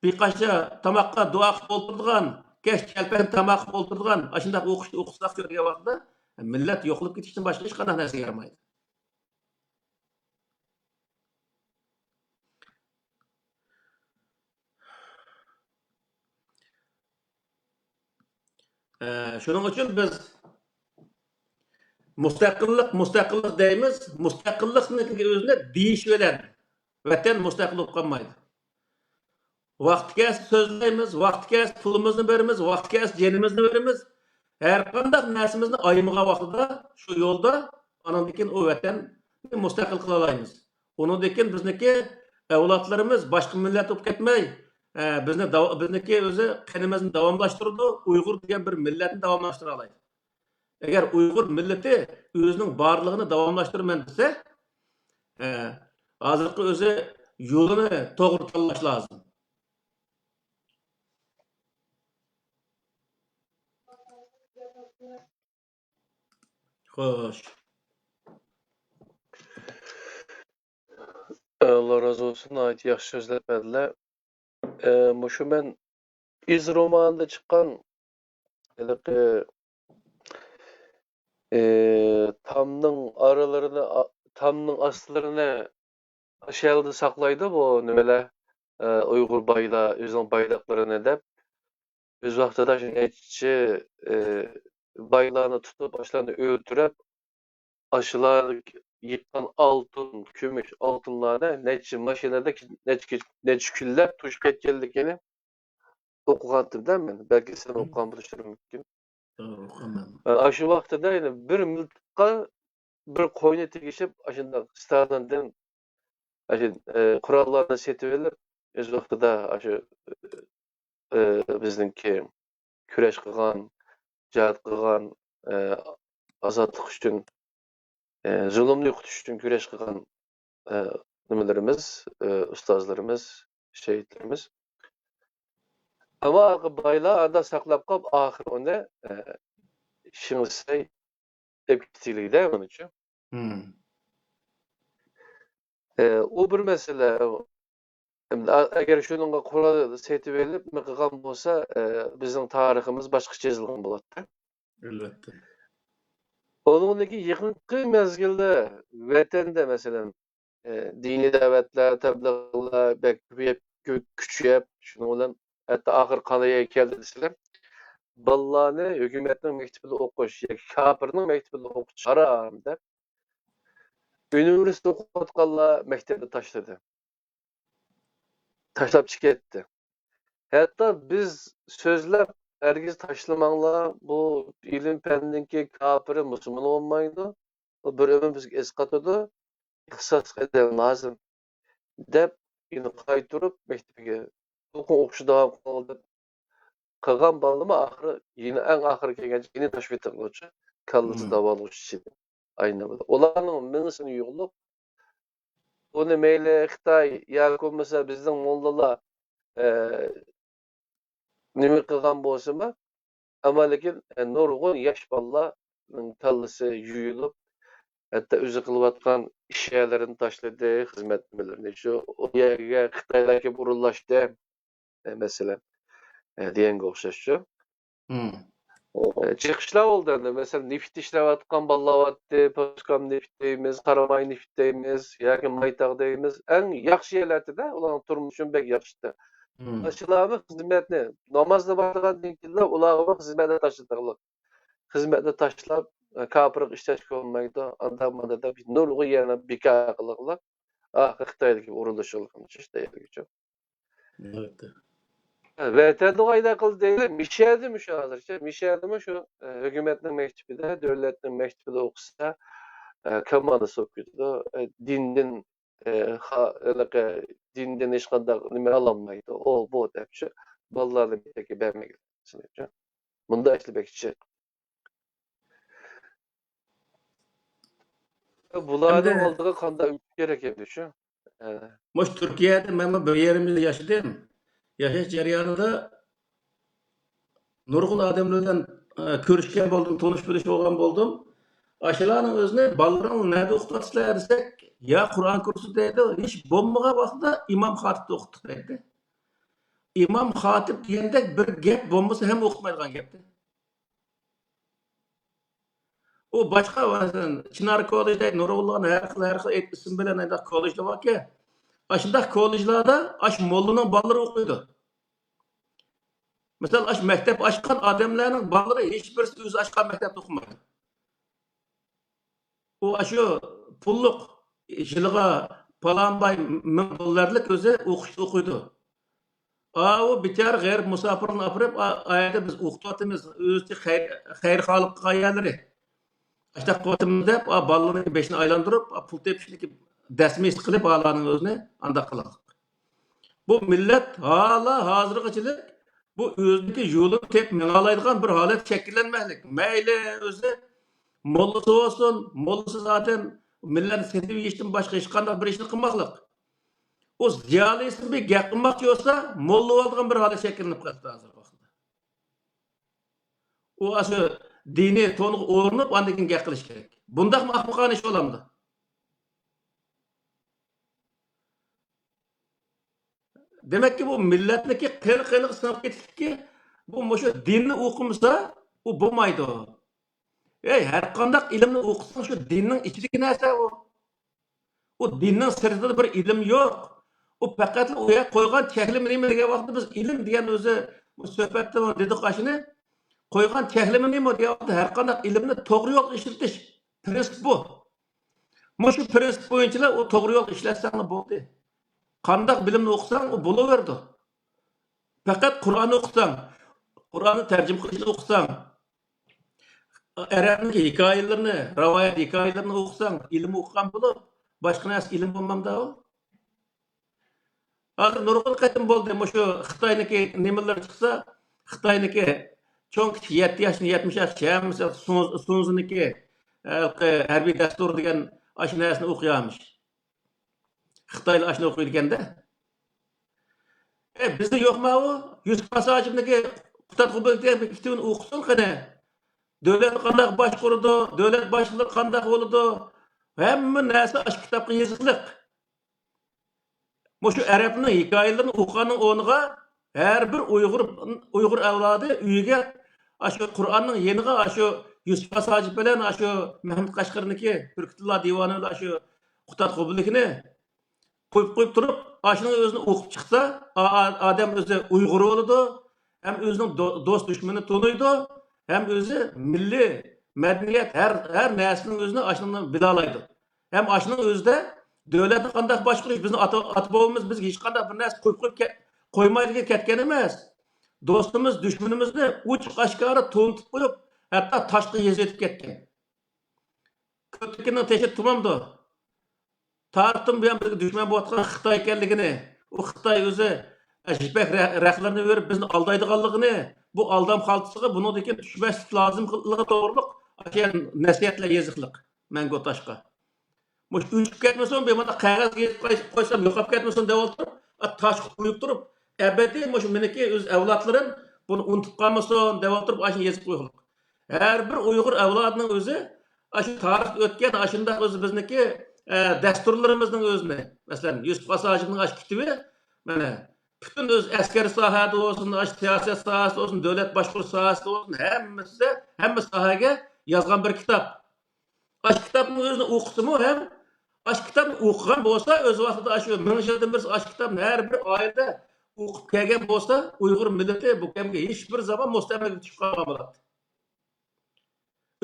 بىر قانچە تاماققا دۇئا قىلىپ ئولتۇرىدىغان، كەچ چەلپەن تاماق قىلىپ ئولتۇرىدىغان، ئاشۇنداق ئوقۇشنى ئوقۇتساق دېگەن ۋاقىتتا، مىللەت يوقىلىپ كېتىشتىن باشقا ھېچقانداق نەرسە يارىمايدۇ. ئە، شۇنىڭ ئۈچۈن بىز مۇستەقىللىق، مۇستەقىللىق دەيمىز، مۇستەقىللىقنىڭ ئۆزىنى دېيىش بىلەن ۋەتەن مۇستەقىل بولۇپ قالمايدۇ. ۋاقتى كەلسە سۆزلەيمىز، ۋاقتى كەلسە پۇلىمىزنى بېرىمىز، ۋاقتى كەلسە جېنىمىزنى بېرىمىز. ھەر قانداق نەرسىمىزنى ئايىمىغان ۋاقتىدا شۇ يولدا ئانىڭدىن كېيىن ئۇ ۋەتەننى مۇستەقىل قىلالايمىز. ئۇنىڭدىن كېيىن بىزنىڭكى ئەۋلادلىرىمىز باشقا مىللەت بولۇپ كەتمەي، ئە، بىزنى داۋ-، بىزنىڭكى ئۆزى قېنىمىزنى داۋاملاشتۇرىدۇ، ئۇيغۇر دېگەن بىر مىللەتنى داۋاملاشتۇرالايدۇ. ئەگەر ئۇيغۇر مىللىتى ئۆزىنىڭ بارلىقىنى داۋاملاشتۇرىمەن دېسە، ئە، ھازىرقى ئۆزى يولىنى توغرا تاللاش لازىم. خوش. ئاللا رازى بولسۇن، ناھايىتى ياخشى سۆزلەپ بەردىلەر. ئە، مۇشۇ مەن ئىز رومانىدا چىققان ھېلىقى، ئە، تامنىڭ ئارىلىرىنى، تامنىڭ ئاستىلىرىنى ئاشۇ يەردە ساقلايدۇ بۇ نېمىلەر، ئە، ئۇيغۇر بايلار ئۆزىنىڭ بايلىقلىرىنى دەپ. ئۆز ۋاقتىدا شۇ نەچچە، ئە، بايلارنى تۇتۇپ، ئاشۇلارنى ئۆلتۈرۈپ، ئاشۇلار يىغقان ئالتۇن، كۈمۈش ئالتۇنلارنى نەچچە ماشىنىدا، نەچچە، نەچچە كۈنلەپ توشۇپ كەتكەنلىكىنى ئوقۇغانتىمدا مەن. بەلكى سەن ئوقۇغان بولۇشلىرىڭ مۇمكىن. توغرا، ئوقۇغانمەن. ئاشۇ ۋاقتىدا يەنە بىر مىلتىققا بىر قوينى تېگىشىپ، ئاشۇنداق ستالىندىن ئاشۇ، ئە، قوراللارنى سېتىۋېلىپ، ئۆز ۋاقتىدا ئاشۇ، ئە، بىزنىڭكى كۈرەش قىلغان، جىھاد قىلغان، ئە، ئازادلىق ئۈچۈن، ئە، زۇلۇمنى يوقىتىش ئۈچۈن كۈرەش قىلغان، ئە، نېمىلىرىمىز، ئە، ئۇستازلىرىمىز، شېھىتلىرىمىز. ئەمما بايلار ئاندا ساقلاپ قاپ، ئاخىرى ئۇنى، ئە، شىڭسەي ئېلىپ كېتىلىدە ئۇنىچۇ. مم. ئە، ئۇ بىر مەسىلە. ئەمدى ئە-، ئەگەر شۇنىڭغا قورال سېتىۋېلىپ نېمە قىلغان بولسا، ئە، بىزنىڭ تارىخىمىز باشقىچە يېزىلغان بولاتتى. ئەلۋەتتە. ئۇنىڭدىن كېيىن يېقىنقى مەزگىلدە ۋەتەندە، مەسىلەن، ئە، دىنىي دەۋەتلەر، تەبلىغلار بەك كۆپىيىپ، كۈ-، كۈچىيىپ، شۇنىڭ بىلەن ھەتتا ئاخىر قانداق يەرگە كەلدى دېسىلەر، بالىلارنى ھۆكۈمەتنىڭ مەكتىپىدە ئوقۇش ياكى كاپىرنىڭ مەكتىپىدە ئوقۇتۇش ھارام دەپ، ئۇنىۋېرسىتېتتا ئوقۇۋاتقانلار مەكتەپنى تاشلىدى. تاشلاپ چىقىپ كەتتى. ھەتتا بىز سۆزلەپ، ھەرگىز تاشلىماڭلار، بۇ ئىلىم پەننىڭكى كاپىرى مۇسۇلمان بولمايدۇ. ئۇ بىر ئۆمۈر بىزگە ئەسقاتىدۇ. ئىختىساسلىق ئادەم لازىم، دەپ، يەنە قايتۇرۇپ مەكتىپىگە ئوقۇڭ، ئوقۇشنى داۋام قىلىڭ دەپ قىلغان بالىلىرىمۇ ئاخىرى، يەنە ئەڭ ئاخىرى كەلگەنچە يەنە تاشلىۋېتىلغۇچە كاللىسى مم. داۋالغۇچ ئىچىدە ئايلىنىۋاتىدۇ. ئۇلارنىڭ مېڭىسىنى يۇغلۇق، ئۇنى مەيلى خىتاي ياكى بولمىسا بىزنىڭ موللىلار، ئە، نېمە قىلغان بولسىمۇ، ئەمما لېكىن، ئە، نۇرغۇن ياش بالىلارنىڭ كاللىسى يۇيۇلۇپ، ھەتتا ئۆزى قىلىۋاتقان ئىش يەرلىرىنى تاشلىدى، خىزمەت نېمىلىرىنى. شۇ ئۇ يەرگە خىتايلار كېلىپ ئورۇنلاشتى، ئە، مەسىلەن، ئە، دېگەنگە ئوخشاشچۇ. مم. ئە، چىقىشلار بولدى ئەمدى. مەسىلەن، نېفىتتە ئىشلەۋاتقان بالىلار بارتتى، پوسكام نېفىت دەيمىز، قاراماي نېفىت دەيمىز ياكى مايتاغ دەيمىز. ئەڭ ياخشى يەرلەردە ئۇلارنىڭ تۇرمۇشىمۇ بەك ياخشىتى. مم. ئاشۇلارمۇ خىزمەتنى، نامازنى باشلىغاندىن كېيىنلا ئۇلارغىمۇ خىزمەتنى تاشلىتىڭلار. خىزمەتنى تاشلاپ، ئە، كاپىرغا ئىشلەشكە بولمايدۇ. ئاندا ماندا دەپ نۇرغۇن يەرنى بىكار قىلىڭلار. ئاخىرى خىتايدىكى ئورۇنلىشىڭلار. ئەلۋەتتە. ۋەتەندە قايدا قىلدى دەيلى، مىشەدىمۇ شۇ ھازىرچە، مىشەدىمۇ شۇ، ئە، ھۆكۈمەتنىڭ مەكتىپىدە، دۆلەتنىڭ مەكتىپىدە ئوقۇسا، ئە، كامالىست بولۇپ كېتىدۇ. ئە، دىندىن، ئە، خا-، ھېلىقى دىندىن ھېچقانداق نېمە ئالالمايدۇ. ئۇ، بۇ دەپ شۇ بالىلارنى بىر يەرگە بەرمەيدۇ. مۇنداق ئىشلار بەك جىق. بۇلارنىڭ ئەمدى ئالدىغا قانداق ئۆتۈش كېرەك ئەمدى شۇ؟ ھە. مۇشۇ تۈركىيەدە مەنمۇ بىر يېرىم يىل ياشىدىم. ياشاش جەريانىدا نۇرغۇن ئادەملەر بىلەن، ئە، كۆرۈشكەن بولدۇم، تونۇش بىلىش بولغان بولدۇم. ئاشۇلارنىڭ ئۆزىنى، بالىلىرىڭنى نەدە ئوقۇتۇۋاتىسىلەر دېسەك، يا قۇرئان كۇرسى دەيدۇ، ھېچ بولمىغان ۋاقىتتا ئىمام خاتىپتا ئوقۇتتۇق دەيدۇ. ئىمام خاتىپ دېگەندەك بىر گەپ بولمىسا ھەم ئوقۇتمايدىغان گەپتە. ئۇ باشقا، مەسىلەن، چىنار كوللېج دەيدۇ، نۇرغۇنلىغان ھەر خىل، ھەر خىل ئىسىم بىلەن ھەنداق كوللېجلار باركەن. ئاشۇنداق كوللېجلاردا ئاشۇ موللىنىڭ بالىلىرى ئوقۇيدۇ. مىسال، ئاشۇ مەكتەپ ئاچقان ئادەملەرنىڭ بالىلىرى ھېچ بىرسى ئۆزى ئاچقان مەكتەپتە ئوقۇمايدۇ. ئۇ ئاشۇ پۇللۇق، يىلىغا پالان باي مىڭ دوللارلىق ئۆزى ئوقۇشتا ئوقۇيدۇ. ئاۋۇ بىچارە غەرىب مۇساپىرلارنى ئاپىرىپ، ئا-، ئايەردە بىز ئوقۇتۇۋاتىمىز، ئۆزى خەير-، خەيرخاھلىق قىلغان يەرلىرى. ئاشۇنداق قىلىۋاتىمىز دەپ، ئا، بالىلىرىنىڭ بېشىنى ئايلاندۇرۇپ، ئا، پۇل تېپىشنىڭكى دەسمىسى قىلىپ، بالىلارنىڭ ئۆزىنى ئانداق قىلغان. بۇ مىللەت ھالا ھازىرغىچىلىك بۇ ئۆزىنىڭكى يولىنى تېپىپ مېڭالايدىغان بىر ھالەت شەكىللەنمەكلىك. مەيلى ئۆزى موللىسى بولسۇن، موللىسىز ئادەم مىللەتنى سېتىۋېلىشتىن باشقا ھېچقانداق بىر ئىشنى قىلماقلىق. ئۇ زىيالىيسى بىر گەپ قىلماقچى بولسا، موللا بولىدىغان بىر ھالەت شەكىللىنىپ قالىدۇ ھازىرقى ۋاقىتتا. ئۇ ئاشۇ دىنىي تونغا ئورىنىپ، ئاندىن كېيىن گەپ قىلىش كېرەك. بۇنداقمۇ ئەخمىقانە ئىش بولامدۇ؟ دېمەككى، بۇ مىللەتنىڭكى قېنى قېنىغا سىڭىپ كېتىپتىكى، بۇ مۇشۇ دىننى ئوقۇمىسا، ئۇ بولمايدۇ. ئەي، ھەر قانداق ئىلىمنى ئوقۇساڭ، شۇ دىننىڭ ئىچىدىكى نەرسە ئۇ. ئۇ دىننىڭ سىرتىدا بىر ئىلىم يوق. ئۇ پەقەتلا ئۇ يەرگە قويغان چەكلىمە نېمە دېگەن ۋاقىتتا، بىز ئىلىم دېگەن ئۆزى، بۇ سۆھبەتتە دېدۇق ئاشۇنى. قويغان چەكلىمە نېمە دېگەن ۋاقىتتا، ھەر قانداق ئىلىمنى توغرا يولغا ئىشلىتىش پىرىنسىپ بۇ. مۇشۇ پىرىنسىپ بويىچىلا ئۇ توغرا يولغا ئىشلەتسەڭلا بولدى. قانداق بىلىمنى ئوقۇساڭ، ئۇ بولۇۋېرىدۇ. پەقەت قۇرئان ئوقۇساڭ، قۇرئاننى تەرجىمە قىلىشنى ئوقۇساڭ، ئەرەبنىڭ ھېكايىلىرىنى، رىۋايەت ھېكايىلىرىنى ئوقۇساڭ، ئىلىم ئوقۇغان بولۇپ، باشقا نەرسە ئىلىم بولمامدا ئۇ؟ ھازىر نۇرغۇن قېتىم بولدى، مۇشۇ خىتاينىڭكى نېمىلىرى چىقسا، خىتاينىڭكى چوڭ كىچىك يەتتە ياشتىن يەتمىش ياشقىچە ھەممىسى سۇن-، سۇنزىنىڭكى، ھېلىقى ھەربىي دەستۇر دېگەن ئاشۇ نەرسىنى ئوقۇيارمىش. خىتايلار ئاشۇنى ئوقۇيدىكەندە. ئە، بىزدە يوقما ئۇ؟ يۈسۈپ خاس ھاجىپنىڭكى قۇتادغۇ بۆلەكتە بىر ئىككى ئوقۇسۇن قېنى. دۆلەتنى قانداق باشقۇرىدۇ، دۆلەت باشلىقلىرى قانداق بولىدۇ؟ ھەممە نەرسە ئاشۇ كىتابقا يېزىقلىق. مۇشۇ ئەرەبنىڭ ھېكايىلىرىنى ئوقۇغاننىڭ ئورنىغا ھەر بىر ئۇيغۇر، ئۇيغۇر ئەۋلادى ئۆيىگە ئاشۇ قۇرئاننىڭ يېنىغا ئاشۇ يۈسۈپ خاس ھاجىپ بىلەن ئاشۇ مەھمۇد قەشقىرىنىڭكى تۈركىتىللا دىۋانى بىلەن ئاشۇ قۇتادغۇ بۆلىكىنى قويۇپ، قويۇپ تۇرۇپ، ئاشۇنى ئۆزىنى ئوقۇپ چىقسا، ئا-، ئا-، ئادەم ئۆزى ئۇيغۇر بولىدۇ، ھەم ئۆزىنىڭ دو-، دوست دۈشمىنىنى تونۇيدۇ، ھەم ئۆزى مىللىي مەدەنىيەت، ھەر، ھەر نەرسىنىڭ ئۆزىنى ئاشۇنىڭ بىلالايدۇ. ھەم ئاشۇنىڭ ئۆزىدە دۆلەتنى قانداق باشقۇرۇش، بىزنىڭ ئاتا، ئاتا بوۋىمىز بىزگە ھېچقانداق بىر نەرسە قويۇپ، قويۇپ كە-، قويمايدىغان كەتكەن ئەمەس. دوستىمىز، دۈشمىنىمىزنى ئوچۇق ئاشكارا تونۇتۇپ قويۇپ، ھەتتا تاشقا يېزىۋېتىپ كەتكەن. كۆپتىكىنىڭ تېشى تۇمامدۇ. تارىختىن بۇيان بىزگە دۈشمەن بولۇۋاتقان خىتاي ئىكەنلىكىنى، ئۇ خىتاي ئۆزى يىپەك رە-، رەخلىرىنى بېرىپ بىزنى ئالدايدىغانلىقىنى، بۇ ئالدام خالتىسىغا بۇنىڭدىن كېيىن چۈشمەسلىك لازىملىقى توغرۇلۇق ئاشۇ نەسىھەتلەر يېزىقلىق مەڭگۈ تاشقا. مۇشۇ ئۆچۈپ كەتمىسۇن، بىر مانا قەغەزگە يېزىپ قوي-، قويسام يوقاپ كەتمىسۇن دەۋاتۇرۇپ، تاشقا قويۇپ تۇرۇپ، ئەبەدىي مۇشۇ مېنىڭكى ئۆز ئەۋلادلىرىم بۇنى ئۇنتۇپ قالمىسۇن دەۋاتۇرۇپ، ئاشۇنى يېزىپ قويغۇلۇق. ھەر بىر ئۇيغۇر ئەۋلادىنىڭ ئۆزى ئاشۇ تارىختا ئۆتكەن ئاشۇنداق ئۆزى بىزنىڭكى، ئە، دەستۇرلىرىمىزنىڭ ئۆزىنى، مەسىلەن، يۈسۈپ خاس ھاجىپنىڭ ئاشۇ كىتابى، مانا، پۈتۈن ئۆز ئەسكەرىي ساھەدە بولسۇن، ئاشۇ سىياسەت ساھەسىدە بولسۇن، دۆلەت باشقۇرۇش ساھەسىدە بولسۇن، ھەممىسىدە، ھەممە ساھەگە يازغان بىر كىتاب. ئاشۇ كىتابنىڭ ئۆزىنى ئوقۇسىمۇ ھەم، ئاشۇ كىتابنى ئوقۇغان بولسا، ئۆز ۋاقتىدا ئاشۇ مىڭ يىلدىن بېرى ئاشۇ كىتابنى ھەر بىر ئائىلىدە ئوقۇپ كەلگەن بولسا، ئۇيغۇر مىللىتى بۇ كەمگە ھېچ بىر زامان مۇستەملىكىگە چۈشۈپ قالغان بولاتتى.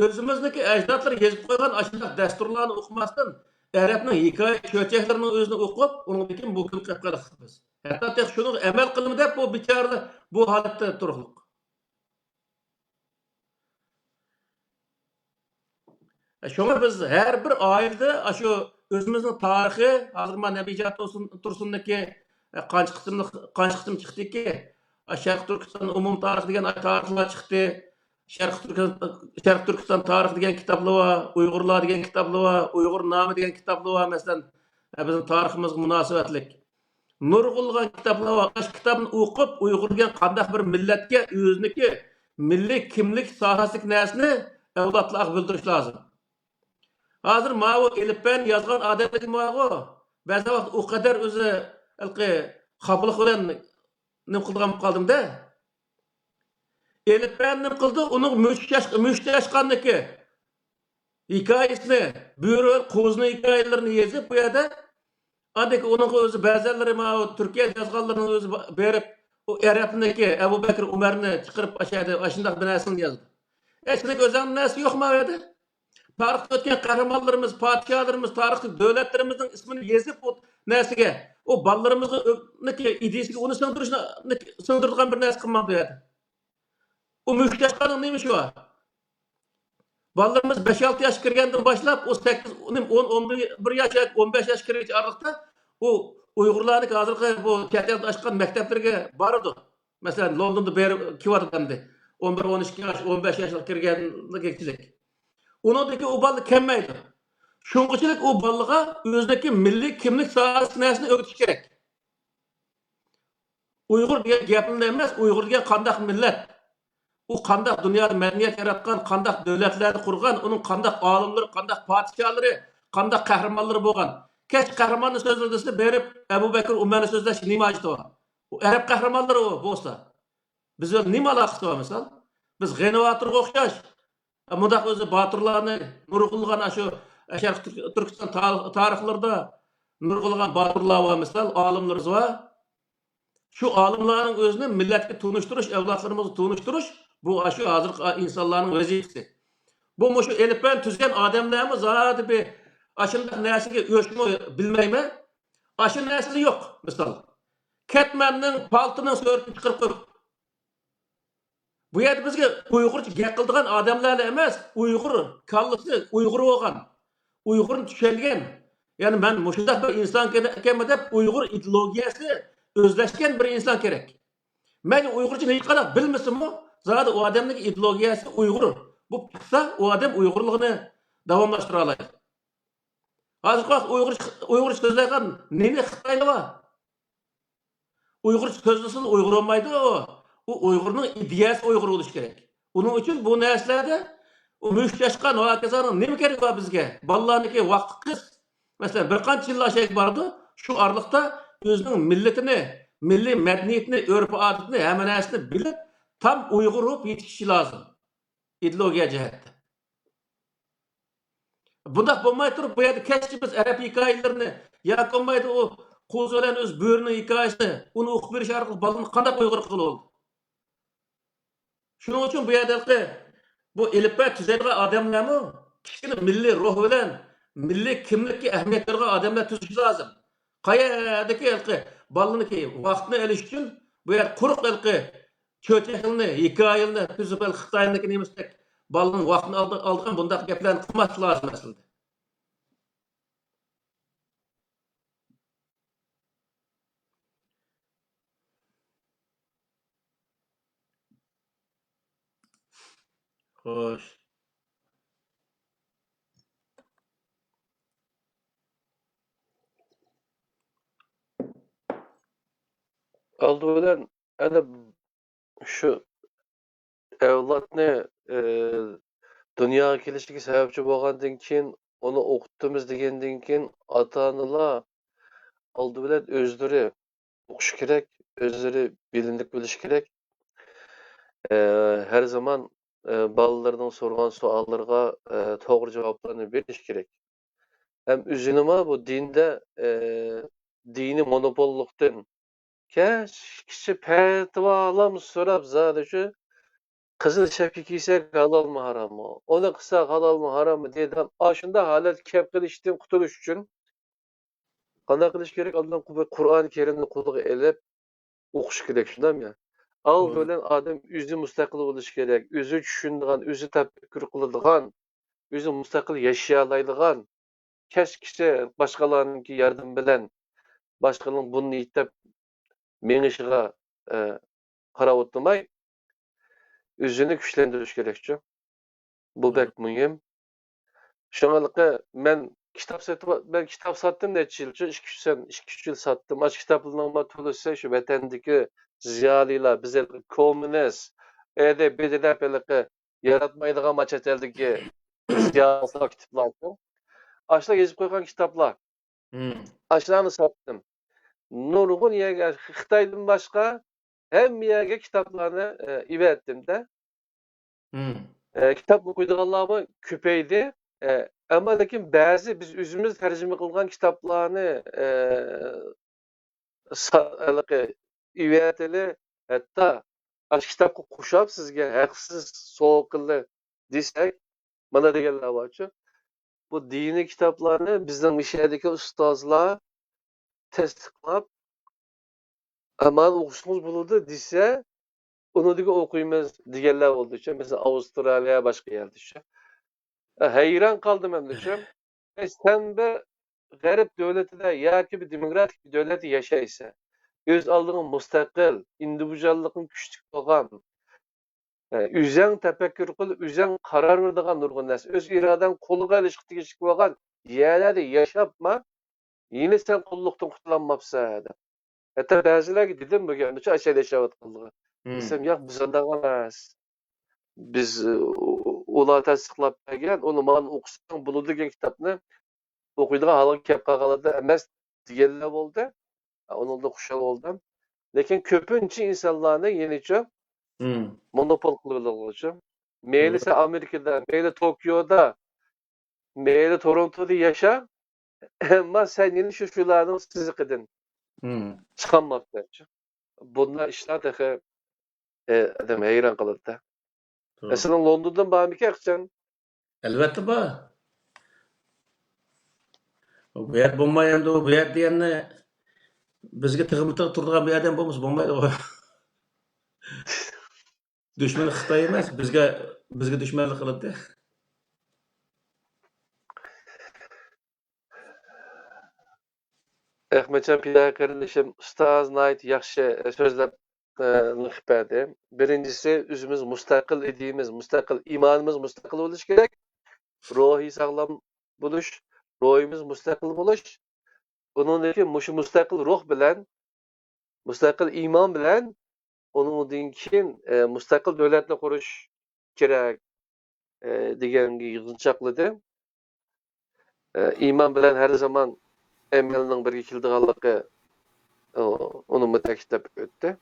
ئۆزىمىزنىڭكى ئەجدادلىرى يېزىپ قويغان ئاشۇنداق دەستۇرلارنى ئوقۇماستىن، ئەرەبنىڭ ھېكايە چۆچەكلىرىنىڭ ئۆزىنى ئوقۇپ، ئۇنىڭدىن كېيىن بۇ كۈنگە قېلىپ قالدۇق بىز. ھەتتا تېخى شۇنىڭغا ئەمەل قىلىمەن دەپ، بۇ بىچارىلەر بۇ ھالەتتە تۇرۇقلۇق. شۇڭا بىز ھەر بىر ئائىلىدە ئاشۇ ئۆزىمىزنىڭ تارىخى، ھازىر مانا نەبىجان تۇرسۇن، تۇرسۇننىڭكى قانچە قىسىملىق، قانچە قىسىم چىقتىكى، شەرقىي تۈركىستان ئومۇمىي تارىخى دېگەن تارىخلار چىقتى. شەرقىي تۈركىستان، شەرقىي تۈركىستان تارىخى دېگەن كىتابلار بار، ئۇيغۇرلار دېگەن كىتابلار بار، ئۇيغۇر نامى دېگەن كىتابلار بار، مەسىلەن، بىزنىڭ تارىخىمىزغا مۇناسىۋەتلىك. نۇرغۇنلىغان كىتابلار بار. ئاشۇ كىتابنى ئوقۇپ، ئۇيغۇر دېگەن قانداق بىر مىللەتكە ئۆزىنىڭكى مىللىي كىملىك ساھەسىدىكى نەرسىنى ئەۋلادلارغا بىلدۈرۈش لازىم. ھازىر ماۋۇ ئېلىپبەنى يازغان ئادەملەرگە ماۋۇ بەزى ۋاقىت ئۇ قەدەر ئۆزى ھېلىقى خاپىلىق بىلەن نېمە قىلىدىغان بولۇپ قالدىم-دە. ئېلىپبەنى نېمە قىلدى؟ ئۇنىڭ مۈشۈك ياش-، مۈشۈكتە ياشقاندىكى ھېكايىسىنى، بۆرە ۋە قوزىنىڭ ھېكايىلىرىنى يېزىپ، بۇ يەردە ئاندىن كېيىن ئۇنىڭغا ئۆزى بەزەنلىرى ماۋۇ تۈركىيەدە يازغانلىرىنىڭ ئۆزى با-، بېرىپ، ئۇ ئەرەبنىكى ئەبۇ بەكرى ئۆمەرنى چىقىرىپ، ئاشۇ يەردە ئاشۇنداق بىر نەرسىنى يازدى. ئە، سېنىڭ ئۆزۈڭنىڭ نەرسىسى يوقما ئۇ يەردە؟ تارىختا ئۆتكەن قەھرىمانلىرىمىز، پادىشاھلىرىمىز، تارىختىكى دۆلەتلىرىمىزنىڭ ئىسمىنى يېزىپ، ئۇ نەرسىگە، ئۇ بالىلىرىمىزنىڭ ئۆ-، نىكى ئىدىيىسىگە ئۇنى سىڭدۈرۈشنى، نىكى سىڭدۈرىدىغان بىر نەرسە قىلمامدۇ ئۇ يەردە؟ ئۇ مۈشۈكتە ياشقاننىڭ نېمە ئىشى بار؟ بالىلىرىمىز بەش-ئالتە ياشقا كىرگەندىن باشلاپ، ئۇ سەككىز، ئۇنى ئون، ئون بىر ياش ياكى ئون بەش ياشقا كىرگۈچە ئارىلىقتا، ئۇ ئۇيغۇرلارنىڭكى ھازىرقى بۇ چەت ئەلدە ئاچقان مەكتەپلىرىگە بارىدۇ. مەسىلەن، لوندوندا بېرىپ كېلىۋاتىدۇ ئەمدى. ئون بىر، ئون ئىككى ياش، ئون بەش ياشلىق كىرگەنلىكچىلىك. ئۇنىڭدىكى ئۇ بالا كەلمەيدۇ. شۇڭغىچىلىك ئۇ بالىغا ئۆزىنىڭكى مىللىي كىملىك ساھەسىدىكى نەرسىنى ئۆگىتىش كېرەك. ئۇيغۇر دېگەن گەپلا ئەمەس، ئۇيغۇر دېگەن قانداق مىللەت؟ ئۇ قانداق دۇنيادا مەدەنىيەت ياراتقان، قانداق دۆلەتلەرنى قۇرغان، ئۇنىڭ قانداق ئالىملىرى، قانداق پادىشاھلىرى، قانداق قەھرىمانلىرى بولغان؟ كەچ قەھرىماننى سۆزلە دېسە، بېرىپ ئەبۇ بەكرى ئۆمەرنى سۆزلەش نېمە ھاجىتى بار؟ ئۇ ئەرەب قەھرىمانلىرى ئۇ بولسا. بىز بىلەن نېمە ئالاقىسى بار مىسال؟ بىز غېنى باتۇرغا ئوخشاش. مۇنداق ئۆزى باتۇرلارنى نۇرغۇنلىغان ئاشۇ شەرقىي تۈرك-، تۈركىستان تارىخ-، تارىخلىرىدا نۇرغۇنلىغان باتۇرلار بار مىسال، ئالىملىرىمىز بار. شۇ ئالىملارنىڭ ئۆزىنى مىللەتكە تونۇشتۇرۇش، ئەۋلادلىرىمىزغا تونۇشتۇرۇش، بۇ ئاشۇ ھازىرقى ئىنسانلارنىڭ ۋەزىپىسى. بۇ مۇشۇ ئېلىپبەنى تۈزگەن ئادەملەرمۇ زادى بىر ئاشۇنداق نەرسىگە ئۆچمۇ بىلمەيمەن. ئاشۇ نەرسىلا يوق، مىسال. كەتمەننىڭ، پالتىنىڭ سۈرىتىنى چىقىرىپ قويۇپ، بۇ يەردە بىزگە ئۇيغۇرچە گەپ قىلىدىغان ئادەملەرلا ئەمەس، ئۇيغۇر كاللىسى ئۇيغۇر بولغان، ئۇيغۇرنى چۈشەنگەن، يەنى مەن مۇشۇنداق بىر ئىنسان ئىكەنمەن دەپ ئۇيغۇر ئىدېئولوگىيەسى ئۆزلەشكەن بىر ئىنسان كېرەك. مەيلى ئۇيغۇرچىنى ھېچقانداق بىلمىسىمۇ، زادى ئۇ ئادەمنىڭ ئىدېئولوگىيەسى ئۇيغۇر بولۇپ چىقسا، ئۇ ئادەم ئۇيغۇرلۇقىنى داۋاملاشتۇرالايدۇ. ھازىرقى ۋاقىت ئۇيغۇرچە، ئۇيغۇرچە سۆزلەيدىغان نېمە خىتايلار بار؟ ئۇيغۇرچە سۆزلىسىلا ئۇيغۇر بولمايدۇ. ئۇ ئۇيغۇرنىڭ ئىدىيەسى ئۇيغۇر بولۇشى كېرەك. ئۇنىڭ ئۈچۈن بۇ نەرسىلەردە ئۇ مۈشۈكچە ئاچقان ۋە ھاكازانىڭ نېمە كېرىكى بار بىزگە؟ بالىلارنىڭكى ۋاقتى قىس. مەسىلەن، بىر قانچە يىللار شەيگە بارىدۇ، شۇ ئارىلىقتا ئۆزىنىڭ مىللىتىنى، مىللىي مەدەنىيىتىنى، ئۆرپ-ئادىتىنى، ھەممە نەرسىنى بىلىپ، تام ئۇيغۇر بولۇپ يېتىشىشى لازىم. ئىدېئولوگىيە جەھەتتە. بۇنداق بولماي تۇرۇپ، بۇ يەردە كەچتە بىز ئەرەب ھېكايىلىرىنى ياكى بولمايدۇ ئۇ قوزا بىلەن ئۆز بۆرىنىڭ ھېكايىسىنى، ئۇنى ئوقۇپ بېرىش ئارقىلىق بالىنى قانداق ئۇيغۇر قىلغىلى بولىدۇ؟ شۇنىڭ ئۈچۈن بۇ يەردە ھېلىقى بۇ ئېلىپبە تۈزەيدىغان ئادەملەرمۇ كىچىككىنە مىللىي روھ بىلەن مىللىي كىملىككە ئەھمىيەت بېرىدىغان ئادەملەر تۈزۈش لازىم. قەيەردىكى ھېلىقى بالىنىڭكى ۋاقتىنى ئېلىش ئۈچۈن بۇ يەردە قۇرۇق ھېلىقى چۆچەكلىرىنى، ھېكايىلىرىنى تۈزۈپ، ھېلىقى خىتاينىڭكى نېمىسىدەك بالىنىڭ ۋاقتىنى ئالىدىغان بۇنداق گەپلەرنى قىلماسلىق لازىم ئەسلىدە. خوش. ئالدى بىلەن ئەنە شۇ ئەۋلادنى، ئى، دۇنياغا كېلىشىگە سەۋەبچى بولغاندىن كېيىن، ئۇنى ئوقۇتىمىز دېگەندىن كېيىن، ئاتا-ئانىلار ئالدى بىلەن ئۆزلىرى ئوقۇشى كېرەك، ئۆزلىرى بىلىملىك بولۇشى كېرەك. ئى، ھەر زامان، ئى، بالىلىرىنىڭ سورىغان سوئاللىرىغا، ئى، توغرا جاۋابلارنى بېرىشى كېرەك. ھەم ئۆزىنىمۇ بۇ دىندا، ئى، دىنىي مونوپوللۇقتىن كەچكىچە پەتىۋالام سوراپ زادى شۇ قىزىل شەپكە كىيسەك ھالالمۇ ھاراممۇ؟ ئۇنى قىلساق ھالالمۇ ھاراممۇ دەيدىغان ئاشۇنداق ھالەتكە كەپ قېلىشتىن قۇتۇلۇش ئۈچۈن قانداق قىلىش كېرەك؟ ئالدىن بىر قۇرئان كەرىمنى قولىغا ئېلىپ ئوقۇش كېرەك، شۇنداقمۇ؟ ئالدى بىلەن ئادەم ئۆزى مۇستەقىل بولۇشى كېرەك، ئۆزى چۈشىنىدىغان، ئۆزى تەپەككۇر قىلىدىغان، ئۆزى مۇستەقىل ياشىيالايدىغان، كەچكىچە باشقىلارنىڭكى ياردىمى بىلەن باشقىلارنىڭ بۇنى ئېيت دەپ مېڭىشىغا، ئە، قاراۋاتماي، ئۆزىنى كۈچلەندۈرۈش كېرەكچۇ. بۇ بەك مۇھىم. شۇڭا مەن كىتاب سېتىپ، مەن كىتاب ساتتىم نەچچە يىلچۇ، ئىككى، ئۈچ سەن، ئىككى، ئۈچ يىل ساتتىم. ئاشۇ كىتابلارنىڭ تولىسى شۇ ۋەتەندىكى زىيالىيلار، بىز ھېلىقى كوممۇنىست، ئەدەبىي دەپ ھېلىقى ياراتمايدىغان ما چەت ئەلدىكى زىيالىيلار كىتابلارچۇ. ئاشۇلار يېزىپ قويغان كىتابلار. مم. ئاشۇلارنى ساتتىم. نۇرغۇن يەرگە، خىتايدىن باشقا ھەممە يەرگە كىتابلارنى، ئە، ئېۋەتتىم-دە. مم. ئە، كىتاب ئوقۇيدىغانلارمۇ كۆپەيدى. ئە، ئەمما لېكىن بەزى بىز ئۆزىمىز تەرجىمە قىلغان كىتابلارنى، ئە، سا-، ھېلىقى ئېۋەتىلى، ھەتتا ئاشۇ كىتابقا قوشاپ سىزگە ھەقسىز سوۋغا قىلدى دېسەك، مانا دېگەنلەر بارچۇ. بۇ دىنىي كىتابلارنى بىزنىڭ مۇشۇ يەردىكى ئۇستازلار تەستىقلاپ، ئە، مانا ئوقۇسىڭىز بولىدۇ دېسە، ئۇنىڭدىكى ئوقۇيمىز دېگەنلەر بولدىچۇ. مەسىلەن، ئاۋسترالىيە، باشقا يەردىچۇ. ھەيران قالدىم ئەمدىچۇ. ئەي، سەن بىر غەرب دۆلىتىدە ياكى بىر دېموكراتىك بىر دۆلەتتە ياشايسەن. ئۆز ئالدىڭغا مۇستەقىل، ئىندىۋىدۇئاللىقىڭ كۈچلۈك بولغان، ئۆزەڭ تەپەككۇر قىل، ئۆزەڭ قارار بېرىدىغان نۇرغۇن نەرسە، ئۆز ئىرادەڭ قولغا ئېلىشقا تېگىشلىك بولغان يەرلەردە ياشاپما، يەنە سەن قۇللۇقتىن قۇتۇلالماپسەن دەپ. ھەتتا بەزىلەرگە دېدىم بۇ گەپنى، ئاشۇ يەردە ياشاۋاتقانلىقى. مم. دېسەم، ياق، بىز ئانداق ئەمەس. بىز، ئۇ-، ئۇلار تەستىقلاپ بەرگەن، ئۇنى مانا ئوقۇساڭ بولىدۇ دېگەن كىتابنى ئوقۇيدىغان ھالغا كەپ قالغانلار ئەمەس دېگەنلەر بولدى. ئۇنىڭدا خۇشال بولدۇم. لېكىن كۆپىنچە ئىنسانلارنى يەنىچۇ مم. مونوپول قىلىۋالغۇچۇ. مەيلى مم. سەن ئامېرىكىدا، مەيلى توكيودا، مەيلى تورونتودا ياشا، ئەمما سەن يەنە شۇ، شۇلارنىڭ سىزىقىدىن مم. چىقالماپسەن. بۇنداق ئىشلار تېخى، ئادەم ھەيران قالىدۇ-دە. توغرا. سېنىڭ لوندوندىن بارمىكەن ئەخچەن؟ ئەلۋەتتە بار. بۇ يەردە بولماي ئەمدى، بۇ يەردە دېگەننى بىزگە تىغىملىتىغا تۇرىدىغان بىر ئادەم بولمىسا بولمايدىغۇ. دۈشمىنى خىتاي ئەمەس، بىزگە، بىزگە دۈشمەنلىك قىلىدۇ. ئەخمەتجان پىدائىي قېرىندىشىم، ئۇستاز ناھايىتى ياخشى سۆزلەپ ئە، نېمە قىلىپ بەردى. بىرىنچىسى، ئۆزىمىز مۇستەقىل ئىدىيىمىز، مۇستەقىل ئىمانىمىز مۇستەقىل بولۇشى كېرەك. روھىي ساغلام بولۇش، روھىمىز مۇستەقىل بولۇش. ئۇنىڭدىن كېيىن مۇشۇ مۇستەقىل روھ بىلەن، مۇستەقىل ئىمان بىلەن ئۇنىڭدىن كېيىن، ئە، مۇستەقىل دۆلەتنى قۇرۇش كېرەك، ئە، دېگەنگە يىغىنچاقلىدى. ئە، ئىمان بىلەن ھەر زامان ئەمەلنىڭ بىرگە كېلىدىغانلىقى، ئۇ، ئۇنىمۇ تەكىتلەپ ئۆتتى.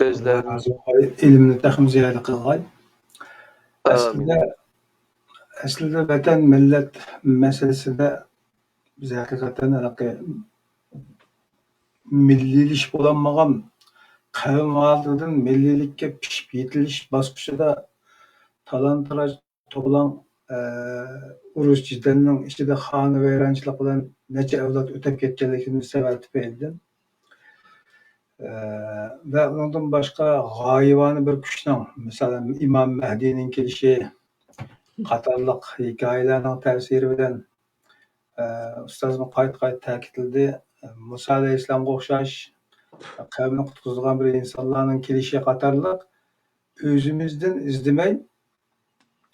سۆزلەر. ئىلمىنى تېخىمۇ زىيادە قىلغاي. ئەسلىدە، ئەسلىدە ۋەتەن، مىللەت مەسىلىسىدە بىز ھەقىقەتەن ھېلىقى مىللىيلىشىپ بولالمىغان قەۋم ھالىتىدىن مىللىيلىككە پىشىپ يېتىلىش باسقۇچىدا تالان-تاراج، توپىلاڭ، ئە، ئۇرۇش-جېدەلنىڭ ئىچىدە خانىۋەيرانچىلىق بىلەن نەچچە ئەۋلاد ئۆتەپ كەتكەنلىكىمىز سەۋەب تۈپەيلىدىن، ئە، ۋە ئۇنىڭدىن باشقا غايىۋانە بىر كۈچنىڭ، مىسالەن، ئىمام مەھدىنىڭ كېلىشى قاتارلىق ھېكايىلەرنىڭ تەسىرى بىلەن، ئە، ئۇستازمۇ قايتا-قايتا تەكىتلىدى، مۇسا ئەلەيھىسسالامغا ئوخشاش قەۋمنى قۇتقۇزىدىغان بىر ئىنسانلارنىڭ كېلىشى قاتارلىق ئۆزىمىزدىن ئىزدىمەي،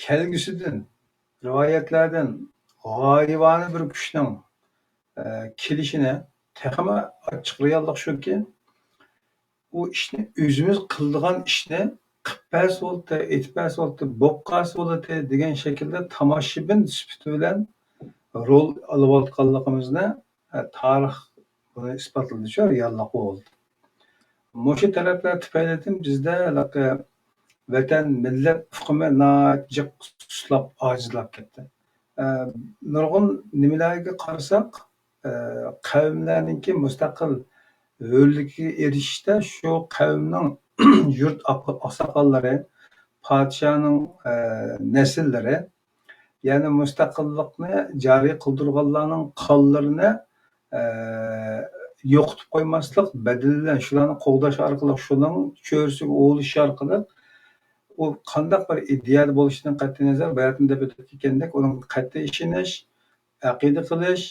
كەلگۈسىدىن، رىۋايەتلەردىن غايىۋانە بىر كۈچنىڭ، ئە، كېلىشىنى تېخىمۇ ئاچچىق رېئاللىق شۇكى، ئۇ ئىشنى ئۆزىمىز قىلىدىغان ئىشنى قىلىپ بەرسە بولاتتى، ئېيتىپ بەرسە بولاتتى، بولۇپ قالسا بولاتتى دېگەن شەكىلدە تاماشىبىن سۈپىتى بىلەن رول ئالىۋاتقانلىقىمىزنى، ئە، تارىخ بۇنى ئىسپاتلىدىچۇ، رېئاللىق بولدى. مۇشۇ تەرەپلەر تۈپەيلىدىن بىزدە ھېلىقى ۋەتەن، مىللەت ئۇقۇمى ناھايىتى جىق سۇسلاپ، ئاجىزلاپ كەتتى. ئە، نۇرغۇن نېمىلەرگە قارىساق، ئە، قەۋملەرنىڭكى مۇستەقىل ھۆرلۈكىگە ئېرىشىشتە شۇ قەۋمنىڭ يۇرت ئاق-، ئاقساقاللىرى، پادىشاھنىڭ، ئە، نەسىللىرى، يەنى مۇستەقىللىقنى جارى قىلدۇرغانلارنىڭ قانلىرىنى، ئە، يوقىتىپ قويماسلىق، بەدىلى بىلەن شۇلارنى قوغداش ئارقىلىق، شۇنىڭ چۆرىسىگە ئۇۋۇلىشىش ئارقىلىق، ئۇ قانداق بىر ئىدىيەدە بولۇشىدىن قەتئىينەزەر، باياتىن دەپ ئۆتۈپ كەتكەندەك، ئۇنىڭغا قەتئىي ئىشىنىش، ئەقىدە قىلىش،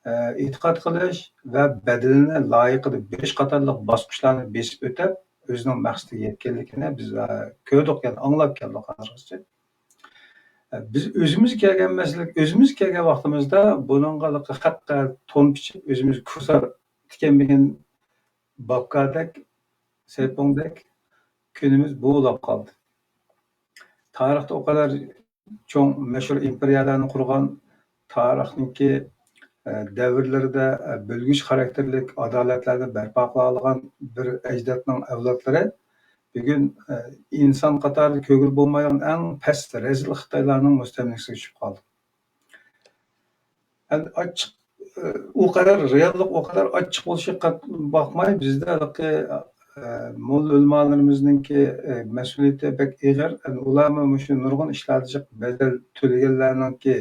ئە، ئېتىقاد قىلىش ۋە بەدىلىنى لايىقىدا بېرىش قاتارلىق باسقۇچلارنى بېسىپ ئۆتۈپ، ئۆزىنىڭ مەقسىتىگە يەتكەنلىكىنى بىز، ئە، كۆردۇق، يەنى ئاڭلاپ كەلدۇق ھازىرغىچە. ئە، بىز ئۆزىمىز كەلگەن مەسىلە، ئۆزىمىز كەلگەن ۋاقتىمىزدا بۇنىڭغا خەققە تون پىچىپ، ئۆزىمىز كۇسار تىكەلمىگەن باپكادەك، سەيپۇڭدەك كۈنىمىز بۇلاپ قالدى. تارىختا ئۇ قەدەر چوڭ مەشھۇر ئىمپېرىيەلەرنى قۇرغان، تارىخنىڭكى، ئە، دەۋرلىرىدە، ئە، بۆلگۈچ خاراكتېرلىك ئادالەتلەرنى بەرپا قىلالىغان بىر ئەجدادنىڭ ئەۋلادلىرى بۈگۈن، ئە، ئىنسان قاتارىدا كۆرگىلى بولمايدىغان ئەڭ پەس، رەزىل خىتايلارنىڭ مۇستەملىكىسىگە چۈشۈپ قالدى. ئەمدى ئاچچىق، ئۇ قەدەر رېئاللىق، ئۇ قەدەر ئاچچىق بولۇشىغا قات-، باقماي، بىزدە ھېلىقى، ئە، موللا ئۆلىمالىرىمىزنىڭكى، ئە، مەسئۇلىيىتى بەك ئېغىر. ئەمدى ئۇلارمۇ مۇشۇ نۇرغۇن ئىشلاردا جىق بەدەل تۆلىگەنلەرنىڭكى،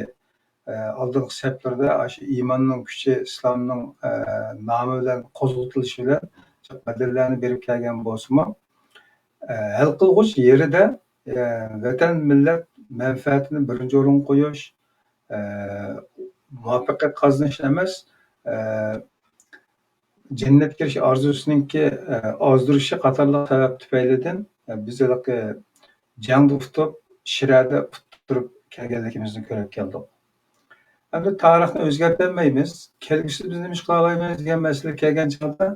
ئە، ئالدىنقى سەپلىرىدە، ئاشۇ ئىماننىڭ كۈچى، ئىسلامنىڭ، ئە، نامى بىلەن قوزغىتىلىشى بىلەن جىق بەدەللەرنى بېرىپ كەلگەن بولسىمۇ، ئە، ھەل قىلغۇچ يېرىدە، ئە، ۋەتەن، مىللەت مەنپەئەتىنى بىرىنچى ئورۇنغا قويۇش، ئە، مۇۋەپپەقىيەت قازىنىش ئەمەس، ئە، جەننەتكە كىرىش ئارزۇسىنىڭكى، ئە، ئازدۇرۇشى قاتارلىق سەۋەب تۈپەيلىدىن، ئە، بىز ھېلىقى جەڭدە ئۇتۇپ، شىرەدە ئۇتتۇرۇپ كەلگەنلىكىمىزنى كۆرۈپ كەلدۇق. ئەمدى تارىخنى ئۆزگەرتەلمەيمىز. كەلگۈسىدە بىز نېمە ئىش قىلالايمىز دېگەن مەسىلە كەلگەن چاغدا،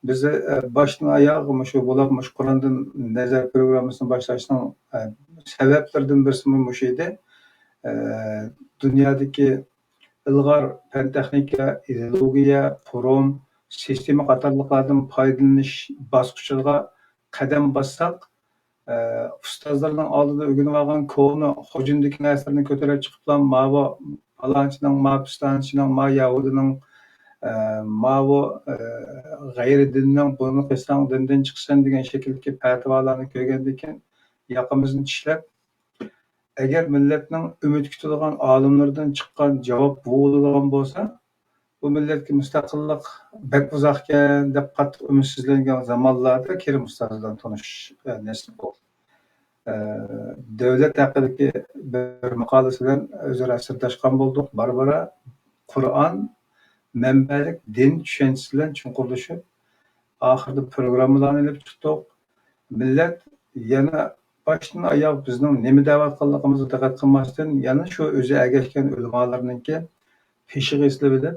بىز، ئە، باشتىن ئاياغ مۇشۇ بولۇپ، مۇشۇ قۇراندىن نەزەر پروگراممىسىنى باشلاشنىڭ، ئە، سەۋەبلىرىدىن بىرسىمۇ مۇشۇ ئىدى. ئە، دۇنيادىكى ئىلغار پەن-تېخنىكا، ئىدېئولوگىيە، پۇرۇم، سىستېما قاتارلىقلاردىن پايدىلىنىش باسقۇچىغا قەدەم باسساق، ئە، ئۇستازلارنىڭ ئالدىدا ئۆگىنىۋالغان كونا خوجۇندىكى نەرسىلەرنى كۆتۈرۈپ چىقىپلا، ماۋۇ پالانچىنىڭ، ماۋۇ پىستانچىنىڭ، ماۋۇ يەھۇدىينىڭ، ئە، ماۋۇ، ئە، غەيرىي دىننىڭ، بۇنى قىلساڭ دىندىن چىقىسەن دېگەن شەكىلدىكى پەتىۋالارنى كۆرگەندىن كېيىن، ياقىمىزنى چىشلەپ، ئەگەر مىللەتنىڭ ئۈمىد كۈتىدىغان ئالىملىرىدىن چىققان جاۋاب بۇ بولىدىغان بولسا، بۇ مىللەتكە مۇستەقىللىق بەك ئۇزاقكەن دەپ قاتتىق ئۈمىدسىزلەنگەن زامانلاردا كېرىم ئۇستاز بىلەن تونۇشۇش، ئە، نېسىپ بولدى. ئە، دۆلەت ھەققىدىكى بىر ماقالىسى بىلەن ئۆزئارا سىرداشقان بولدۇق. بارا-بارا قۇرئان مەنبەلىك دىن چۈشەنچىسى بىلەن چوڭقۇرلىشىپ، ئاخىرىدا پروگراممىلارنى ئېلىپ چىقتۇق. مىللەت يەنە باشتىن ئاياغ بىزنىڭ نېمە دەۋاتقانلىقىمىزغا دىققەت قىلماستىن، يەنە شۇ ئۆزى ئەگەشكەن ئۆلىمالىرىنىڭكى پېشىغا ئېسىلىۋېلىپ،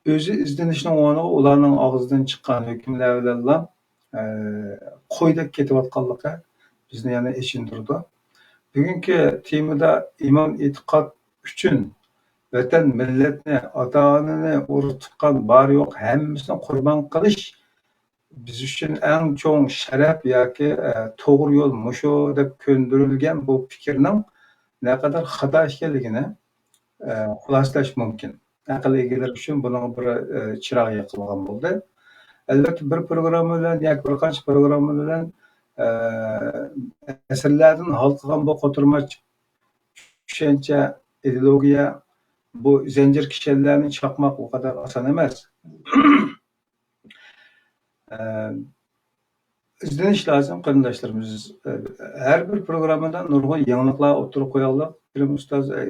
ئۆزى ئىزدىنىشنىڭ ئورنىغا ئۇلارنىڭ ئاغزىدىن چىققان ھۆكۈملەر بىلەنلا، ئە، قويدەك كېتىۋاتقانلىقى بىزنى يەنە ئېچىندۇرىدۇ. بۈگۈنكى تېمىدا ئىمان ئېتىقاد ئۈچۈن ۋەتەن، مىللەتنى، ئاتا-ئانىنى ئۇرۇق تۇغقان بار-يوق ھەممىسىنى قۇربان قىلىش بىز ئۈچۈن ئەڭ چوڭ شەرەپ ياكى، ئە، توغرا يول مۇشۇ دەپ كۆندۈرۈلگەن بۇ پىكىرنىڭ نەقەدەر خاتا ئىكەنلىكىنى، ئە، خۇلاسىلەش مۇمكىن. ئەقىل ئىگىلىرى ئۈچۈن بۇنىڭغا بىر، ئە، چىراغ يېقىلغان بولدى. ئەلۋەتتە، بىر پروگرامما بىلەن ياكى بىر قانچە پروگرامما بىلەن، ئە، ئەسىرلەردىن ھالقىغان بۇ قوتۇرماچ چۈشەنچە، ئىدېئولوگىيە، بۇ زەنجىر كىشەنلەرنى چاقماق ئۇ قەدەر ئاسان ئەمەس. ئە، ئىزدىنىش لازىم، قېرىنداشلىرىمىز. ئە، ھەر بىر پروگراممىدا نۇرغۇن يېڭىلىقلار ئوتتۇرىغا قويايلى. كېرىم ئۇستاز، ئە،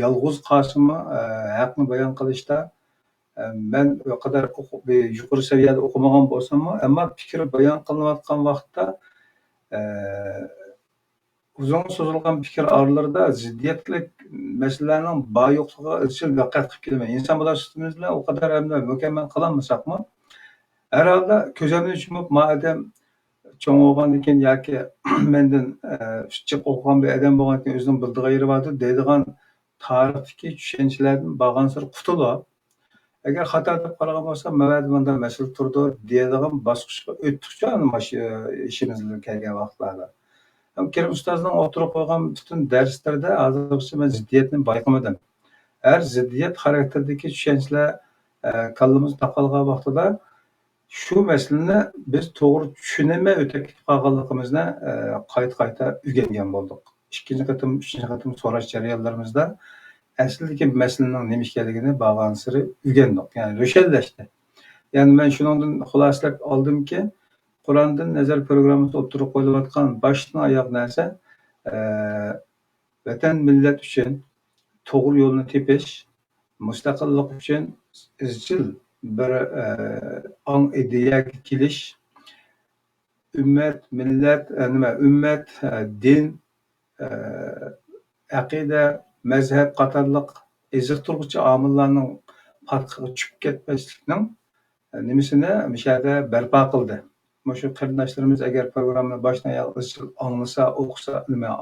يالغۇز قالسىمۇ، ئە، ھەقنى بايان قىلىشتا، ئە، مەن ئۇ قەدەر ئوقۇ-، يۇقىرى سەۋىيەدە ئوقۇمىغان بولساممۇ، ئەمما پىكىر بايان قىلىنىۋاتقان ۋاقىتتا، ئە، ئۇزۇن سوزۇلغان پىكىر ئارىلىرىدا زىددىيەتلىك مەسىلىلەرنىڭ بار-يوقلۇقىغا ئىزچىل دىققەت قىلىپ كېلىمەن. ئىنسان بالىسى سۈپىتىمىز بىلەن ئۇ قەدەر ھەمدە مۇكەممەل قىلالمىساقمۇ، ھەر ھالدا كۆزۈمنى يۇمۇپ، ما ئادەم چوڭ بولغاندىن كېيىن ياكى مەندىن، ئە، ئۈچ جىق ئوقۇغان بىر ئادەم بولغاندىن كېيىن ئۆزىنىڭ بىلىدىغان يېرى باردۇر دەيدىغان تارىختىكى چۈشەنچىلەردىن بارغانسېرى قۇتۇلۇپ، ئەگەر خاتا دەپ قارىغان بولسا، مەۋەدە مۇنداق مەسىلە تۇرىدۇ دېيەلىگەن باسقۇچقا ئۆتتۇقچۇ، ئەنە ماش-، ئىشىمىزدىن كەلگەن ۋاقىتلاردا. ھەم كېرىم ئۇستازنىڭ ئوتتۇرىغا قويغان پۈتۈن دەرسلىرىدە ھازىرغىچە مەن زىددىيەتنى بايقىمىدىم. ھەر زىددىيەت خاراكتېرىدىكى چۈشەنچىلەر، ئە، كاللىمىزغا تاقالغان ۋاقتىدا، شۇ مەسىلىنى بىز توغرا چۈشىنەلمەي ئۆتۈپ كېتىپ قالغانلىقىمىزنى، ئە، قايتا-قايتا ئۆگەنگەن بولدۇق. ئىككىنچى قېتىم، ئۈچىنچى قېتىم سوراش جەريانلىرىمىزدا ئەسلىدىكى مەسىلىنىڭ نېمە ئىكەنلىكىنى بارغانسېرى ئۆگەندۇق، يەنى روشەنلەشتى. يەنى مەن شۇنىڭدىن خۇلاسىلەپ ئالدىمكى، قۇراندىن نەزەر پروگراممىسى ئوتتۇرىغا قويۇلۇۋاتقان باشتىن ئاياغ نەرسە، ئە، ۋەتەن، مىللەت ئۈچۈن توغرا يولنى تېپىش، مۇستەقىللىق ئۈچۈن ئىزچىل بىر، ئە، ئاڭ ئىدىيەگە كېلىش، ئۈممەت، مىللەت، ئە، نېمە، ئۈممەت، ئە، دىن، ئە، ئەقىدە، مەزھەپ قاتارلىق ئېزىقتۇرغۇچى ئامىللارنىڭ پاتقىقىغا چۈشۈپ كەتمەسلىكنىڭ نېمىسىنى مۇشۇ يەردە بەرپا قىلدى. مۇشۇ قېرىنداشلىرىمىز ئەگەر پروگراممىنى باشتىن ئاياغ ئىزچىل ئاڭلىسا، ئوقۇسا، نېمە،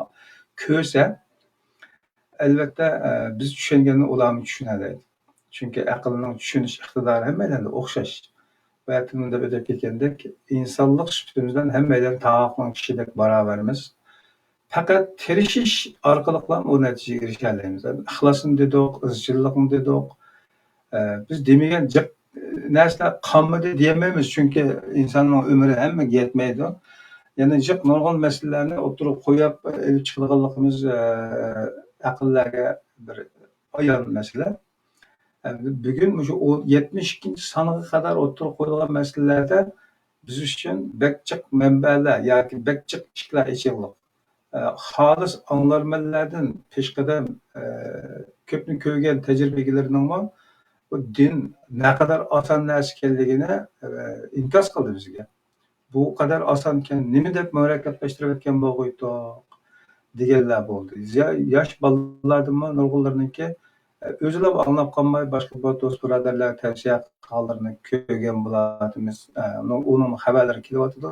كۆرسە، ئەلۋەتتە، ئە، بىز چۈشەنگەننى ئۇلارمۇ چۈشىنەلەيدۇ. چۈنكى ئەقىلنىڭ چۈشىنىش ئىقتىدارى ھەممەيلەندە ئوخشاش. بۇ يەردە مۇنداق ئۆتۈپ كەتكەندەك، ئىنسانلىق سۈپىتىمىز بىلەن ھەممەيلەن تاغاقنىڭ چىشىدەك باراۋەرمىز. پەقەت تىرىشىش ئارقىلىقلا ئۇ نەتىجىگە ئېرىشەلەيمىز. ئىخلاسنى دېدۇق، ئىزچىللىقنى دېدۇق. ئە، بىز دېمىگەن جىق نەرسىلەر قالمىدى دېيەلمەيمىز، چۈنكى ئىنساننىڭ ئۆمرى ھەممىگە يەتمەيدۇ. يەنە جىق نۇرغۇن مەسىلىلەرنى ئوتتۇرىغا قويۇپ، ئېلىپ چىقىدىغانلىقىمىز، ئە، ئەقىللەرگە بىر ئايان مەسىلە. ئەمدى بۈگۈن مۇشۇ ئون، يەتمىش ئىككىنچى سانغا قەدەر ئوتتۇرىغا قويۇلغان مەسىلىلەردە بىز ئۈچۈن بەك جىق مەنبەلەر ياكى بەك جىق ئىشىكلەر ئېچىقلىق. ئە، خالىس ئاڭلارمەنلەردىن پېشقەدەم، ئە، كۆپنى كۆرگەن تەجرىبە ئىگىلىرىنىڭمۇ بۇ دىن نەقەدەر ئاسان نەرسە ئىكەنلىكىنى، ئە، ئىنكاس قىلدى بىزگە. بۇ قەدەر ئاسانكەن، نېمە دەپ مۇرەككەپلەشتۈرۈۋەتكەن بولغۇيتتۇق دېگەنلەر بولدى. يا-، ياش بالىلاردىنمۇ نۇرغۇنلىرىنىڭكى، ئۆزىلا ئاڭلاپ قالماي، باشقا بۇ دوست-بۇرادەرلەرگە تەۋسىيە قىلغانلىرىنى كۆرگەن بولاتتىمىز. ئۇنىڭ، ئۇنىڭ خەۋەرلىرى كېلىۋاتىدۇ.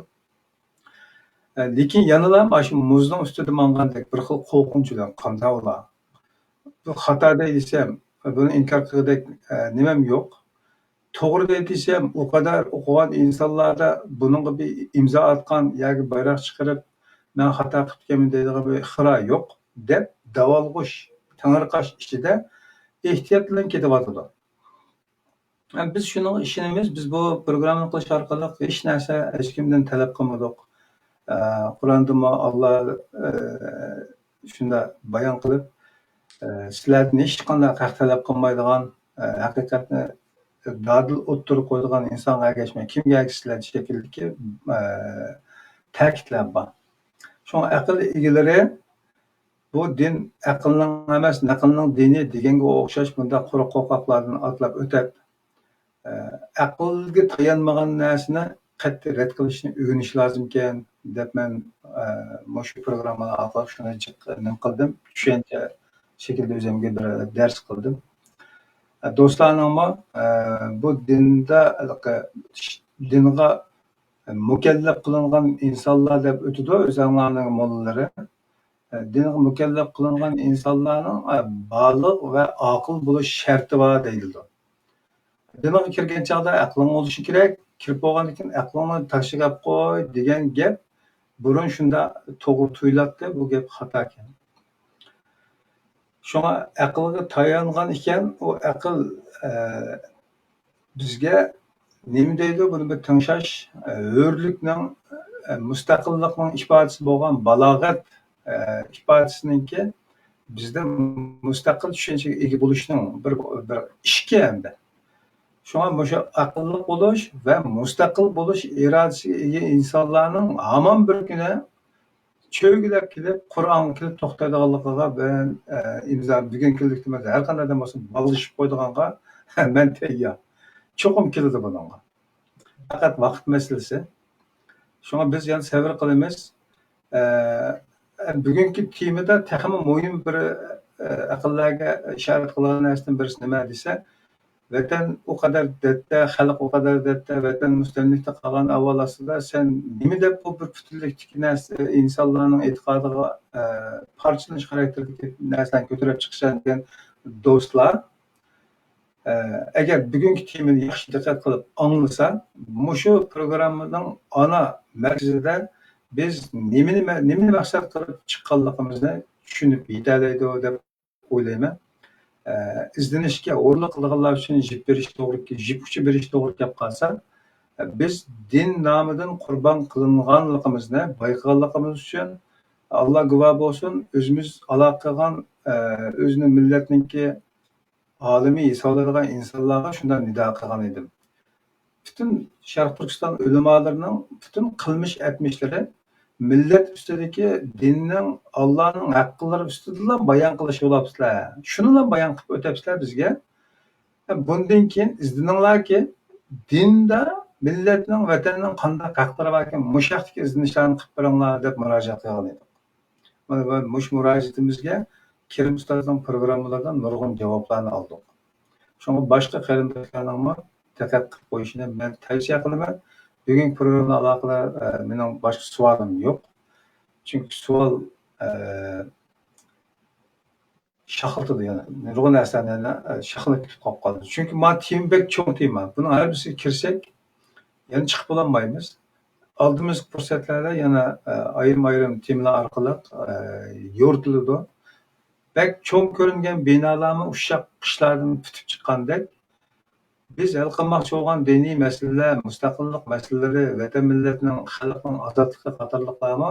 لېكىن يەنىلا ئاشۇ مۇزنىڭ ئۈستىدە ماڭغاندەك بىر خىل قورقۇنچ بىلەن، قانداق ئۇلار؟ بۇ خاتا دەي دېسەم، بۇنى ئىنكار قىلغۇدەك، ئە، نېمەم يوق. توغرا دەي دېسەم، ئۇ قەدەر ئوقۇغان ئىنسانلاردا بۇنىڭغا بىر ئىمزا ئاتقان ياكى بايراق چىقىرىپ، مەن خاتا قىپتىكەنمەن دەيدىغان بىر ئىقرار يوق، دەپ داۋالغۇش، تېڭىرقاش ئىچىدە ئېھتىيات بىلەن كېتىۋاتىدۇ. بىز شۇنىڭغا ئىشىنىمىز، بىز بۇ پروگراممىنى قىلىش ئارقىلىق ھېچ نەرسە ھېچكىمدىن تەلەپ قىلمىدۇق. ئە، قۇراندىمۇ ئاللا، ئە، شۇنداق بايان قىلىپ، ئە، سىلەردىن ھېچقانداق ھەق تەلەپ قىلمايدىغان، ئە، ھەقىقەتنى دادىل ئوتتۇرىغا قويىدىغان ئىنسانغا ئەگەشمەي، كىمگە ئەگىشسىلەر شەكىلدىكى، ئە، تەكىتلەر بار. شۇڭا ئەقىل ئىگىلىرى بۇ دىن ئەقىلنىڭ ئەمەس، نەقىلنىڭ دىنى دېگەنگە ئوخشاش بۇنداق قۇرۇق قورقاقلاردىن ئاتلاپ ئۆتەپ، ئە، ئەقىلگە تايانمىغان نەرسىنى قەتئىي رەت قىلىشنى ئۆگىنىش لازىمكەن دەپ مەن، ئە، مۇشۇ پروگراممىنى ئارقىلىق شۇنى جىق نېمە قىلدىم، چۈشەنچە شەكلىدە ئۆزۈمگە بىر دەرس قىلدىم. ئە، دوستلارنىڭمۇ، ئە، بۇ دىندا، ھېلىقى دىنغا مۇكەللەپ قىلىنغان ئىنسانلار دەپ ئۆتىدۇ ئۆزۈڭلارنىڭ موللىلىرى. دىنغا مۇكەللەپ قىلىنغان ئىنسانلارنىڭ بالىغ ۋە ئاقىل بولۇش شەرتى بار دېيىلىدۇ. دىنغا كىرگەن چاغدا ئەقلىڭ بولۇشى كېرەك، كىرىپ بولغاندىن كېيىن ئەقلىڭنى تاشلىۋەپ قوي دېگەن گەپ بۇرۇن شۇنداق توغرا تۇيۇلاتتى، بۇ گەپ خاتاكەن. شۇڭا ئەقىلگە تايانغان ئىكەن، ئۇ ئەقىل، ئە، بىزگە نېمە دەيدۇ؟ بۇنى بىر تىڭشاش، ئە، ھۆرلۈكنىڭ، ئە، مۇستەقىللىقنىڭ ئىپادىسى بولغان بالاغەت، ئە، ئىپادىسىنىڭكى بىزدە مۇستەقىل چۈشەنچىگە ئىگە بولۇشنىڭ بىر، بىر ئىشىكى ئەمدى. شۇڭا مۇشۇ ئەقىللىق بولۇش ۋە مۇستەقىل بولۇش ئىرادىسىگە ئىگە ئىنسانلارنىڭ ھامان بىر كۈنى چۆگىلەپ كېلىپ، قۇرئانغا كېلىپ توختايدىغانلىقىغا مەن، ئە، ئىمزا، بۈگۈنكى كۈنلۈكتە ئەمەس، ھەر قانداق ئادەم بولسۇن، باغلىشىپ قويىدىغانغا مەن تەييار. چوقۇم كېلىدۇ بۇنىڭغا. پەقەت ۋاقىت مەسىلىسى. شۇڭا بىز يەنە سەۋر قىلىمىز. ئە، بۈگۈنكى تېمىدا تېخىمۇ مۇھىم بىر، ئە، ئەقىللەرگە ئىشارەت قىلغان نەرسىدىن بىرسى نېمە دېسە، ۋەتەن ئۇ قەدەر دەردتە، خەلق ئۇ قەدەر دەردتە، ۋەتەن مۇستەملىكتە قالغان ئەھۋال ئاستىدا سەن نېمە دەپ بۇ بىر پۈتۈنلۈكتىكى نەرسە، ئىنسانلارنىڭ ئېتىقادىغا، ئە، پارچىلىنىش خاراكتېرىدىكى نەرسىلەرنى كۆتۈرۈپ چىقىسەن دېگەن دوستلار، ئە، ئەگەر بۈگۈنكى تېمىنى ياخشى دىققەت قىلىپ ئاڭلىسا، مۇشۇ پروگراممىنىڭ ئانا مەركىزىدە بىز نېمىنى مە-، نېمىنى مەقسەت قىلىپ چىققانلىقىمىزنى چۈشىنىپ يېتەلەيدۇ دەپ ئويلايمەن. ئە، ئىزدىنىشكە ھۇرۇنلۇق قىلىدىغانلار ئۈچۈن يىپ بېرىش توغرا، يىپ ئۇچى بېرىش توغرا كەپ قالسا، ئە، بىز دىن نامىدىن قۇربان قىلىنغانلىقىمىزنى بايقىغانلىقىمىز ئۈچۈن ئاللا گۇۋاھ بولسۇن، ئۆزىمىز ھالاك قىلغان، ئە، ئۆزىنىڭ مىللەتنىڭكى ئالىمى ھېسابلىنىدىغان ئىنسانلارغا شۇنداق نىدا قىلغان ئىدىم. پۈتۈن شەرقىي تۈركىستان ئۆلىمالىرىنىڭ پۈتۈن قىلمىش ئەتمىشلىرى مىللەت ئۈستىدىكى دىننىڭ، ئاللانىڭ ھەققىلىرى ئۈستىدىلا بايان قىلىش بولۇپسىلەر. شۇنىلا بايان قىلىپ ئۆتەپسىلەر بىزگە. بۇندىن كېيىن ئىزدىنىڭلاركى، دىندا مىللەتنىڭ، ۋەتەننىڭ قانداق ھەقلىرى باركەن، مۇشۇ ھەقتىكى ئىزدىنىشلارنى قىلىپ بېرىڭلار دەپ مۇراجىئەت قىلغان ئىدۇق. مانا، مۇشۇ مۇراجىئىتىمىزگە كېرىم ئۇستازنىڭ پروگراممىلىرىدىن نۇرغۇن جاۋابلارنى ئالدۇق. شۇڭا باشقا قېرىنداشلارنىڭمۇ دىققەت قىلىپ قويۇشىنى مەن تەۋسىيە قىلىمەن. بۈگۈنكى پروگرامما ئالاقىدار، ئە، مېنىڭ باشقا سوئالىم يوق. چۈنكى سوئال، ئە، شاخلىتىدۇ يەنە. نۇرغۇن نەرسىلەرنى يەنە، ئە، شاخلىتىپ كېتىپ قالىدۇ. چۈنكى ما تېما بەك چوڭ تېما. بۇنىڭ ھەر بىرسىگە كىرسەك، يەنە چىقىپ بولالمايمىز. ئالدىمىزدىكى پۇرسەتلەردە يەنە، ئە، ئايرىم-ئايرىم تېمىلار ئارقىلىق، ئە، يورۇتۇلىدۇ. بەك چوڭ كۆرۈنگەن بىنالارمۇ ئۇششاق قىشلاردىن پۈتۈپ چىققاندەك، بىز ھەل قىلماقچى بولغان دىنىي مەسىلىلەر، مۇستەقىللىق مەسىلىلىرى، ۋەتەن مىللەتنىڭ، خەلقنىڭ ئازادلىقى قاتارلىقلارمۇ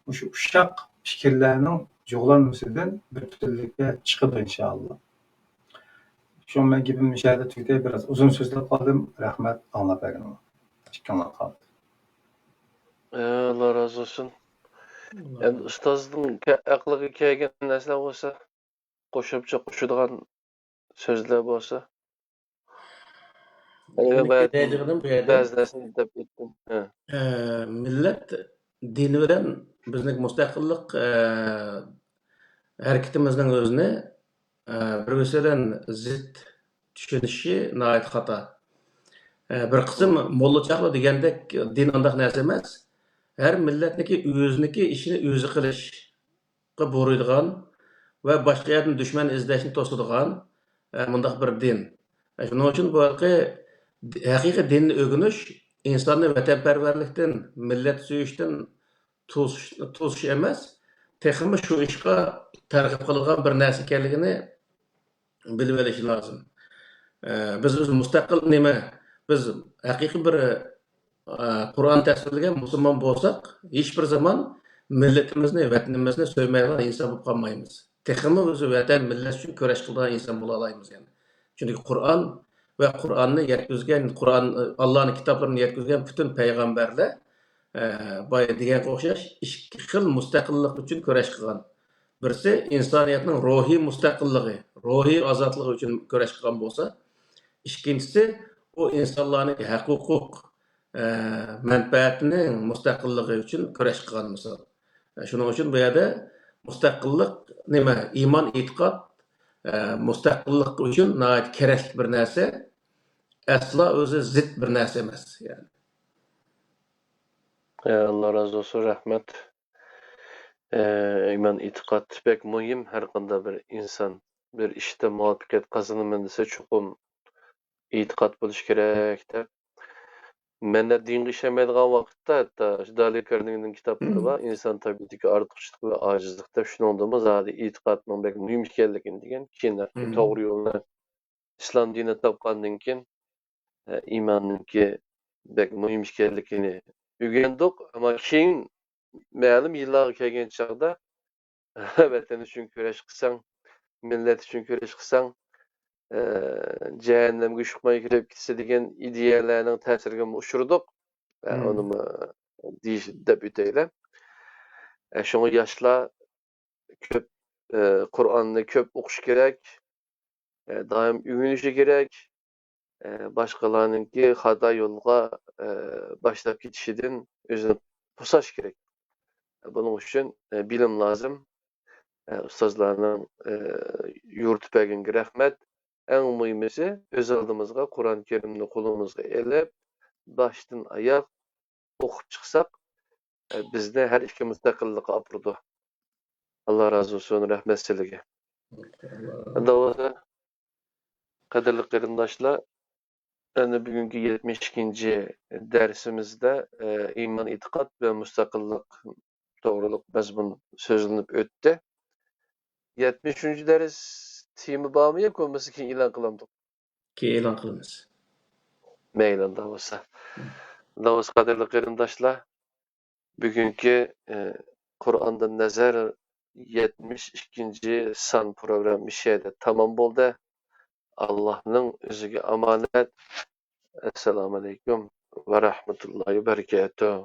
مۇشۇ ئۇششاق پىكىرلەرنىڭ جۇغلانمىسىدىن بىر پۈتۈنلۈككە چىقىدۇ، ئىنشائاللا. شۇڭا مەن گېپىمنى مۇشۇ يەردە تۈگىتەي، بىراز ئۇزۇن سۆزلەپ قالدىم. رەھمەت ئاڭلاپ بەرگىنىڭلار. ئىككىڭلارغا قالدى. ئاللا رازى بولسۇن. ئەمدى ئۇستازنىڭ كە-، ئەقلىگە كەلگەن نەرسىلەر بولسا، قوشۇمچە قوشىدىغان سۆزلەر بولسا. مەن دەيدىغىنىم بۇ يەردە، بەزى نەرسىنى دەپ ئۆتتۈم. ھە. ئە، مىللەت دىنى بىلەن بىزنىڭ مۇستەقىللىق، ئە، ھەرىكىتىمىزنىڭ ئۆزىنى، ئە، بىر-بىرسى بىلەن زىت چۈشىنىشى ناھايىتى خاتا. ئە، بىر قىسىم موللا چاغلار دېگەندەك دىن ئانداق نەرسە ئەمەس. ھەر مىللەتنىڭكى ئۆزىنىڭكى ئىشىنى ئۆزى قىلىش بۇيرۇيدىغان ۋە باشقا يەردىن دۈشمەن ئىزدەشنى توسىدىغان، ئە، مۇنداق بىر دىن. ئە، شۇنىڭ ئۈچۈن بۇ ھېلىقى ھەقىقىي دىننى ئۆگىنىش ئىنساننى ۋەتەنپەرۋەرلىكتىن، مىللەت سۆيۈشتىن توسۇش، توسۇش ئەمەس، تېخىمۇ شۇ ئىشقا تەرغىب قىلىدىغان بىر نەرسە ئىكەنلىكىنى بىلىۋېلىشى لازىم. ئە، بىز، بىز مۇستەقىل نېمە؟ بىز ھەقىقىي بىر، ئە، قۇرئان تەسۋىرلىگەن مۇسۇلمان بولساق، ھېچبىر زامان مىللىتىمىزنى، ۋەتىنىمىزنى سۆيمەيدىغان ئىنسان بولۇپ قالمايمىز. تېخىمۇ بىز ۋەتەن، مىللەت ئۈچۈن كۈرەش قىلىدىغان ئىنسان بولالايمىز يەنى. چۈنكى قۇرئان ۋە قۇرئاننى يەتكۈزگەن، قۇرئان، ئاللانىڭ كىتابلىرىنى يەتكۈزگەن پۈتۈن پەيغەمبەرلەر، ئە، بايا دېگەنگە ئوخشاش ئىككى خىل مۇستەقىللىق ئۈچۈن كۈرەش قىلغان. بىرسى ئىنسانىيەتنىڭ روھىي مۇستەقىللىقى، روھىي ئازادلىقى ئۈچۈن كۈرەش قىلغان بولسا، ئىككىنچىسى ئۇ ئىنسانلارنىڭ ھەق-ھوقۇق، ئە، مەنپەئەتنىڭ مۇستەقىللىقى ئۈچۈن كۈرەش قىلغان مىسال. ئە، شۇنىڭ ئۈچۈن بۇ يەردە مۇستەقىللىق نېمە؟ ئىمان، ئېتىقاد، ئە، مۇستەقىللىق ئۈچۈن ناھايىتى كېرەكلىك بىر نەرسە، ئەسلا ئۆزى زىت بىر نەرسە ئەمەس، يەنى. ئە، ئاللا رازى بولسۇن، رەھمەت. ئە، ئىمان، ئېتىقاد بەك مۇھىم. ھەر قانداق بىر ئىنسان بىر ئىشتا مۇۋەپپەقىيەت قازىنىمەن دېسە، چوقۇم ئېتىقاد بولۇشى كېرەك دەپ، مەن دىنغا ئىشەنمەيدىغان ۋاقىتتا، ھەتتا شۇ دالى كارنېگىنىڭ كىتابلىرى بار، ئىنسان تەبىئىتىدىكى ئارتۇقچىلىق ۋە ئاجىزلىق دەپ، شۇنىڭدىمۇ زادى ئېتىقادنىڭ بەك مۇھىم ئىكەنلىكىنى دېگەن، كېيىن توغرا يولنى ئىسلام دىنى تاپقاندىن كېيىن، ئە، ئىماننىڭكى بەك مۇھىم ئىكەنلىكىنى ئۆگەندۇق. ئەمما كېيىن مەلۇم يىللارغا كەلگەن چاغدا، ۋەتەن ئۈچۈن كۈرەش قىلساڭ، مىللەت ئۈچۈن كۈرەش قىلساڭ، ئە، جەھەننەمگە ئۇچۇپ كىرىپ كېتىسەن دېگەن ئىدىيەلەرنىڭ تەسىرىگىمۇ ئۇچرىدۇق. ئە، ئۇنىمۇ دېيىش، دەپ ئۆتەيلى. ئە، شۇڭا ياشلار كۆپ، ئە، قۇرئاننى كۆپ ئوقۇش كېرەك، ئە، دائىم ئۆگىنىشى كېرەك، ئە، باشقىلارنىڭكى خاتا يولغا، ئە، باشلاپ كېتىشىدىن ئۆزىنى توساش كېرەك. بۇنىڭ ئۈچۈن، ئە، بىلىم لازىم. ئە، ئۇستازلارنىڭ، ئە، يورۇتۇپ بەرگىنىگە رەھمەت. ئەڭ مۇھىمىسى، ئۆز ئالدىمىزغا قۇرئان كەرىمنى قولىمىزغا ئېلىپ، باشتىن ئاياق ئوقۇپ چىقساق، ئە، بىزنى ھەر ئىككى مۇستەقىللىققا ئاپىرىدۇ. ئاللا رازى بولسۇن، رەھمەت سىلىگە. ئەمدى بولسا، قەدىرلىك قېرىنداشلار، ئەنە بۈگۈنكى يەتمىش ئىككىنچى دەرسىمىزدە، ئە، ئىمان، ئېتىقاد ۋە مۇستەقىللىق توغرۇلۇق مەزمۇن سۆزلىنىپ ئۆتتى. يەتمىش ئۈچىنچى دەرس تېما بارمۇ ياكى بولمىسا كېيىن ئېلان قىلامدۇق؟ كېيىن ئېلان قىلىمىز. مەيلى، ئۇنداق بولسا. ئۇنداق بولسا، قەدىرلىك قېرىنداشلار، بۈگۈنكى، ئى، قۇرئاندىن نەزەر يەتمىش ئىككىنچى سان پروگرامما شۇ يەردە تامام بولدى. ئاللانىڭ ئۆزىگە ئامانەت. ئەسسالامۇئەلەيكۇم ۋە رەھمەتۇللاھى ۋە بەرىكاتۇھ.